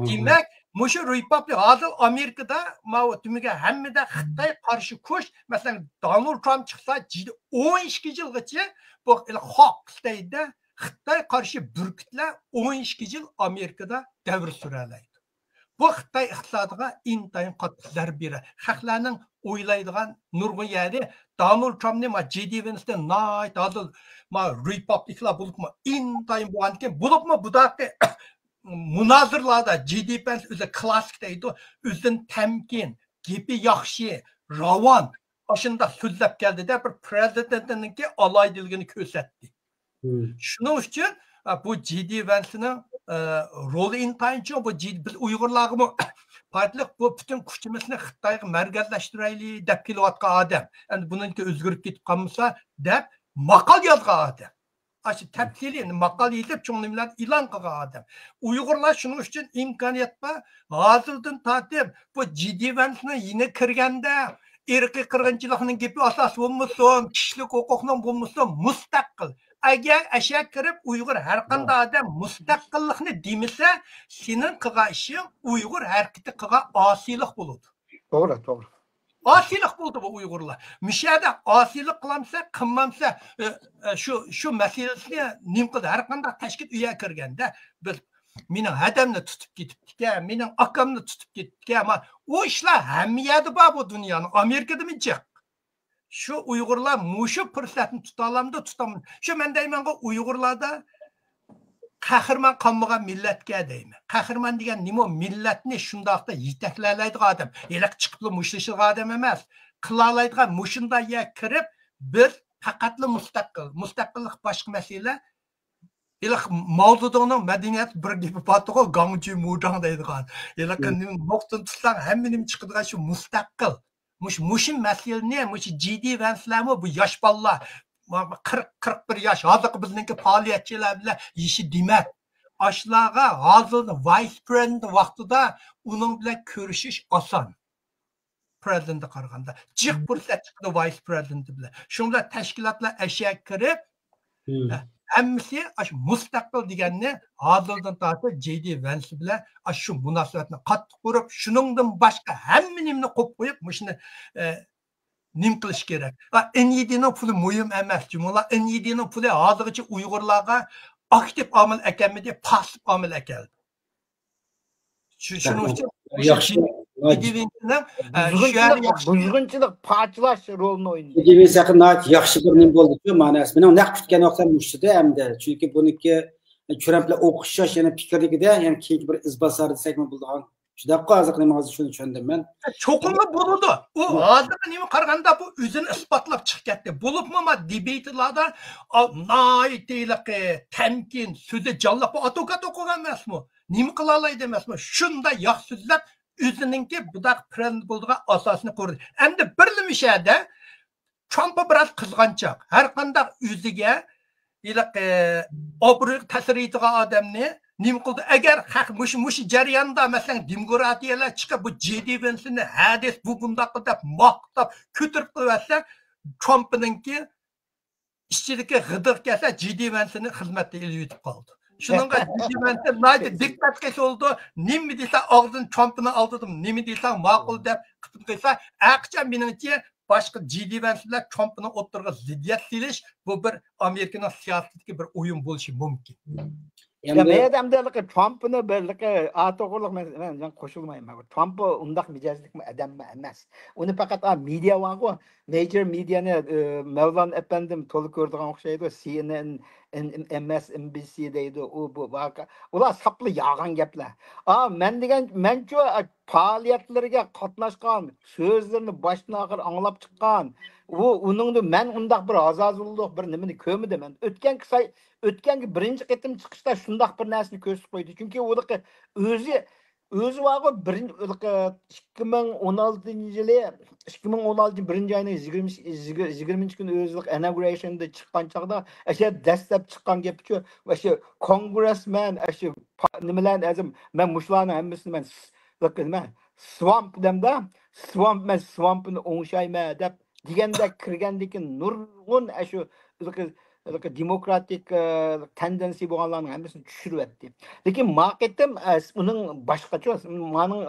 دېمەك، مۇشۇ رېپابلىك ھازىر ئامېرىكىدا، ماۋۇ تۈمىگە ھەممىدە خىتاي قارشى كۈچ، مەسىلەن، دونالد ترامپ چىقسا، جى دى ئون ئىككى يىلغىچە بۇ خاق دەيدۇ، خىتاي قارشى بۈركۈتلەر ئون ئىككى يىل ئامېرىكىدا دەۋر سۈرەلەيدۇ. بۇ خىتاي ئىقتىسادىغا ئىنتايىن قاتتىق زەربە بېرە. خەقلەرنىڭ ئويلايدىغان نۇرغۇن يەرى دونالد ترامپنى ما جى دى ۋەنسدىن ناھايىتى ھازىر ما رېپابلىكلار بولۇپمۇ ئىنتايىن بولغانىكەن. بولۇپمۇ بۇداقى مۇنازىرىلاردا جى دى ۋەنس ئۆزى كلاسسىك دەيدۇ. ئۆزىدىن تەمكىن، گېپى ياخشى، راۋان، ئاشۇنداق سۆزلەپ كەلدىدە، بىر پرېزىدېنتنىڭكى ئالاھىدىلىكىنى كۆرسەتتى. شۇنىڭ ئۈچۈن، ئە، بۇ جى دى ۋەنسنىڭ، ئە، رولى ئىنتايىن چوڭ. بۇ جى-، بىز ئۇيغۇرلارغىمۇ پارتلىق بۇ پۈتۈن كۈچىمىزنى خىتايغا مەركەزلەشتۈرەيلى دەپ كېلىۋاتقان ئادەم. ئەمدى بۇنىڭكى ئۆزگىرىپ كېتىپ قالمىسا دەپ ماقال يازغان ئادەم. ئاشۇ تەپسىلىي ماقالە يېزىپ، چوڭ نېمىلەرنى ئېلان قىلغان ئادەم. ئۇيغۇرلار شۇنىڭ ئۈچۈن ئىمكانىيەت بار. ھازىردىن تارتىپ بۇ جېدى ۋەنسنىڭ يېنىغا كىرگەندە ئىرقىي قىرغىنچىلىقنىڭ گېپى ئاساس بولمىسۇن، كىشىلىك ھوقۇقنىڭ بولمىسۇن، مۇستەقىل. ئەگەر ئەشە كىرىپ ئۇيغۇر ھەر قانداق ئادەم مۇستەقىللىقنى دېمىسە، سېنىڭ قىلغان ئىشىڭ ئۇيغۇر ھەرىكىتى قىلغان ئاسىيلىق بولىدۇ. توغرا، توغرا. ئاسىيلىق بولدى بۇ ئۇيغۇرلار. مۇشۇ يەردە ئاسىيلىق قىلامسا، قىلمامسا، ئە، ئە، شۇ، شۇ مەسىلىسىنى نېمە قىلدى؟ ھەر قانداق تەشكىل ئۆيگە كىرگەندە، بىز، مېنىڭ ھەدەمنى تۇتۇپ كېتىپتىكەن، مېنىڭ ئاكامنى تۇتۇپ كېتىپتىكەن. ئەمما ئۇ ئىشلار ھەممە يەردە بار بۇ دۇنيانىڭ، ئامېرىكىدىمۇ جىق. شۇ ئۇيغۇرلار مۇشۇ پۇرسەتنى تۇتالامدۇ، تۇتالمامدۇ؟ شۇ مەن دەيمەنغۇ، ئۇيغۇرلاردا قەھرىمان قالمىغان مىللەتكە دەيمەن. قەھرىمان دېگەن نېمە؟ مىللەتنى شۇنداقتا يېتەكلەيدىغان ئادەم. ھېلىقى چىقىپلا مۇشتلىشىدىغان ئادەم ئەمەس. قىلالايدىغان مۇشۇنداق يەرگە كىرىپ، بىز پەقەتلا مۇستەقىل. مۇستەقىللىق باشقا مەسىلە. ھېلىقى ماۋزېدۇڭنىڭ مەدەنىيەت بىر گېپى بارتىغۇ، گاڭجۈ مۇجاڭ دەيدىغان. ھېلىقى نېمە نۇقتىنى تۇتساڭ، ھەممە نېمە چىقىدىغان شۇ مۇستەقىل. مۇش-، مۇشۇ مەسىلىنى، مۇشۇ جېدى ۋەنسلەرمۇ بۇ ياش بالىلار، قىرىق، قىرىق بىر ياش، ھازىرقى بىزنىڭكى پائالىيەتچىلەر بىلەن يېشى دېمەك. ئاشۇلارغا ھازىر ۋايس پرېزىدېنت ۋاقتىدا ئۇنىڭ بىلەن كۆرۈشۈش ئاسان. پرېزىدېنتقا قارىغاندا جىق پۇرسەت چىقىدۇ ۋايس پرېزىدېنت بىلەن. شۇنىڭ بىلەن تەشكىلاتلار ئەشەگە كىرىپ، ھە، ھەممىسى ئاشۇ مۇستەقىل دېگەننى ھازىردىن تارتىپ جېدى ۋەنس بىلەن ئاشۇ مۇناسىۋەتنى قاتتىق قۇرۇپ، شۇنىڭدىن باشقا ھەممە نېمىنى قويۇپ قويۇپ، مۇشۇنى، ئە، نېمە قىلىش كېرەك؟ ئا، ئېن ئى دىنىڭ پۇلى مۇھىم ئەمەس، جۇمۇلا. ئېن ئى دىنىڭ پۇلى ھازىرغىچە ئۇيغۇرلارغا ئاكتىپ ئامىل ئەكەلمىدى، پاسسىپ ئامىل ئەكەلدى. شۇ-، شۇنىڭ ئۈچۈن ياخشى. جېدى ۋەنسنىڭ، ئە، شۇ يەردە بۇزغۇنچىلىق، ياخشى. بۇزغۇنچىلىق، پارچىلاش رولىنى ئوينىدى. جېدى ۋەنس ھەققىدە ناھايىتى ياخشى بىر نېمە بولدى، ماناسى. مېنىڭ نەق كۈتكەن ۋاقتىم مۇشۇ ئىدى ئەمدى. چۈنكى بۇنىڭكى ترامپ بىلەن ئوخشاش يەنە پىكىردىكىدە، يەنە كېيىنكى بىر ئىز باسار دېسەكمۇ بولىدىغان. شۇنداققۇ، ھازىرقى نېمىڭىزنى شۇنى چۈشەندىم مەن. چوقۇملا بولىدۇ. ئۇ ھازىرقى نېمە قارىغاندا بۇ ئۆزىنى ئىسپاتلاپ چىقىپ كەتتى. بولۇپمۇ ما دېبېيتلاردا، ئا، ناھايىتى ھېلىقى تەمكىن، سۆزى جانلىق، بۇ ئادۋوكات ئوقۇغان ئەمەسمۇ؟ نېمە قىلالايدۇ ئەمەسمۇ؟ شۇنداق ياخشى سۆزلەپ، ئۆزىنىڭكى بۇنداق پرېزىدېنت بولىدىغان ئاساسىنى قۇردى. ئەمدى بىرلا مۇشۇ يەردە ترامپمۇ بىراز قىزغانچاق. ھەر قانداق ئۆزىگە ھېلىقى ئابرۇيغا تەسىر يېتىدىغان ئادەمنى نېمە قىلدى؟ ئەگەر خەق مۇشۇ، مۇشۇ جەرياندا، مەسىلەن، دېموكراتىيەلەر چىقىپ، بۇ جېدى ۋەنسنى ھە دېسە، بۇ بۇنداق قىل دەپ ماختاپ، كۆتۈرۈپ قويۇۋەتسە، ترامپنىڭكى ئىچىدىكى غىدىق كەلسە، جېدى ۋەنسنى خىزمەتتە ئېلىۋېتىپ قالىدۇ. شۇنىڭغا جېدى ۋەنس ناھايىتى دىققەت قىلسا بولىدۇ. نېمە دېسە، ئاغزىنى ترامپنىڭ ئالدىدا، نېمە دېسە ماقۇل دەپ قىپىن قىلسا، ئەقىچە مېنىڭچە باشقا جېدى ۋەنس بىلەن ترامپنىڭ ئوتتۇرىغا زىددىيەت سېلىش، بۇ بىر ئامېرىكىنىڭ سىياسىتىدىكى بىر ئويۇن بولۇشى مۇمكىن. يا، مەن ئەمدى ھېلىقى ترامپنى بىر ھېلىقى ئا توغرىلىق مەن، مەن، مەن قوشۇلمايمەن. ترامپ ئۇنداق مىجەزلىكمۇ ئادەممۇ ئەمەس. ئۇنى پەقەت ئا مېدىيا بارغۇ، مېجور مېدىيانى، ئى، مەۋلان ئەپەندىم تولا كۆرىدىغان ئوخشايدۇ. سى ئېن ئېن، ئېن، ئېم ئېس ئېن بى سى دەيدۇ. ئۇ، بۇ، ۋاقا-، ئۇلار ساپلا يالغان گەپلەر. ئا، مەن دېگەن، مەنچۇ، ئا، پائالىيەتلىرىگە قاتناشقان، سۆزلىرىنى باشتىن ئاخىر ئاڭلاپ چىققان، ئۇ، ئۇنىڭدا مەن ئۇنداق بىر ھازازۇللۇق بىر نېمىنى كۆرمىدىم. مەن ئۆتكەنكى ساي-، ئۆتكەنكى بىرىنچى قېتىم چىقىشتا شۇنداق بىر نەرسىنى كۆرسىتىپ قويدى. چۈنكى ئۇ ئۆزى، ئۆزى بارغۇ، بىرىنچى، ئىككى مىڭ ئون ئالتىنچى يىلى، ئىككى مىڭ ئون ئالتىنچى بىرىنچى ئاينىڭ يىگىرمە، يىگىرمىنچى كۈنى ئۆزى ئىناگۇرېيشندا چىققان چاغدا، ئەشە دەسلەپ چىققان گېپىچۇ، ئەشە كونگرېسمەن، ئەشە پا-، نېمىلەرنى ئەزىم، مەن مۇشۇلارنىڭ ھەممىسىنى مەن س-، نېمە، سۋامپ دەمدە، سۋامپ، مەن سۋامپنى ئوڭشايمەن دەپ دېگەندەك كىرگەندىكىن نۇرغۇن ئەشۇ ھېلىقى دېموكراتىك، ئە، تەندېنسىيە بولغانلارنىڭ ھەممىسىنى چۈشۈرۈۋەتتى. لېكىن ما قېتىم، ئە، ئۇنىڭ باشقىچە، مانىڭ،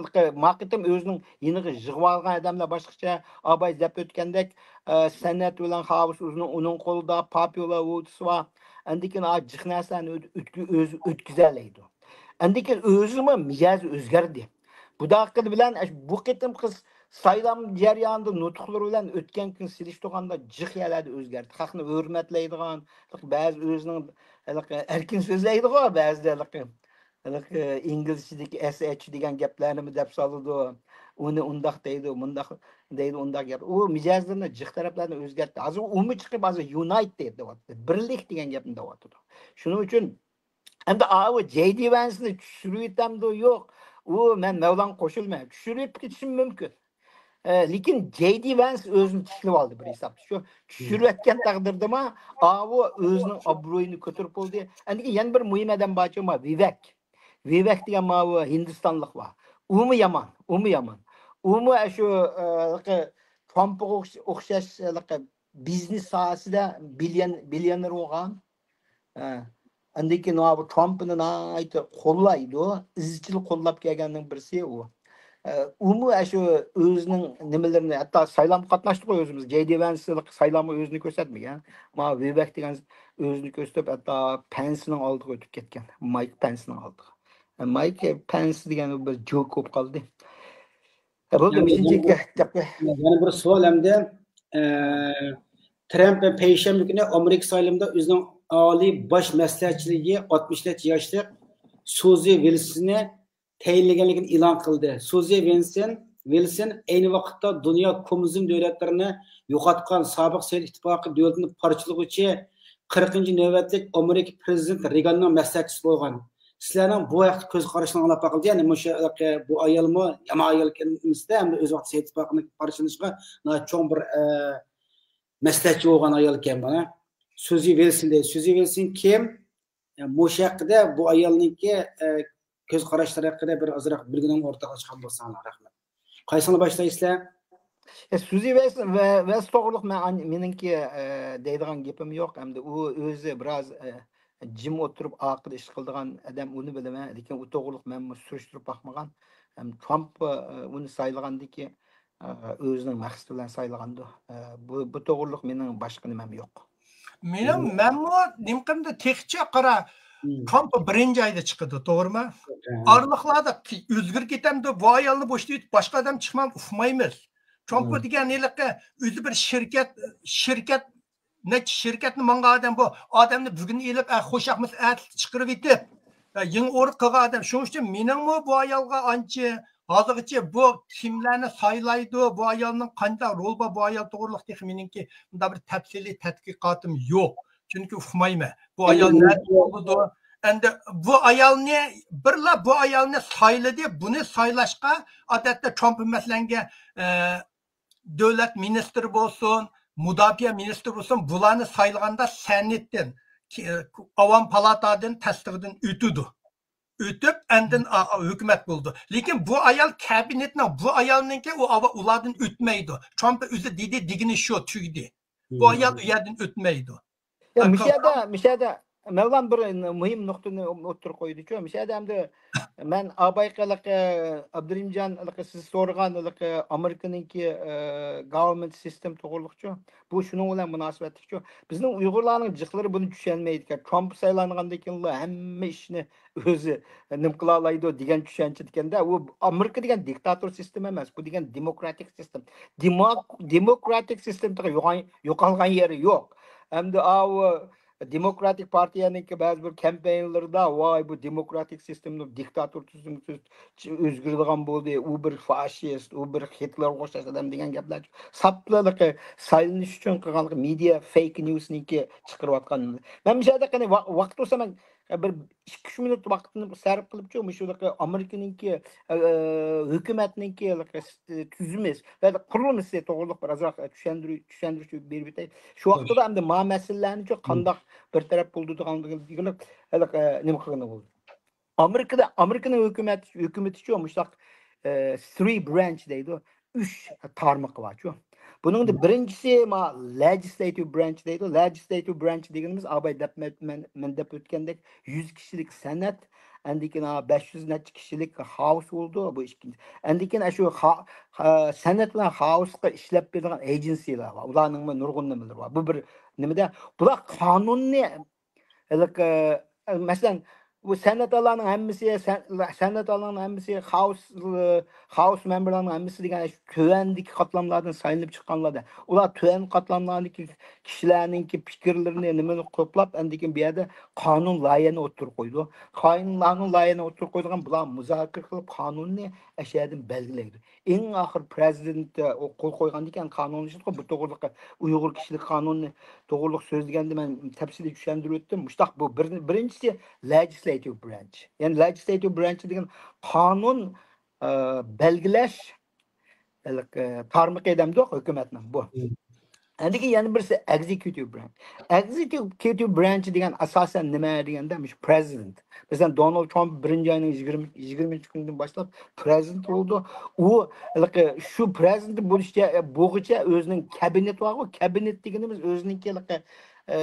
ما قېتىم ئۆزىنىڭ يېنىغا يىغىۋالغان ئادەملەر باشقىچە. ئاباي دەپ ئۆتكەندەك، ئە، سەنئەت بىلەن خاۋۇس ئۇزۇن ئۇنىڭ قولىدا، پاپىيولا ۋوتس بار. ئاندىن كېيىن ئا جىق نەرسىلەرنى ئۆت-، ئۆتكۈ-، ئۆزى ئۆتكۈزەلەيدۇ. ئاندىن كېيىن ئۆزىمۇ مىجەزى ئۆزگەردى. بۇنداقلىقى بىلەن ئەش-، بۇ قېتىمقى سايلام جەريانىدا نۇتۇقلىرى بىلەن ئۆتكەن كۈن سېلىشتۇرغاندا جىق يەرلەردە ئۆزگەردى. خەقنى ھۆرمەتلەيدىغان، بەزى ئۆزىنىڭ ھېلىقى ئەركىن سۆزلەيدىغۇ، بەزىدە ھېلىقى، ھېلىقى ئىنگلىزچىدىكى ئەس ئەچ دېگەن گەپلەرنىمۇ دەپ سالىدۇ. ئۇنى ئۇنداق دەيدۇ، مۇنداق دەيدۇ، ئۇنداق گەپ. ئۇ مىجەزلىرىنى جىق تەرەپلەرنى ئۆزگەرتتى. ھازىر ئۇمۇ چىقىپ، ھازىر يۇنايت دەيدۇ، بىرلىك دېگەن گەپنى دەۋاتىدۇ. شۇنىڭ ئۈچۈن ئەمدى ئاۋۇ جەي دى ۋەنسنى چۈشۈرۈۋېتەمدۇ، يوق؟ ئۇ مەن مەۋلان قوشۇلىمەن. چۈشۈرۈپ كېتىشىم مۇمكىن. ئە، لېكىن جەي دى ۋەنس ئۆزىنى تىكلىۋالدى بىر ھېسابتا. شۇ چۈشۈرۈۋەتكەن تەقدىردىمۇ، ئاۋۇ ئۆزىنىڭ ئابرۇيىنى كۆتۈرۈپ بولدى. ئەندىكىن يەنە بىر مۇھىم ئادەم بارچۇ، ما ۋىۋەك. ۋىۋەك دېگەن ماۋۇ ھىندىستانلىق بار. ئۇمۇ يامان، ئۇمۇ يامان. ئۇمۇ ئە شۇ، ئە، ترامپقا ئوخش-، ئوخشاش، ئە، بىزنېس ساھەسىدە بىليون-، بىليونېر بولغان. ئە، ئاندىن كېيىن ماۋۇ ترامپنى ناھايىتى قوللايدۇ. ئىزچىل قوللاپ كەلگەننىڭ بىرسى ئۇ. ئە، ئۇمۇ ئە شۇ ئۆزىنىڭ نېمىلىرىنى، ھەتتا سايلامغا قاتناشتۇققۇ ئۆزىمىز. جەي دى ۋەنس سايلامغا ئۆزىنى كۆرسەتمىگەن. ماۋۇ ۋىۋەك دېگەن ئۆزىنى كۆرسىتىپ، ھەتتا پەنسنىڭ ئالدىغا ئۆتۈپ كەتكەن. مايك پەنسنىڭ ئالدىغا. ئە، مايك پەنس دېگەن بىر جوك بولۇپ قالدى. ئە، بولدى، ئەمدى ئۈچىنچى يەنە بىر، گەپ، گەپ. يەنە بىر سوئال ئەمدى. ئە، ترامپ پەيشەنبە كۈنى ئامېرىكا سايلىمىدا ئۆزىنىڭ ئالىي باش مەسلىھەتچىلىكى ئاتمىش نەچچە ياشلىق سۇزى ۋىلسنى تەيىنلىگەنلىكىنى ئېلان قىلدى. سۇزى ۋىلسن، ۋىلسن ئەينى ۋاقىتتا دۇنيا كوممۇنىزم دۆلەتلىرىنى يوقاتقان سابىق سوۋېت ئىتتىپاقى دۆلىتىنى پارچىلىغۇچى قىرىقىنچى نۆۋەتلىك ئامېرىكا پىرېزىدېنت رېگاننىڭ مەسلىھەتچىسى بولغان. سىلەرنىڭ بۇ ھەقتە كۆز قارىشىڭلارنى ئاڭلاپ باقىلىدى. يەنى مۇشۇ، بۇ ئايالمۇ يامان ئايال ئەمەس-دە، ھەمدە ئۆز ۋاقتىدا سوۋېت ئىتتىپاقىنى پارچىلىشىغا ناھايىتى چوڭ بىر، ئە، مەسلىھەتچى بولغان ئايال ئىكەن بۇ. سۇزى ۋىلسن دەيدۇ. سۇزى ۋىلسن كىم؟ ئە، مۇشۇ ھەققىدە، بۇ ئايالنىڭكى، ئە، كۆز قاراشلىرى ھەققىدە بىر ئازراق بىلگىنىڭ ئورتاقلاشقان بولساڭلار، رەھمەت. قايسىڭلار باشلايسىلەر؟ ئە، سۇزى ۋەس-، ۋە-، ۋەس توغرۇلۇق مەن ئان-، مېنىڭكى، ئە، دەيدىغان گېپىم يوق. ئەمدى ئۇ ئۆزى بىراز، ئە، جىم ئولتۇرۇپ ئارقىدا ئىش قىلىدىغان ئادەم، ئۇنى بىلىمەن. لېكىن ئۇ توغرۇلۇق مەنمۇ سۈرۈشتۈرۈپ باقمىغان. ھەم ترامپ، ئە، ئۇنى سايلىغاندىكى، ئە، ئۆزىنىڭ مەقسىتى بىلەن سايلىغاندۇ. ئە، بۇ، بۇ توغرۇلۇق مېنىڭ باشقا نېمەم يوق. مېنىڭ، مەنمۇ نېمە قىلدى، تېخىچە قارا، ترامپ بىرىنچى ئايدا چىقىدۇ، توغرىما؟ ئارىلىقلاردا ئۆزگىرىپ كېتەمدۇ، بۇ ئايالنى بوشىتىۋېتىپ باشقا ئادەم چىقمام ئۇقمايمىز. ترامپ دېگەن ھېلىقى ئۆزى بىر شىركەت، شىركەت، نەچچە شىركەتنى ماڭغان ئادەم بۇ. ئادەمنى بۈگۈن ئېلىپ، ئە، خۇشامەت ئەتە چىقىرىۋېتىپ، ئە، يېڭى ئورۇن قىلغان ئادەم. شۇنىڭ ئۈچۈن مېنىڭمۇ بۇ ئايالغا ئانچە ھازىرغىچە بۇ كىملەرنى سايلايدۇ، بۇ ئايالنىڭ قانداق رول بار، بۇ ئايال توغرۇلۇق تېخى مېنىڭكى مۇنداق بىر تەپسىلىي تەتقىقاتىم يوق. چۈنكى ئۇقمايمەن. بۇ ئايال نەدە بولىدۇ؟ ئەمدى بۇ ئايالنى، بىرلا بۇ ئايالنى سايلىدى. بۇنى سايلاشقا، ئادەتتە ترامپ مەسىلەنگە، ئە، دۆلەت مىنىستىرى بولسۇن، مۇداپىئە مىنىستىرى بولسۇن، بۇلارنى سايلىغاندا سېناتتىن، كى-، ئاۋام پالاتادىن تەستىقىدىن ئۆتىدۇ. ئۆتۈپ، ئاندىن ئا-، ئا-، ھۆكۈمەت بولىدۇ. لېكىن بۇ ئايال كابىنېتنىڭ، بۇ ئايالنىڭكى ئۇ ئاۋا-، ئۇلاردىن ئۆتمەيدۇ. ترامپ ئۆزى دېدى، دېگىنى شۇ، تۈگىدى. بۇ ئايال ئۇ يەردىن ئۆتمەيدۇ. يا، مۇشۇ يەردە، مۇشۇ يەردە مەۋلان بىر مۇھىم نۇقتىنى ئوتتۇرىغا قويدىچۇ. مۇشۇ يەردە ئەمدى مەن ئابايقى ھېلىقى ئابدۇرېھىمجان ھېلىقى سىز سورىغان ھېلىقى ئامېرىكىنىڭكى، ئە، government system توغرۇلۇقچۇ. بۇ شۇنىڭ بىلەن مۇناسىۋەتلىكچۇ. بىزنىڭ ئۇيغۇرلارنىڭ جىقلىرى بۇنى چۈشەنمەيدىكەن. ترامپ سايلانغاندىن كېيىنلا ھەممە ئىشنى ئۆزى نېمە قىلالايدۇ دېگەن چۈشەنچىدىكەن-دە. ئۇ ئامېرىكا دېگەن دىكتاتور سىستېما ئەمەس. بۇ دېگەن دېموكراتىك سىستېما. دېموك-، دېموكراتىك سىستېمىدىن يوغان-، يوقالغان يېرى يوق. ئەمدى ئاۋۇ دېموكراتىك پارتىيەنىڭكى بەزى بىر كامپېينلىرىدا، ۋاي، بۇ دېموكراتىك سىستېمىنى دىكتاتور تۈزۈمى ئۆزگىرىدىغان بولدى، ئۇ بىر فاشىست، ئۇ بىر گىتلېرغا ئوخشاش ئادەم دېگەن گەپلەر ساپلىلىقى سايلىنىش ئۈچۈن قىلغانلىقى مېدىيا فېيك نيۇسنىڭكى چىقىرىۋاتقان. مەن مۇشۇ يەردە قېنى ۋا-، ۋاقىت بولسا مەن بىر ئىككى ئۈچ مىنۇت ۋاقىتنى سەرپ قىلىپچۇ، مۇشۇ ئامېرىكىنىڭكى، ئە، ھۆكۈمەتنىڭكى تۈزۈمى ۋە قۇرۇلمىسى توغرۇلۇق بىر ئازراق چۈشەندۈرۈش، چۈشەندۈرۈش بېرىپ ئۆتەي. شۇ ۋاقىتتا ئەمدى ما مەسىلىلەرنىچۇ قانداق بىر تەرەپ بولىدىغانلىقىنى، ئە، نېمە قىلغىنى بولدى. ئامېرىكىدا، ئامېرىكىنىڭ ھۆكۈمەت، ھۆكۈمىتىچۇ مۇشۇنداق، ئە، three branch دەيدۇ، ئۈچ تارمىقى بارچۇ. بۇنىڭدا بىرىنچىسى ما legislative branch دەيدۇ. Legislative branch دېگىنىمىز ئاباي دەپ مەن، مەن، مەن دەپ ئۆتكەندەك يۈز كىشىلىك سېنات، ئاندىن كېيىن بەش يۈز نەچچە كىشىلىك خاۋس بولىدۇ، بۇ ئىككىنچى. ئاندىن كېيىن شۇ خا-، خا-، سېنات بىلەن خاۋسقا ئىشلەپ بېرىدىغان ئېجېنسىلار بار. ئۇلارنىڭمۇ نۇرغۇن نېمىلىرى بار. بۇ بىر نېمىدە، بۇلار قانۇننى ھېلىقى، مەسىلەن، بۇ سېناتالارنىڭ ھەممىسى، سەن-، سېناتالارنىڭ ھەممىسى، خاۋس، خاۋس مېمبېرلارنىڭ ھەممىسى دېگەن شۇ تۆۋەندىكى قاتلاملاردىن سايلىنىپ چىققانلار. ئۇلار تۆۋەن قاتلاملاردىكى كىشىلەرنىڭكى پىكىرلىرىنى، نېمىنى توپلاپ، ئاندىن كېيىن بۇ يەردە قانۇن لايىھەنى ئوتتۇرىغا قويىدۇ. قانۇن، قانۇن لايىھەنى ئوتتۇرىغا قويىدىغان بۇلار مۇزاكىرە قىلىپ، قانۇننى ئەشەدىن بەلگىلەيدۇ. ئەڭ ئاخىر پرېزىدېنت ئۇ قول قويغاندىن كېيىن قانۇنلىشىدىغۇ. بۇ توغرىلىق ئۇيغۇر كىشىلىك قانۇنى توغرىلىق سۆزلىگەندە مەن تەپسىلىي چۈشەندۈرۈپ ئۆتتۈم. مۇشتاق بۇ بىر-، بىرىنچىسى legislative branch. يەنى legislative branch دېگەن قانۇن، ئە، بەلگىلەش، ھېلىقى، تارمىقى دەمدۇق ھۆكۈمەتنىڭ بۇ. ئەندىكى يەنە بىرسى ئەگزېكۇتىپ برانچ. ئەگزېكۇتىپ برانچ دېگەن ئاساسەن نېمە دېگەندە، مۇشۇ پرېزىدېنت. مەسىلەن، دونالد ترامپ بىرىنچى ئاينىڭ يىگىرمە، يىگىرمىنچى كۈنىدىن باشلاپ پرېزىدېنت بولىدۇ. ئۇ ھېلىقى شۇ پرېزىدېنت بولۇشچە، بولغۇچە ئۆزىنىڭ كابىنېتى بارغۇ، كابىنېت دېگىنىمىز ئۆزىنىڭكى ھېلىقى، ئە،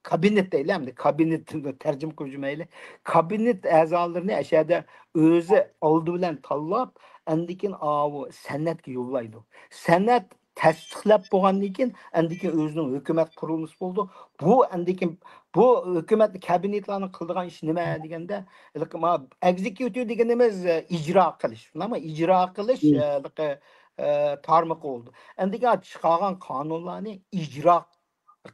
كابىنېت دەيلى، ئەمدى كابىنېت تەرجىمە قىلىپ يۈرمەيلى. كابىنېت ئەزالىرىنى ئەشەدە ئۆزى ئالدى بىلەن تاللاپ، ئاندىن كېيىن ئاۋۇ سەنەتكە يوللايدۇ. سەنەت تەستىقلاپ بولغاندىن كېيىن، ئاندىن كېيىن ئۆزىنىڭ ھۆكۈمەت قۇرۇلمىسى بولىدۇ. بۇ ئاندىن كېيىن بۇ ھۆكۈمەتنىڭ، كابىنېتلارنىڭ قىلىدىغان ئىشى نېمە دېگەندە، ھېلىقى ما-، ئېگزېكۇتىپ دېگىنىمىز، ئە، ئىجرا قىلىش. شۇنداقمۇ؟ ئىجرا قىلىش، ئە، ھېلىقى، ئە، تارمىقى بولىدۇ. ئاندىن كېيىن چىقارغان قانۇنلارنى ئىجرا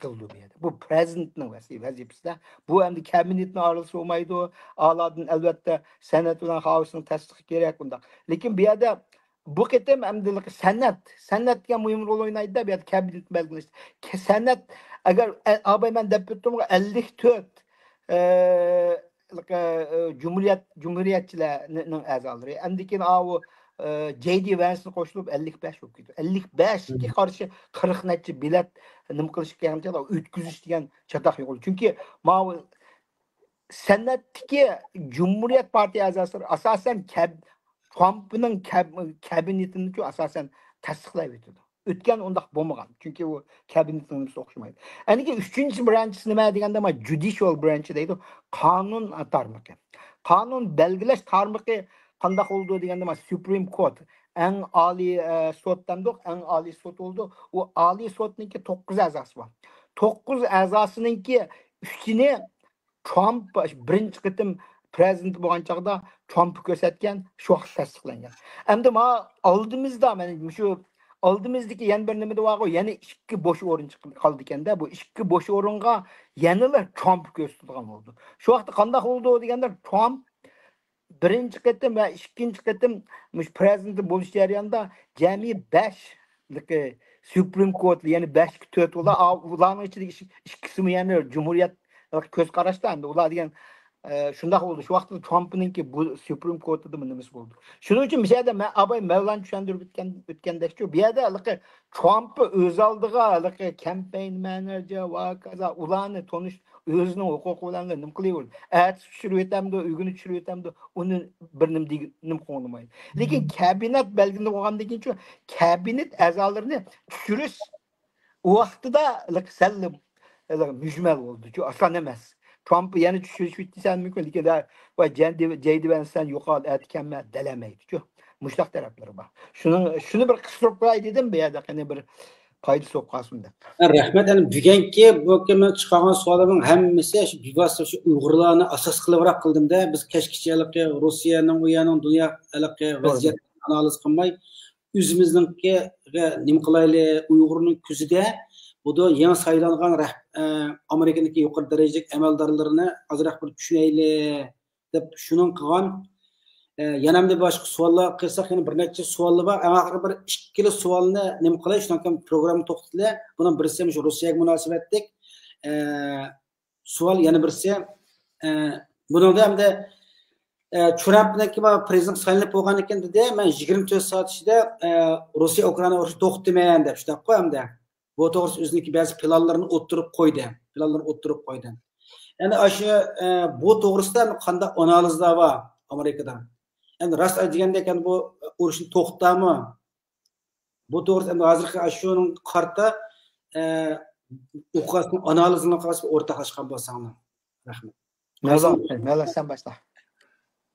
قىلىدۇ بۇ يەردە. بۇ پرېزىدېنتنىڭ ۋەزى-، ۋەزىپىسىدە. بۇ ئەمدى كابىنېتنىڭ ئارىلىسى بولمايدۇ. ئالادىن ئەلۋەتتە سېنات بىلەن خاۋسنىڭ تەستىقى كېرەك، ئۇنداق. لېكىن بۇ يەردە بۇ قېتىم ئەمدى سەنەت، سەنەت دېگەن مۇھىم رول ئوينايدۇ-دە، بۇ يەردە كابىنېت بەلگىلەش. كە-، سەنەت، ئەگەر ئە-، ئاباي مەن دەپ ئۆتتۈمغۇ، ئەللىك تۆت، ئە، ئە، جۇمھۇرىيەت، جۇمھۇرىيەتچىلەرنىڭ ئەزالىرى. ئەندىن كېيىن ئاۋۇ، ئە، جەي دى ۋەنسنى قوشۇلۇپ ئەللىك بەش بولۇپ كېتىدۇ. ئەللىك بەشكە قارشى قىرىق نەچچە بېلەت نېمە قىلىش دېگەن، ئۆتكۈزۈش دېگەن چاتاق يوق. چۈنكى ماۋۇ سەنەتتىكى جۇمھۇرىيەت پارتىيە ئەزاسى ئاساسەن كەب-، ترامپنىڭ كەب-، كابىنېتىنىچۇ ئاساسەن تەستىقلاۋېتىدۇ. ئۆتكەن ئۇنداق بولمىغان. چۈنكى ئۇ كابىنېتنىڭ نېمىسى ئوخشىمايدۇ. ئەنىكى ئۈچىنچى برانچىسى نېمە دېگەندە، ما جۇدىشىيال برانچ دەيدۇ. قانۇن تارمىقى. قانۇن بەلگىلەش تارمىقى قانداق بولىدۇ دېگەندە، ما سۇپرىم كورت، ئەڭ ئالىي، ئە، سوت دەمدۇق، ئەڭ ئالىي سوت بولىدۇ. ئۇ ئالىي سوتنىڭكى توققۇز ئەزاسى بار. توققۇز ئەزاسىنىڭكى ئۈچىنى ترامپ بىرىنچى قېتىم پرېزىدېنت بولغان چاغدا ترامپ كۆرسەتكەن، شۇ ۋاقىت تەستىقلانغان. ئەمدى ما ئالدىمىزدا، مانا مۇشۇ ئالدىمىزدىكى يەنە بىر نېمىدە بارغۇ، يەنە ئىككى بوش ئورۇن چىقىپ قالىدىكەندە، بۇ ئىككى بوش ئورۇنغا يەنىلا ترامپ كۆرسىتىدىغان بولدى. شۇ ۋاقىتتا قانداق بولىدۇ دېگەندە، ترامپ بىرىنچى قېتىم ۋە ئىككىنچى قېتىم مۇشۇ پرېزىدېنت بولۇش جەريانىدا جەمئىي بەش، سۇپرىم كورت، يەنى بەشكە تۆت، ئۇلار، ئۇلارنىڭ ئىچىدىكى ئىككىسىمۇ يەنە جۇمھۇرىيەت كۆز قاراشتا، ئەمدى ئۇلار دېگەن، ئە، شۇنداق بولدى. شۇ ۋاقىتتا ترامپنىڭكى بۇ سۇپرىم كورتىدا بۇ نېمىسى بولدى. شۇنىڭ ئۈچۈن بۇ يەردە مەن ئاباي مەۋلان چۈشەندۈرۈپ ئۆتكەن، ئۆتكەندەكچۇ، بۇ يەردە ھېلىقى ترامپ ئۆز ئالدىغا ھېلىقى كامپەين مېنېجېر ۋە ھاكازا ئۇلارنى تونۇش، ئۆزىنىڭ ھوقۇقى بىلەن نېمە قىلىۋېرىدۇ. ئەتىسى چۈشۈرۈۋېتەمدۇ، ئۆگۈنى چۈشۈرۈۋېتەمدۇ، ئۇنى بىر نېمە دېگىن-، نېمە قوڭلىمايدۇ. لېكىن كابىنېت بەلگىلىنىپ بولغاندىن كېيىنچۇ، كابىنېت ئەزالىرىنى چۈشۈرۈش ۋاقتىدا سەل مۈجمەل بولدىچۇ، ئاسان ئەمەس. ترامپ يەنە چۈشۈرۈشۈۋېتىسەن مۇمكىن، لېكىن ۋاي جەي دى، جەي دى ۋەنس سەن يوقال، ئەتە كەلمە دەلەمەيدىچۇ. مۇشۇنداق تەرەپلىرى بار. شۇنىڭ، شۇنى بىر قىستۇرۇپ قوياي دېدىم، بۇ يەردە قېنى بىر پايدىسى بولۇپ قالسۇن دەپ. رەھمەت. ئەنە بۈگۈنكى بۇ مەن چىقارغان سوئاللارنىڭ ھەممىسى شۇ بىۋاسىتە شۇ ئۇيغۇرلارنى ئاساس قىلىۋراق قىلدىمدە. بىز كەچكىچە ھېلىقى روسىيەنىڭ، ئۇ يەرنىڭ دۇنيا ھېلىقى ۋەزىيەتنى ئانالىز قىلماي، ئۆزىمىزنىڭكىگە نېمە قىلايلى، ئۇيغۇرنىڭ كۆزىدە بۇ يېڭى سايلانغان رەھ-، ئە، ئامېرىكىنىڭكى يۇقىرى دەرىجىلىك ئەمەلدارلىرىنى ئازراق بىر چۈشىنەيلى دەپ شۇنىڭ قىلغان. ئە، يەنە ئەمدى باشقا سوئاللار قىلساق، يەنە بىر نەچچە سوئاللار بار. ئەڭ ئاخىرقى بىر ئىككىلا سوئالنى نېمە قىلاي، شۇنىڭ كېيىن پروگرامما توختىتىلى. بۇنىڭ بىرسى مۇشۇ روسىيەگە مۇناسىۋەتلىك، ئە، سوئال، يەنە بىرسى، ئە، بۇنىڭدا ئەمدى، ئە، ترامپنىڭكى بار پرېزىدېنت سايلىنىپ بولغاندىكىن دېدى، مەن يىگىرمە تۆت سائەت ئىچىدە، ئە، روسىيە ئۇكرائىنا ئۇرۇشىنى توختىتىمەن دەپ، شۇنداققۇ ئەمدى. بۇ توغرىسىدا ئۆزىنىڭكى بەزى پىلانلىرىنى ئوتتۇرىغا قويدى. پىلانلىرىنى ئوتتۇرىغا قويدى. ئەمدى ئاشۇ، ئە، بۇ توغرىسىدا قانداق ئانالىزلار بار ئامېرىكىدا؟ ئەمدى راست دېگەندەك، ئەمدى بۇ ئۇرۇشنى توختىتارمۇ؟ بۇ توغرىسىدا ئەمدى ھازىرقى ئاشۇنىڭغا قارىتا، ئە، ئوقۇغاچنىڭ ئانالىزىنى قارىسا ئورتاقلاشقان بولساڭلار. رەھمەت. مەۋلان، مەۋلان، سەن باشلا.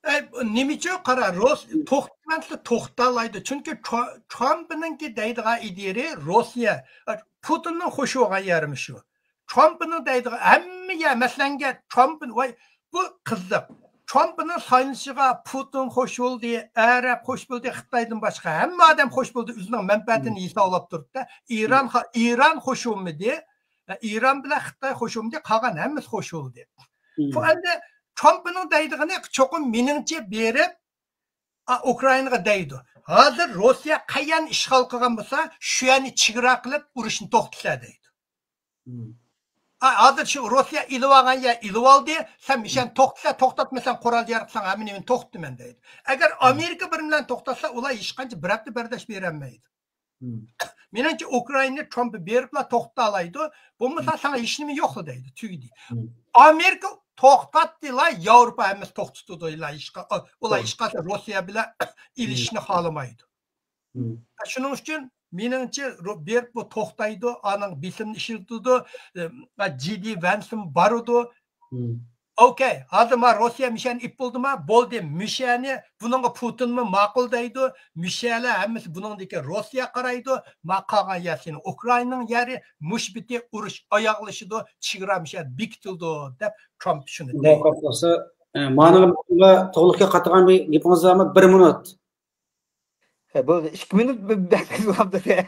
ئەي، نېمە ئۈچۈن قارا، روس-، توختىمەنتلە توختالايدۇ. چۈنكى ترا-، ترامپنىڭكى دەيدىغان ئىدىيىسى روسىيە، پۇتىننىڭ خوش بولغان يېرىمۇ شۇ. ترامپنىڭ دەيدىغان ھەممە يەر، مەسىلەنگە ترامپ، ۋاي، بۇ قىزىق. ترامپنىڭ سايلىنىشىغا پۇتىن خوش بولدى، ئەرەب خوش بولدى، خىتايدىن باشقا ھەممە ئادەم خوش بولدى، ئۆزىنىڭ مەنپەئەتىنى ھېسابلاپ تۇرۇپتا. ئىران خا-، ئىران خوش بولمىدى. ئىران بىلەن خىتاي خوش بولمىدى، قالغان ھەممىسى خوش بولدى. بۇ ئەمدى ترامپنىڭ دەيدىغىنى چوقۇم مېنىڭچە بېرىپ، ئا، ئۇكرائىناغا دەيدۇ. ھازىر روسىيە قەيەرنى ئىشغال قىلغان بولسا، شۇ يەرنى چېگرا قىلىپ ئۇرۇشنى توختىتىسىلەر دەيدۇ. ھازىر شۇ روسىيە ئېلىۋالغان يەر ئېلىۋالدى، سەن مىشەن توختىسا، توختاتمىساڭ قورال يارىق ساڭا ھەممە نېمىنى توختىتىمەن دەيدۇ. ئەگەر ئامېرىكا بىر بىلەن توختاتسا، ئۇلار ھېچقانچە بىر ھەپتە بەرداشلىق بېرەلمەيدۇ. مېنىڭچە ئۇكرائىنانى ترامپ بېرىپلا توختىتالايدۇ. بولمىسا ساڭا ھېچنېمە يوقلا دەيدۇ، تۈگىدى. ئامېرىكا توختاتتىلا، ياۋروپا ھەممىسى توختىتىدۇ. ئۇلار ھېچقا-، ئۇلار ھېچقاچان روسىيە بىلەن ئېلىشىشنى خالىمايدۇ. شۇنىڭ ئۈچۈن مېنىڭچە بېرىپ بۇ توختايدۇ، ئانىڭ بېسىمنى ئىشلىتىدۇ، جىددىي ۋەنسىمۇ بارىدۇ. ئوكەي، ھازىر ما روسىيە مىشەنى ئېلىپ بولدىما؟ بولدى، مىشەنى بۇنىڭغا پۇتىنمۇ ماقۇل دەيدۇ. مىشەلەر ھەممىسى بۇنىڭدىكى روسىيە قارايدۇ. ما قالغان يەر سېنىڭ ئۇكرائىنانىڭ يەرى، مۇشبىتى ئۇرۇش ئاياغلىشىدۇ، چېگرا مىشە بېكىتىلىدۇ دەپ ترامپ شۇنى دەيدۇ. مۇۋاپىق بولسا، ئە، مانىڭ توغرىلىققا قاتىدىغان بىر گېپىڭىز بارمۇ؟ بىر مىنۇت. ھە، بولدى. ئىككى مىنۇت بەرسەڭ بولامدۇ؟ يا،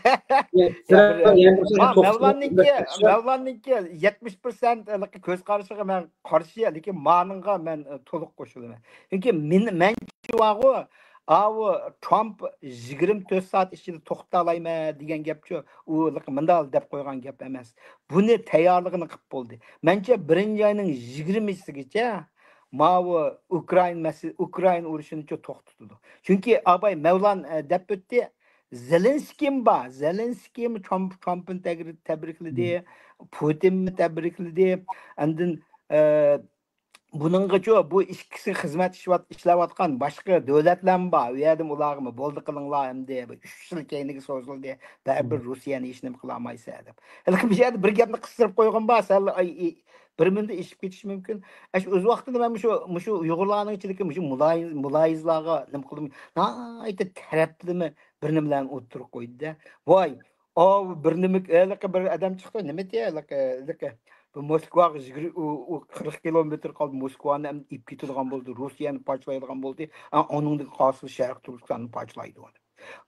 بىر، يا، بىر، ما، مەۋلاننىڭكى، مەۋلاننىڭكى يەتمىش پىرسەنت كۆز قارىشىغا مەن قارشى، لېكىن مانىڭغا مەن، ئە، تولۇق قوشۇلىمەن. چۈنكى مېنى، مەنچە بارغۇ، ئاۋۇ ترامپ يىگىرمە تۆت سائەت ئىچىدە توختىتالايمەن دېگەن گەپچۇ، ئۇ مۇنداق دەپ قويغان گەپ ئەمەس. بۇنى تەييارلىقىنى قىلىپ بولدى. مەنچە بىرىنچى ئاينىڭ يىگىرمىسىگىچە ماۋۇ ئۇكرائىن مەسىلە، ئۇكرائىن ئۇرۇشىنىچۇ توختىتىدۇ. چۈنكى ئاباي مەۋلان، ئە، دەپ ئۆتتى، زېلېنسكىيمۇ بار. زېلېنسكىيمۇ ترامپ، ترامپنى تەبرىك-، تەبرىكلىدى، پۇتىنمۇ تەبرىكلىدى. ئاندىن، ئە، بۇنىڭغىچۇ بۇ ئىككىسى خىزمەت ئىشلەۋات-، ئىشلەۋاتقان باشقا دۆلەتلەرمۇ بار. ئۇ يەردىمۇ ئۇلارغىمۇ بولدى قىلىڭلار ئەمدى، بىر ئۈچ يىل كەينىگە سوزۇلدى. بەرىبىر روسىيەنى ھېچنېمە قىلالمايسەن دەپ. ھېلىقى بۇ يەردە بىر گەپنى قىستۇرۇپ قويغان بار، سەل، ئاي، ئى، بىر مىنۇتتا ئېشىپ كېتىشى مۇمكىن. ئەش، ئۆز ۋاقتىدا مەن مۇشۇ، مۇشۇ ئۇيغۇرلارنىڭ ئىچىدىكى مۇشۇ مۇلايىز-، مۇلايىزلارغا نېمە قىلدىم، ناھايىتى تەرەپلىمە بىر نېمىلەرنى ئوتتۇرىغا قويدى-دە. ۋاي، ئاۋۇ بىر نېمە، ھېلىقى بىر ئادەم چىقتى، نېمە دېيە، ھېلىقى، ھېلىقى بۇ موسكۋاغا يىگىرمە، ئۇ، ئۇ قىرىق كىلومېتىر قالدى، موسكۋانى ئەمدى ئېلىپ كېتىدىغان بولدى، روسىيەنى پارچىلايدىغان بولدى، ئا، ئۇنىڭدىن قالسا شەرقىي تۈركىستاننى پارچىلايدۇ.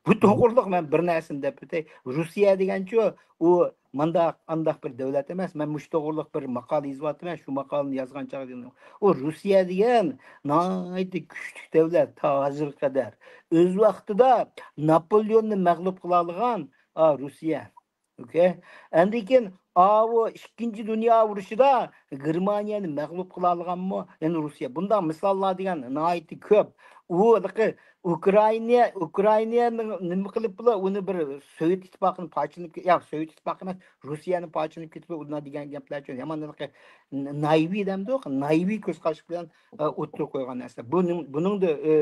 بۇ توغرىلىق مەن بىر نەرسىنى دەپ ئۆتەي. روسىيە دېگەنچۇ، ئۇ مانداق، ئانداق بىر دۆلەت ئەمەس. مەن مۇشۇ توغرىلىق بىر ماقالە يېزىۋاتىمەن. شۇ ماقالىنى يازغان چاغدا ئۇ روسىيە دېگەن ناھايىتى كۈچلۈك دۆلەت، تا ھازىرغا قەدەر. ئۆز ۋاقتىدا ناپولېئوننى مەغلۇپ قىلالىغان، ئا، روسىيە. ئوكەي. ئاندىن كېيىن ئاۋۇ ئىككىنچى دۇنيا ئۇرۇشىدا گېرمانىيەنى مەغلۇپ قىلالىغانمۇ يەنە روسىيە. بۇنداق مىساللار دېگەن ناھايىتى كۆپ. ئۇ ھېلىقى ئۇكرائىنا، ئۇكرائىنانى نېمە قىلىپ بۇلار ئۇنى بىر سوۋېت ئىتتىپاقىنى پارچىلىنىپ كېتىپ، ياق، سوۋېت ئىتتىپاقى ئەمەس، روسىيەنى پارچىلىنىپ كېتىپ، ئۇنداق دېگەن گەپلەرچۇ يامان ھېلىقى نايۋىي دەمدۇق، نايۋىي كۆز قارىشى بىلەن، ئە، ئوتتۇرىغا قويغان نەرسە. بۇنىڭ، بۇنىڭدا، ئە،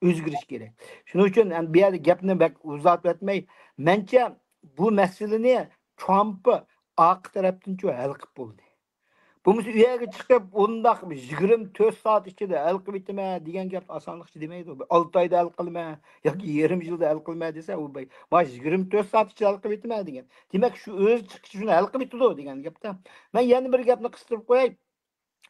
ئۆزگىرىش كېرەك. شۇنىڭ ئۈچۈن، ئەمدى بۇ يەردە گەپنى بەك ئۇزارتىۋەتمەي، مەنچە بۇ مەسىلىنى ترامپ ئارقا تەرەپتىنچۇ ھەل قىلىپ بولدى. بولمىسا ئۇ يەرگە چىقىپ، ئۇنداق يىگىرمە تۆت سائەت ئىچىدە ھەل قىلىۋېتىمەن دېگەن گەپ ئاسانلىقچە دېمەيدۇ. بىر ئالتە ئايدا ھەل قىلىمەن ياكى يېرىم يىلدا ھەل قىلىمەن دېسە، ئۇ بەي-، ما يىگىرمە تۆت سائەت ئىچىدە ھەل قىلىۋېتىمەن دېگەن. دېمەك، شۇ ئۆز چىقىشى شۇنى ھەل قىلىۋېتىدۇ دېگەن گەپتە. مەن يەنە بىر گەپنى قىستۇرۇپ قوياي.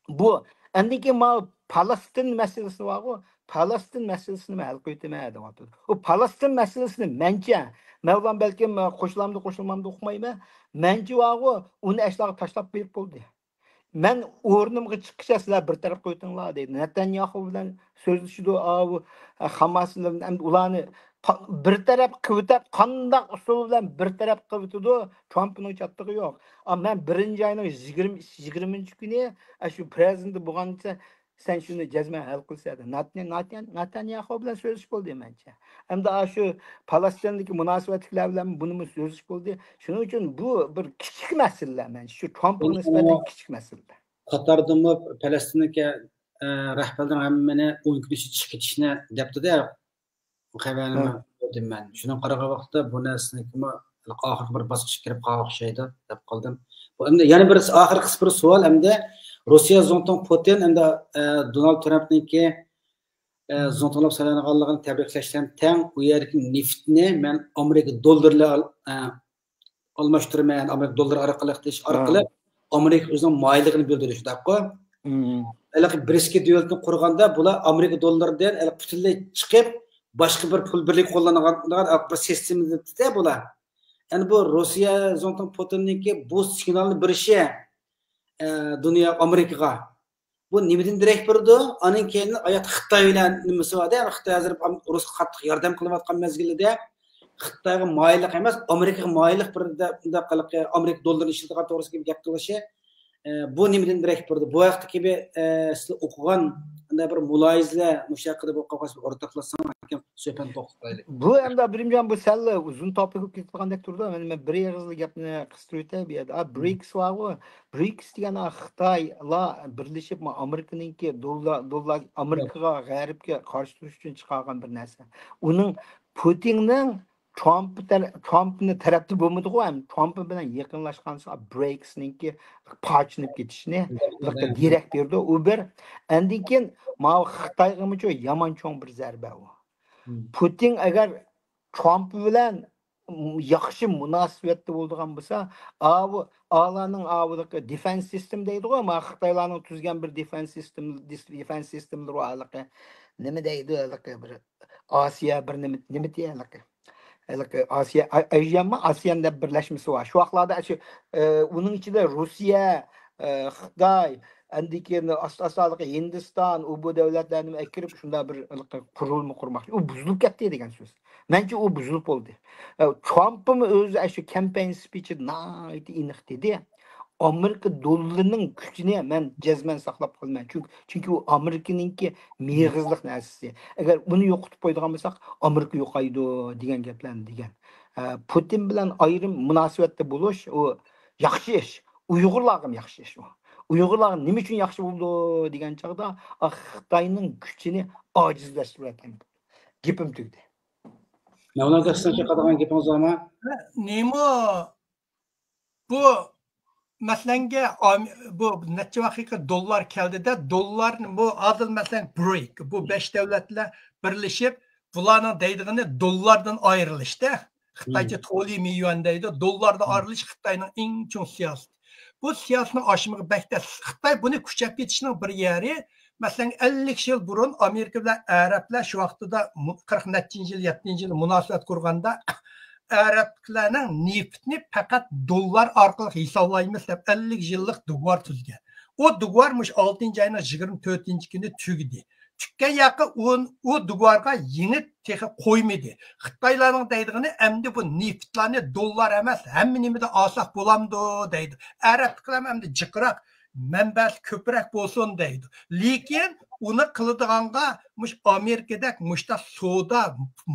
بۇ، ئاندىن كېيىن ماۋۇ پالەستىن مەسىلىسى بارغۇ، پالەستىن مەسىلىسىنى مەن ھەل قىلىۋېتىمەن دەۋاتىدۇ. ئۇ پالەستىن مەسىلىسىنى مەنچە، مەۋلان بەلكىم، ئە، قوشۇلامدۇ، قوشۇلمامدۇ ئۇقمايمەن. مەنچە بارغۇ، ئۇنى ئەشلاغا تاشلاپ بېرىپ بولدى. مەن ئورنۇمغا چىققىچە سىلەر بىر تەرەپ قىلىۋېتىڭلار دەيدۇ. نەتەنياخۇ بىلەن سۆزلىشىدۇ، ئاۋۇ، ئە، خاماس بىلەن ئەمدى ئۇلارنى پا-، بىر تەرەپ قىلىۋېتىپ، قانداق ئۇسۇل بىلەن بىر تەرەپ قىلىۋېتىدۇ، ترامپنىڭ چاتىقى يوق. ئا، مەن بىرىنچى ئاينىڭ يىگىرمە، يىگىرمىنچى كۈنى، ئە، شۇ پرېزىدېنت بولغانچە سەن شۇنى جەزمەن ھەل قىلىسەن دە. ناتنيا-، ناتنيا-، ناتانياخۇ بىلەن سۆزلىشىپ بولدى مەنچە. ئەمدى ئاشۇ پالەستىندىكى مۇناسىۋەتلىكلەر بىلەن بۇنىمۇ سۆزلىشىپ بولدى. شۇنىڭ ئۈچۈن بۇ بىر كىچىك مەسىلىلەر مەنچە. شۇ ترامپقا نىسبەتەن كىچىك مەسىلىلەر. قاتاردىمۇ پەلەستىندىكى، ئە، رەھبەرلەرنىڭ ھەممىنى ئون كۈن ئىچىدە چىقىپ كېتىشنى دەپتۇ-دە، خەۋەرنى مەن كۆردۈم مەن. شۇنىڭغا قارىغان ۋاقىتتا بۇ نەرسىنىڭكىمۇ ئاخىرقى بىر باسقۇچقا كىرىپ قالغان ئوخشايدۇ دەپ قالدىم. بۇ ئەمدى يەنە بىر ئاخىرقى قىسقا بىر سوئال ئەمدى. روسىيە زۇڭتۇڭ پۇتىن ئەمدى، ئە، دونالد ترامپنىڭكى، ئە، زۇڭتۇڭلاپ سايلانغانلىقىنى تەبرىكلەش بىلەن تەڭ ئۇ يەردىكى نېفىتنى مەن ئامېرىكا دوللىرى بىلەن ئال-، ئە، ئالماشتۇرىمەن، ئامېرىكا دوللىرى ئارقىلىق دېيىش ئارقىلىق ئامېرىكا ئۆزىنىڭ مايىللىقىنى بىلدۈرۈش، دەپقۇ. ھېلىقى برىسكى دۆلىتىنى قۇرغاندا بۇلار ئامېرىكا دوللىرىدىن ھېلىقى پۈتۈنلەي چىقىپ، باشقا بىر پۇل بىرلىكى قوللانغان بىر سىستېما دېدى بۇلار. يەنى بۇ روسىيە زۇڭتۇڭ پۇتىننىڭكى بۇ سىگنالنى بېرىشى، ئە، دۇنيا ئامېرىكىغا. بۇ نېمىدىن دېرەك بېرىدۇ؟ ئانىڭ كەينىدىن ئايات خىتاي بىلەن نېمىسى بار-دە، خىتاي ھازىر ئام-، ئۇرۇسقا قاتتىق ياردەم قىلىۋاتقان مەزگىلىدە خىتايغا مايىللىق ئەمەس، ئامېرىكىغا مايىللىق بىر دە-، مۇنداق قىلىپ، ئامېرىكا دوللىرىنى ئىشلىتىدىغان توغرىسىدا گەپ قىلىشى، ئە، بۇ نېمىدىن دېرەك بېرىدۇ؟ بۇ ھەقتىكى بىر، ئە، سىلەر ئوقۇغان قانداق بىر مۇلاھىزىلەر مۇشۇ ھەققىدە بولۇپ قالغان بولسا، بىر ئورتاقلاشساڭلار، ئاكام، سۆھبەتنى توختىتايلى. بۇ ئەمدى ئابدۇرېھىمجان، بۇ سەل ئۇزۇن توپىك بولۇپ كېتىدىغاندەك تۇرىدۇ. مەن، مەن بىر ئېغىزلا گەپنى قىستۇرۇۋېتەي بۇ يەردە. ئا، برىكس بارغۇ، برىكس دېگەن، ئا، خىتايلار بىرلىشىپ، ما، ئامېرىكىنىڭكى دوللار، دوللار، ئامېرىكىغا، غەربكە قارشى تۇرۇش ئۈچۈن چىقارغان بىر نەرسە. ئۇنىڭ، پۇتىننىڭ ترامپ تەر-، ترامپنى تەرەپتە بولمىدىغۇ، ھەم ترامپ بىلەن يېقىنلاشقانسېرى برىكسنىڭكى پارچىلىنىپ كېتىشىنى دېرەك بېرىدۇ. ئۇ بىر. ئاندىن كېيىن ماۋۇ خىتايغىمۇچۇ يامان چوڭ بىر زەربە ئۇ. پۇتىن ئەگەر ترامپ بىلەن ياخشى مۇناسىۋەتتە بولىدىغان بولسا، ئاۋۇ، ئالارنىڭ ئاۋۇلىقى دېفەنس سىستېم دەيدىغۇ، ما خىتايلارنىڭ تۈزگەن بىر دېفەنس سىستېم، دېفەنس سىستېملىرى بار ھېلىقى. نېمە دەيدۇ ھېلىقى بىر ئاسىيا بىر نېمە، نېمە دېيە ھېلىقى؟ ھېلىقى ئاسىيا، ئا-، ئاژيانمۇ، ئاسىيان دەپ بىرلەشمىسى بار. شۇ ۋاقىتلاردا شۇ، ئە، ئۇنىڭ ئىچىدە روسىيە، ئە، خىتاي، ئاندىن كېيىن ئاستا-ئاستا ھېلىقى ھىندىستان، ئۇ بۇ دۆلەتلەرنى ئەكىرىپ، شۇنداق بىر ھېلىقى قۇرۇلما قۇرماقچى. ئۇ بۇزۇلۇپ كەتتى دېگەن سۆز. مەنچە ئۇ بۇزۇلۇپ بولدى. ئە، ترامپمۇ ئۆزى ئاشۇ كامپەين سپىچىدا ناھايىتى ئېنىق دېدى. ئامېرىكا دوللىرىنىڭ كۈچىنى مەن جەزمەن ساقلاپ قالىمەن. چۈنكى، چۈنكى ئۇ ئامېرىكىنىڭكى مېغىزلىق نەرسىسى. ئەگەر ئۇنى يوقىتىپ قويىدىغان بولساق، ئامېرىكا يوقايدۇ دېگەن گەپلەرنى دېگەن. ئە، پۇتىن بىلەن ئايرىم مۇناسىۋەتتە بولۇش، ئۇ ياخشى ئىش. ئۇيغۇرلارغىمۇ ياخشى ئىش ئۇ. ئۇيغۇرلارغا نېمە ئۈچۈن ياخشى بولىدۇ دېگەن چاغدا، ئا، خىتاينىڭ كۈچىنى ئاجىزلاشتۇرۇۋەتكەن. گېپىم تۈگىدى. مەۋلانا كاستان چىقىدىغان گېپىڭىز بارمۇ؟ نېمە؟ بۇ، مەسىلەنگە، ئام-، بۇ نەچچە ۋاقىتقا دوللار كەلدىدە، دوللار، بۇ ھازىر، مەسىلەن، برىك، بۇ بەش دۆلەتلەر بىرلىشىپ، بۇلارنىڭ دەيدىغىنى دوللاردىن ئايرىلىشتا. خىتايچە تولى مىيۈەن دەيدۇ، دوللاردىن ئايرىلىش خىتاينىڭ ئەڭ چوڭ سىياسىتى. بۇ سىياسىتنىڭ ئاشمىقى بەك تەس. خىتاي بۇنى كۈچەپ كېتىشنىڭ بىر يېرى، مەسىلەن، ئەللىك يىل بۇرۇن ئامېرىكا بىلەن ئەرەبلەر شۇ ۋاقتىدا مۇ-، قىرىق نەچچىنچى يىل، يەتتىنچى يىل مۇناسىۋەت قۇرغاندا، ئەرەبلەرنىڭ نېفىتنى پەقەت دوللار ئارقىلىق ھېسابلايمىز دەپ ئەللىك يىللىق دوگوۋار تۈزگەن. ئۇ دوگوۋار مۇشۇ ئالتىنچى ئاينىڭ يىگىرمە تۆتىنچى كۈنى تۈگىدى. تۈگىگەن ياقى ئۇ، ئۇ دوگوۋارغا يېڭى تېخى قويمىدى. خىتايلارنىڭ دەيدىغىنى، ئەمدى بۇ نېفىتلارنى دوللار ئەمەس، ھەممە نېمىدە ئالساق بولامدۇ دەيدۇ. ئەرەبلەر ئەمدى جىقراق، مەنبەسى كۆپرەك بولسۇن دەيدۇ. لېكىن ئۇنى قىلىدىغانغا مۇشۇ ئامېرىكىدەك مۇشۇنداق سودا،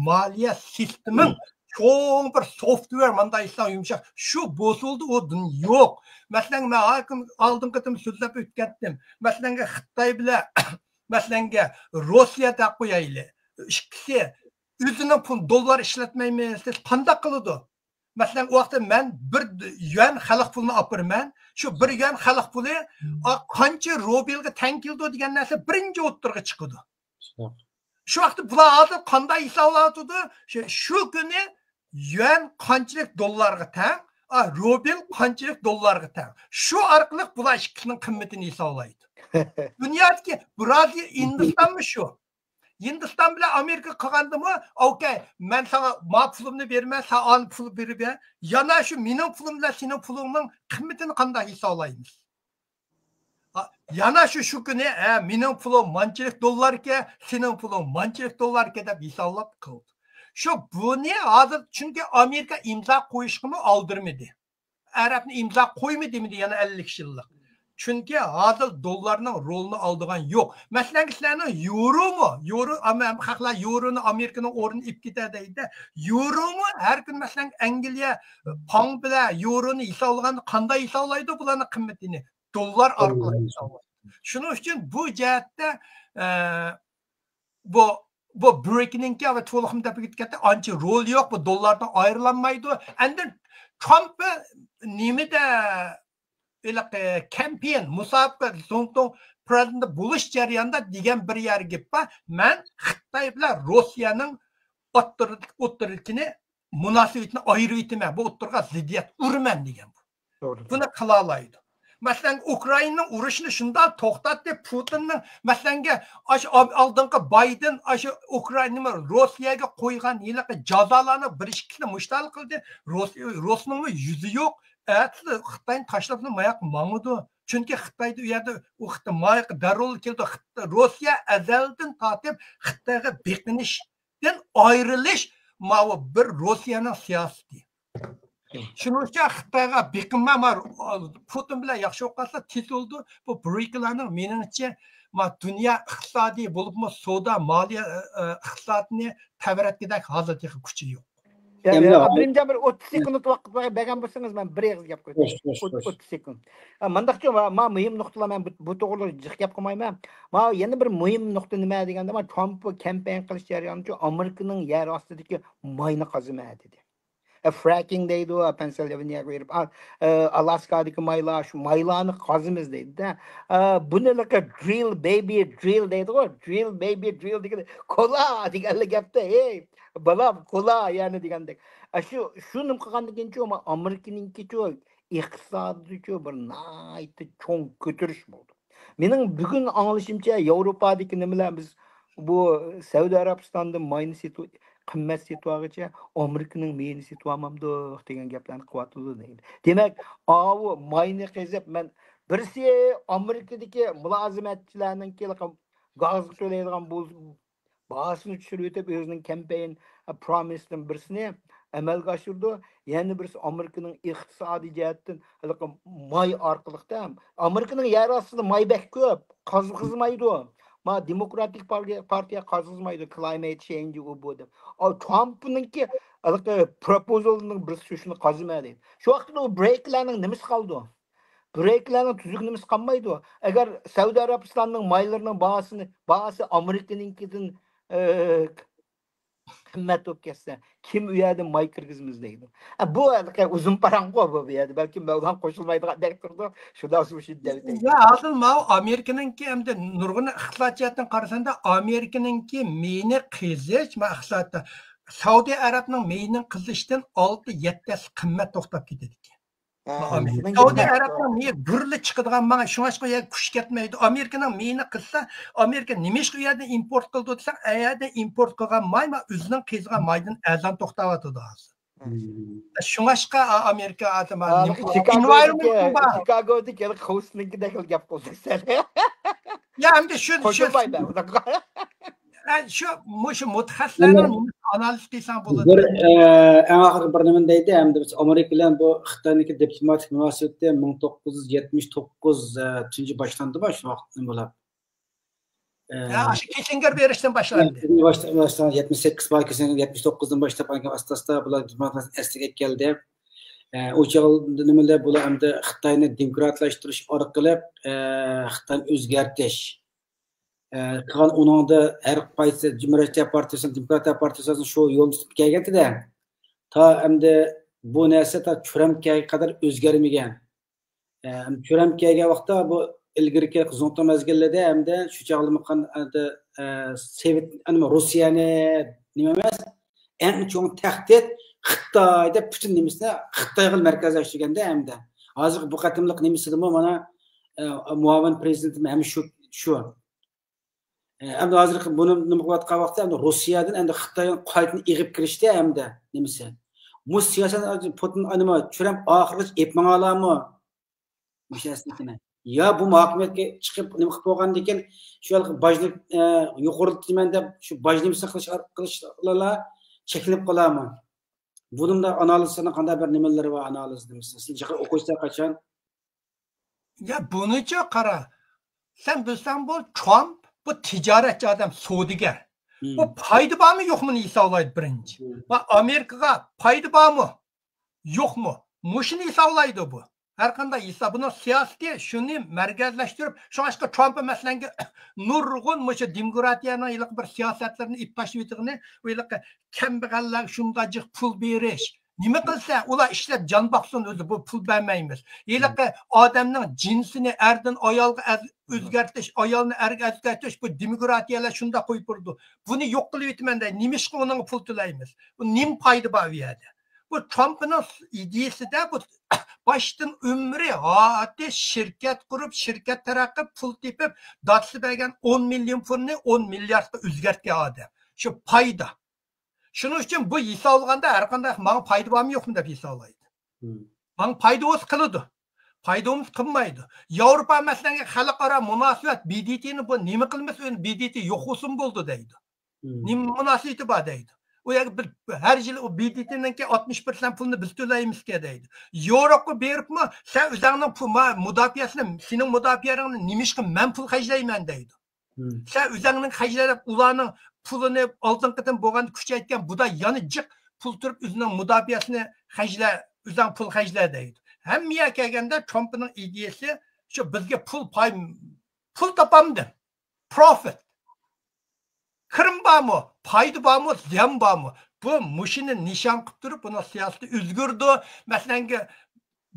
مالىيە سىستېمىنىڭ چوڭ بىر سوفتۋېر، مانداق ئېيتساق يۇمشاق، شۇ بوزۇلدى، ئۇ دىن يوق. مەسىلەن، مەن ھاكىم ئالدىنقى قېتىم سۆزلەپ ئۆتكەنتىم. مەسىلەنگە، خىتاي بىلەن، مەسىلەنگە، روسىيە دەپ قويايلى. ئىككىسى ئۆزىنىڭ پۇل، دوللار ئىشلەتمەيمىز دېسە قانداق قىلىدۇ؟ مەسىلەن، ئۇ ۋاقىتتا مەن بىر يۈەن خەلق پۇلىنى ئاپىرىمەن. شۇ بىر يۈەن خەلق پۇلى، ئا، قانچە روبىلغا تەڭ كېلىدۇ دېگەن نەرسە بىرىنچى ئوتتۇرىغا چىقىدۇ. شۇ ۋاقىتتا بۇلار ھازىر قانداق ھېسابلاۋاتىدۇ؟ شۇ، شۇ كۈنى يۈەن قانچىلىك دوللارغا تەڭ، ئا، روبىل قانچىلىك دوللارغا تەڭ. شۇ ئارقىلىق بۇلار ئىككىسىنىڭ قىممىتىنى ھېسابلايدۇ. دۇنيادىكى بىرازىل، ھىندىستانمۇ شۇ. ھىندىستان بىلەن ئامېرىكا قىلغاندىمۇ، ئوكەي، مەن ساڭا ما پۇلۇمنى بېرىمەن، سەن ئانا پۇل بېرىپ بەر. يەنە شۇ مېنىڭ پۇلۇم بىلەن سېنىڭ پۇلۇڭنىڭ قىممىتىنى قانداق ھېسابلايمىز؟ ھا، يەنە شۇ، شۇ كۈنى، ھە، مېنىڭ پۇلۇم مانچىلىك دوللاركەن، سېنىڭ پۇلۇڭ مانچىلىك دوللاركەن دەپ ھېسابلاپ قىلدى. شۇ بۇنى ھازىر، چۈنكى ئامېرىكا ئىمزا قويۇشقىمۇ ئالدىرىمىدى. ئەرەبنى ئىمزا قويما دېمىدى يەنە ئەللىك يىللىق. چۈنكى ھازىر دوللارنىڭ رولىنى ئالىدىغان يوق. مەسىلەن، سىلەرنىڭ يورۇمۇ، يورۇ، ئەم-، ئەم-، خەقلەر يورۇنى ئامېرىكىنىڭ ئورنىنى ئېلىپ كېتە دەيدۇ. يورۇمۇ ھەر كۈنى، مەسىلەن، ئەنگلىيە پاڭ بىلەن يورۇنى ھېسابلىغاندا قانداق ھېسابلايدۇ بۇلارنىڭ قىممىتىنى؟ دوللار ئارقىلىق ھېسابلايدۇ. شۇنىڭ ئۈچۈن بۇ جەھەتتە، ئە، بۇ، بۇ برىكنىڭكى ۋە تولۇقۇم دەپ كەتتى، ئانچە رولى يوق، بۇ دوللاردىن ئايرىلالمايدۇ. ئەندىن ترامپ نېمىدە، ھېلىقى، كامپېين، مۇسابىقە، زۇڭتۇڭ پرېزىدېنت بولۇش جەريانىدا دېگەن بىر يەر گەپ بار، مەن خىتاي بىلەن روسىيەنىڭ ئوتتۇرا-، ئوتتۇرىدىكىنى، مۇناسىۋىتىنى ئايرىۋېتىمەن، بۇ ئوتتۇرىغا زىددىيەت ئۇرىمەن دېگەن بۇ. توغرا. بۇنى قىلالايدۇ. مەسىلەن، ئۇكرائىنانىڭ ئۇرۇشىنى شۇنداق توختاتتى، پۇتىننىڭ، مەسىلەنگە، ئاشۇ ئال-، ئالدىنقى بايدېن ئاشۇ ئۇكرائىنا، روسىيەگە قويغان ھېلىقى جازالارنىڭ بىر ئىككىسىنى مۇشتال قىلدى. روس-، روسنىڭمۇ يۈزى يوق. ئەتىسى خىتاينى تاشلاپلا ماياققا ماڭىدۇ. چۈنكى خىتايدا ئۇ يەردە ئۇ خىتاي ماياققا دەررۇلا كېلىدۇ. خىت-، روسىيە ئەزەلدىن تارتىپ خىتايغا بېقىنىشتىن ئايرىلىش، ماۋۇ بىر روسىيەنىڭ سىياسىتى. شۇنىڭ ئۈچۈن خىتايغا بېقىنما، ما، پۇتىن بىلەن ياخشى بولۇپ قالسا، تېز بولىدۇ. بۇ برېكلارنىڭ، مېنىڭچە، ما، دۇنيا ئىقتىسادىي بولۇپمۇ سودا، مالىيە، ئىقتىسادنى تەۋرەتكۈدەك ھازىر تېخى كۈچى يوق. يا، يا، ئەمدى ئابدۇرېھىمجان، بىر ئوتتۇز سېكۇنت ۋاقىت بەرگەن بولسىڭىز، مەن بىر ئېغىز گەپ قىلىپ، خوش، خوش، خوش. ئوتتۇز سېكۇنت. ئا، مانداقچۇ، ما، ما مۇھىم نۇقتىلار، مەن بۇ، بۇ توغرىلىق جىق گەپ قىلمايمەن. ما يەنە بىر مۇھىم نۇقتا نېمە دېگەندە، ما ترامپ كەمپەين قىلىش جەريانىچۇ ئامېرىكىنىڭ يەر ئاستىدىكى ماينى قازىمە دېدى. ئە، فرەكىڭ دەيدۇ، پەنسىلۋانىيەگە بېرىپ، ئا، ئە، ئالاسكادىكى مايلار، شۇ مايلارنى قازىمىز دەيدۇ-دە. ئە، بۇنى لىقى درىل بەيبى درىل دەيدىغۇ، درىل بەيبى درىل دېگىنى كولا دېگەنلا گەپتە، ھەي، بالام، كولا يەنى دېگەندەك. ئە، شۇ، شۇ نېمە قىلغاندىن كېيىنچۇ، ئامېرىكىنىڭكىچۇ ئىقتىسادىدىچۇ بىر ناھايىتى چوڭ كۆتۈرۈش بولدى. مېنىڭ بۈگۈن ئاڭلىشىمچە، ياۋروپادىكى نېمىلەر، بىز بۇ سەئۇدى ئەرەبىستاندىن ماينى سېتىۋ-، قىممەت سېتىۋالغىچە ئامېرىكىنىڭ مېيىنى سېتىۋالمامدۇق دېگەن گەپلەرنى قىلىۋاتىدۇ دەيدۇ. دېمەك، ئاۋۇ ماينى قېزىپ، مەن بىرسى ئامېرىكىدىكى مۇلازىمەتچىلەرنىڭكى گازغا تۆلەيدىغان بۇ باھاسىنى چۈشۈرۈۋېتىپ، ئۆزىنىڭ كەمپەين پرومىسىدىن بىرسىنى ئەمەلگە ئاشۇرىدۇ. يەنە بىرسى ئامېرىكىنىڭ ئىقتىسادىي جەھەتتىن ھېلىقى ماي ئارقىلىق، ئامېرىكىنىڭ يەر ئاستىدا ماي بەك كۆپ، قازغۇزمايدۇ. ما دېموكراتىك پارتىيە، پارتىيە قازغۇزمايدۇ، كلايمېت چېنج ئۇ بۇ دەپ. ئا، ترامپنىڭكى ھېلىقى پروپوزالنىڭ بىرسى شۇ، شۇنى قازىمە دەيدۇ. شۇ ۋاقىتتا ئۇ برېكلارنىڭ نېمىسى قالىدۇ؟ برېكلارنىڭ تۈزۈك نېمىسى قالمايدۇ. ئەگەر سەئۇدى ئەرەبىستاننىڭ مايلىرىنىڭ باھاسىنى، باھاسى ئامېرىكىنىڭكىدىن، ئە، قىممەت بولۇپ كەتسە، كىم ئۇ يەردىن ماي كىرگۈزىمىز دەيدۇ. ئە، بۇ ھېلىقى ئۇزۇن پاراڭغۇ بۇ، بۇ يەردە. بەلكىم مەۋلان قوشۇلمايدىغاندەك تۇرىدۇ. شۇنداق شۇ، شۇ دەۋېتەي. يا، ھازىر ماۋۇ ئامېرىكىنىڭكى ئەمدى نۇرغۇن ئىقتىساد جەھەتتىن قارىساڭدا، ئامېرىكىنىڭكى مېيىنى قېزىش، ما، ئىقتىسادتا سەئۇدى ئەرەبنىڭ مېيىنى قېزىشتىن ئالتە يەتتە ھەسسە قىممەت توختاپ كېتىدىكەن. ھە، ماڭا ئامېرىكا. سەئۇدى ئەرەبنىڭ مېيى بىرلا چىقىدىغان، ماڭا شۇڭاشقا ئۇ يەرگە كۈچ كەتمەيدۇ. ئامېرىكىنىڭ مېيىنى قىلسا، ئامېرىكا نېمىشقا ئۇ يەردىن ئىمپورت قىلىدۇ دېسەڭ، ئە يەردىن ئىمپورت قىلغان ماي، ما، ئۆزىنىڭ قېزىغان مايدىن ئەرزان توختاۋاتىدۇ ھازىر. شۇڭاشقا ئا-، ئامېرىكا ئادەم، ھە، نېمە قىلىدۇ؟ چىكاگودىكى، ئېنۋايرونمېنت بار. چىكاگودىكى ھېلىقى خوستنىڭكىدەك خىل گەپ قىلدىڭ سەن. يا، ئەمدى شۇ، شۇ قوشۇلمايمەن ئۇنىڭغا. ئە، شۇ، مۇشۇ مۇتەخەسسىسلەرنىڭ نېمىسىنى ئانالىز قىلساڭ بولىدۇ. بىر، ئە، ئەڭ ئاخىرقى بىر نېمىنى دەيدۇ، ئەمدى بىز ئامېرىكا بىلەن بۇ خىتاينىڭكى دىپلوماتىك مۇناسىۋىتى مىڭ توققۇز يۈز يەتمىش توققۇز، ئە، تۇنجى باشلاندىمۇ شۇ ۋاقىتتىن بولۇپ؟ ئە، ھە، ئاشۇ كىسسىنگېر بېرىشتىن باشلاندى. باشتا-، باشتا-، يەتمىش سەككىز بار، كىسسىنگېر يەتمىش توققۇزدىن باشلاپ، ئاستا-ئاستا بۇلار دىپلوماتلار ئەسلىگە كەلدى. ئە، ئۇ چاغ نېمىلەر بۇلار ئەمدى خىتاينى دېموكراتلاشتۇرۇش ئارقىلىق، ئە، خىتاينى ئۆزگەرتىش. ئە، قىلغان ئۇنىڭدا ھەر قايسى جۇمھۇرىيەتچى پارتىيىسى، دېموكراتىيە پارتىيىسى شۇ يولنى تۇتۇپ كەلگەنتىدە، تا ئەمدى بۇ نەرسە تا ترامپ كەلگەنگە قەدەر ئۆزگەرمىگەن. ئە، ترامپ كەلگەن ۋاقىتتا بۇ ئىلگىرىكى زۇڭتۇڭ مەزگىللىرىدە ھەمدە شۇ چاغلىمۇقان ئەمدى، ئە، سوۋېت، ئەنە روسىيەنى نېمە ئەمەس، ئەڭ چوڭ تەھدىت خىتاي دەپ پۈتۈن نېمىسىنى خىتايغا مەركەزلەشتۈرگەندە ھەمدە ھازىرقى بۇ قېتىملىق نېمىسىدىمۇ مانا، ئە، مۇئاۋىن پرېزىدېنتىمۇ ھەم شۇ، شۇ. ئەمدى ھازىرقى بۇنى نېمە قىلىۋاتقان ۋاقتىدا ئەمدى روسىيەدىن ئەمدى خىتاينى قايتىدىن ئېغىپ كىرىشتە ئەمدى نېمىسى؟ مۇشۇ سىياسەت پۇتىن ئانىمۇ ترامپ ئاخىرغىچە ئېلىپ ماڭالارمۇ؟ مۇشۇ نەرسىنى. يا بۇ ھاكىمىيەتكە چىقىپ نېمە قىلىپ بولغاندىن كېيىن شۇ ھېلىقى باجنى، ئە، يوقىرىتىمەن دەپ شۇ باج نېمىسىنى قىلىش، قىلىشلارلا چەكلىنىپ قالارمۇ؟ بۇنىڭدا ئانالىزلارنىڭ قانداق بىر نېمىلىرى بار، ئانالىز نېمىسى؟ سىز جىق ئوقۇيسىز قاچان؟ يا، بۇنىچۇ قارا. سەن بىلسەڭ بۇ ترامپ، بۇ تىجارەتچى ئادەم، سودىگەر. بۇ پايدا بارمۇ يوقمۇنى ھېسابلايدۇ بىرىنچى. ۋە ئامېرىكىغا پايدا بارمۇ يوقمۇ؟ مۇشۇنى ھېسابلايدۇ بۇ. ھەر قانداق ھېساب، بۇنىڭ سىياسىتى شۇنى مەركەزلەشتۈرۈپ، شۇڭاشقا ترامپ مەسىلەنگە نۇرغۇن مۇشۇ دېموكراتىيەنىڭ ھېلىقى بىر سىياسەتلىرىنى ئېلىپ تاشلىۋېتىدىغىنى، ھېلىقى كەمبەغەللەرگە شۇنداق جىق پۇل بېرىش. نېمە قىلسا، ئۇلار ئىشلەپ جان باقسۇن ئۆزى، بۇ پۇل بەرمەيمىز. ھېلىقى ئادەمنىڭ جىنسىنى ئەردىن ئايالغا ئەز-، ئۆزگەرتىش، ئايالنى ئەرگە ئۆزگەرتىش، بۇ دېموكراتىيەلەر شۇنداق قويۇپ بېرىدۇ. بۇنى يوق قىلىۋېتىمەن دەيدۇ. نېمىشقا ئۇنىڭغا پۇل تۆلەيمىز؟ بۇ نېمە پايدا بار ئۇ يەردە؟ بۇ ترامپنىڭ ئىدىيىسىدە بۇ باشتىن ئۆمرى ھاياتى شىركەت قۇرۇپ، شىركەت تەرەققىي قىلىپ، پۇل تېپىپ، دادىسى بەرگەن ئون مىليون پۇلنى ئون مىلياردقا ئۆزگەرتكەن ئادەم. شۇ پايدا. شۇنىڭ ئۈچۈن بۇ ھېسابلىغاندا ھەر قانداق ماڭا پايدا بارمۇ يوقمۇ دەپ ھېسابلايدۇ. ماڭا پايدا بولسا قىلىدۇ. پايدا بولمىسا قىلمايدۇ. ياۋروپا مەسىلەنگە خەلقئارا مۇناسىۋەت، ب د ت نى بۇ نېمە قىلمىسا ئۆزى ب د ت يوق بولسىمۇ بولىدۇ دەيدۇ. نېمە مۇناسىۋىتى بار دەيدۇ. ئۇ يەرگە بىر، ھەر يىلى ئۇ ب د ت نىڭكى ئاتمىش پىرسەنت پۇلىنى بىز تۆلەيمىزكەن دەيدۇ. ياۋروپقا بېرىپمۇ، سەن ئۆزۈڭنىڭ پۇ-، ما-، مۇداپىئەسىنى، سېنىڭ مۇداپىئەڭنى نېمىشقا مەن پۇل خەجلەيمەن دەيدۇ. سەن ئۆزۈڭنىڭ خەجلە دەپ، ئۇلارنىڭ پۇلىنى ئالدىنقى قېتىم بولغاندا كۈچەيتكەن، بۇدا يەنە جىق پۇل تۇرۇپ ئۆزىنىڭ مۇداپىئەسىنى خەجلە، ئۆزۈڭ پۇل خەجلە دەيدۇ. ھەممە يەرگە كەلگەندە ترامپنىڭ ئىدىيەسى شۇ، بىزگە پۇل پاي، پۇل تاپامدىم. پروفىت. كىرىم بارمۇ؟ پايدا بارمۇ؟ زىيان بارمۇ؟ بۇ مۇشۇنى نىشان قىلىپ تۇرۇپ، بۇنىڭ سىياسىتى ئۆزگىرىدۇ. مەسىلەنگە،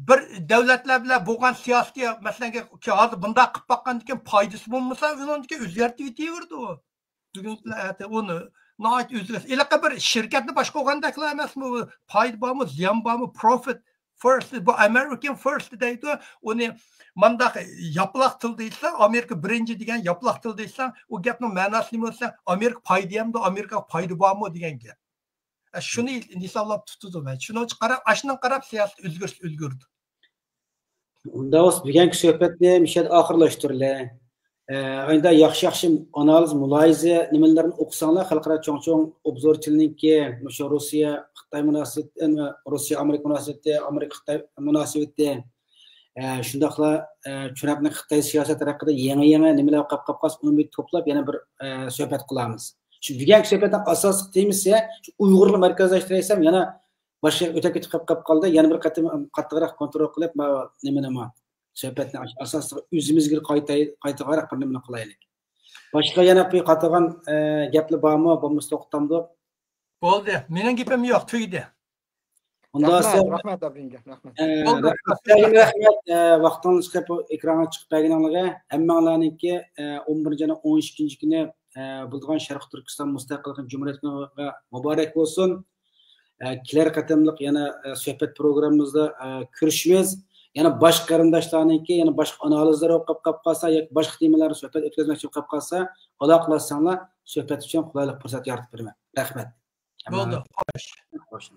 بىر دۆلەتلەر بىلەن بولغان سىياسىتى، مەسىلەنگە، ھازىر بۇنداق قىلىپ باققاندىن كېيىن پايدىسى بولمىسا، ئۇنىڭدىن كېيىن ئۆزگەرتىۋېتىۋېرىدۇ. بۈگۈن بىلەن ئەتە ئۇنى ناھايىتى ئۆزگەرتسە، ھېلىقى بىر شىركەتنى باشقۇرغاندەكلا ئەمەسمۇ؟ پايدا بارمۇ، زىيان بارمۇ، پروفىت فىرست، بۇ ئامېرىكان فىرست دەيدۇ. ئۇنى مانداق ياپىلاق تىلدا ئېيتساڭ، ئامېرىكا بىرىنچى دېگەن ياپىلاق تىلدا ئېيتساڭ، ئۇ گەپنىڭ مەناسى نېمە دېسەڭ، ئامېرىكا پايدا يەمدۇ، ئامېرىكاغا پايدا بارمۇ دېگەن گەپ. ئە، شۇنى ھېسابلاپ تۇتىدۇ مەن. شۇنىڭغا قاراپ، ئاشۇنىڭغا قاراپ سىياسەت ئۆزگىرىش ئۆزگىرىدۇ. ئۇنداق بولسا بۈگۈنكى سۆھبەتنى مۇشۇ يەردە ئاخىرلاشتۇرىلى. ئەمدى ياخشى ياخشى ئانالىز، مۇلاھىزە نېمىلەرنى ئوقۇساڭلار، خەلقئارا چوڭ چوڭ ئوبزورچىلىرنىڭكى مۇشۇ روسىيە خىتاي مۇناسىۋىتى، روسىيە ئامېرىكا مۇناسىۋىتى، ئامېرىكا خىتاي مۇناسىۋىتى، شۇنداقلا ترامپنىڭ خىتاي سىياسەت ھەققىدە يېڭى يېڭى نېمىلەر قاپ قاپ قالسا، ئۇنى بىر توپلاپ يەنە بىر سۆھبەت قىلارمىز. شۇ بۈگۈنكى سۆھبەتنىڭ ئاساسلىق تېمىسى شۇ ئۇيغۇرلار مەركەزلەشتۈرەيسەم يەنە باشقا يەرگە ئۆتۈپ كېتىپ قېلىپ قالدى. يەنە بىر قېتىم قاتتىقراق كونترول قىلىپ، ما نېمىنىمۇ سۆھبەتنى ئاساسلىق ئۆزىمىزگە قايتا قايتىغاراق بىر نېمىنى قىلايلى. باشقا يەنە بىر قاتىغان گەپلەر بارمۇ؟ بولمىسا توختامدۇق. بولدى. مېنىڭ گېپىم يوق، تۈگىدى. ئۇنداق رەھمەت، رەھمەت ئابدۇنگە، رەھمەت. رەھمەت، ۋاقتىڭىزنى چىقىرىپ ئېكرانغا چىقىپ بەرگىنىڭلارغا. ھەممەڭلارنىڭكى ئون بىرىنچى ئاينىڭ ئون ئىككىنچى كۈنى بولىدىغان شەرقىي تۈركىستان مۇستەقىللىق جۇمھۇرىيىتىگە مۇبارەك بولسۇن. كېلەر قېتىملىق يەنە سۆھبەت پروگراممىمىزدا كۆرۈشىمىز. يەنە باشقا قېرىنداشلارنىڭكى يەنە باشقا ئانالىزلار ئوقۇپ قاپ قالسا ياكى باشقا تېمىلاردا سۆھبەت ئۆتكۈزمەكچى بولۇپ قاپ قالسا، ئالاقىلەشسەڭلار سۆھبەت ئۈچۈن قولايلىق پۇرسەت يارىتىپ بېرىمەن. رەھمەت. بولدى، خوش. خوش.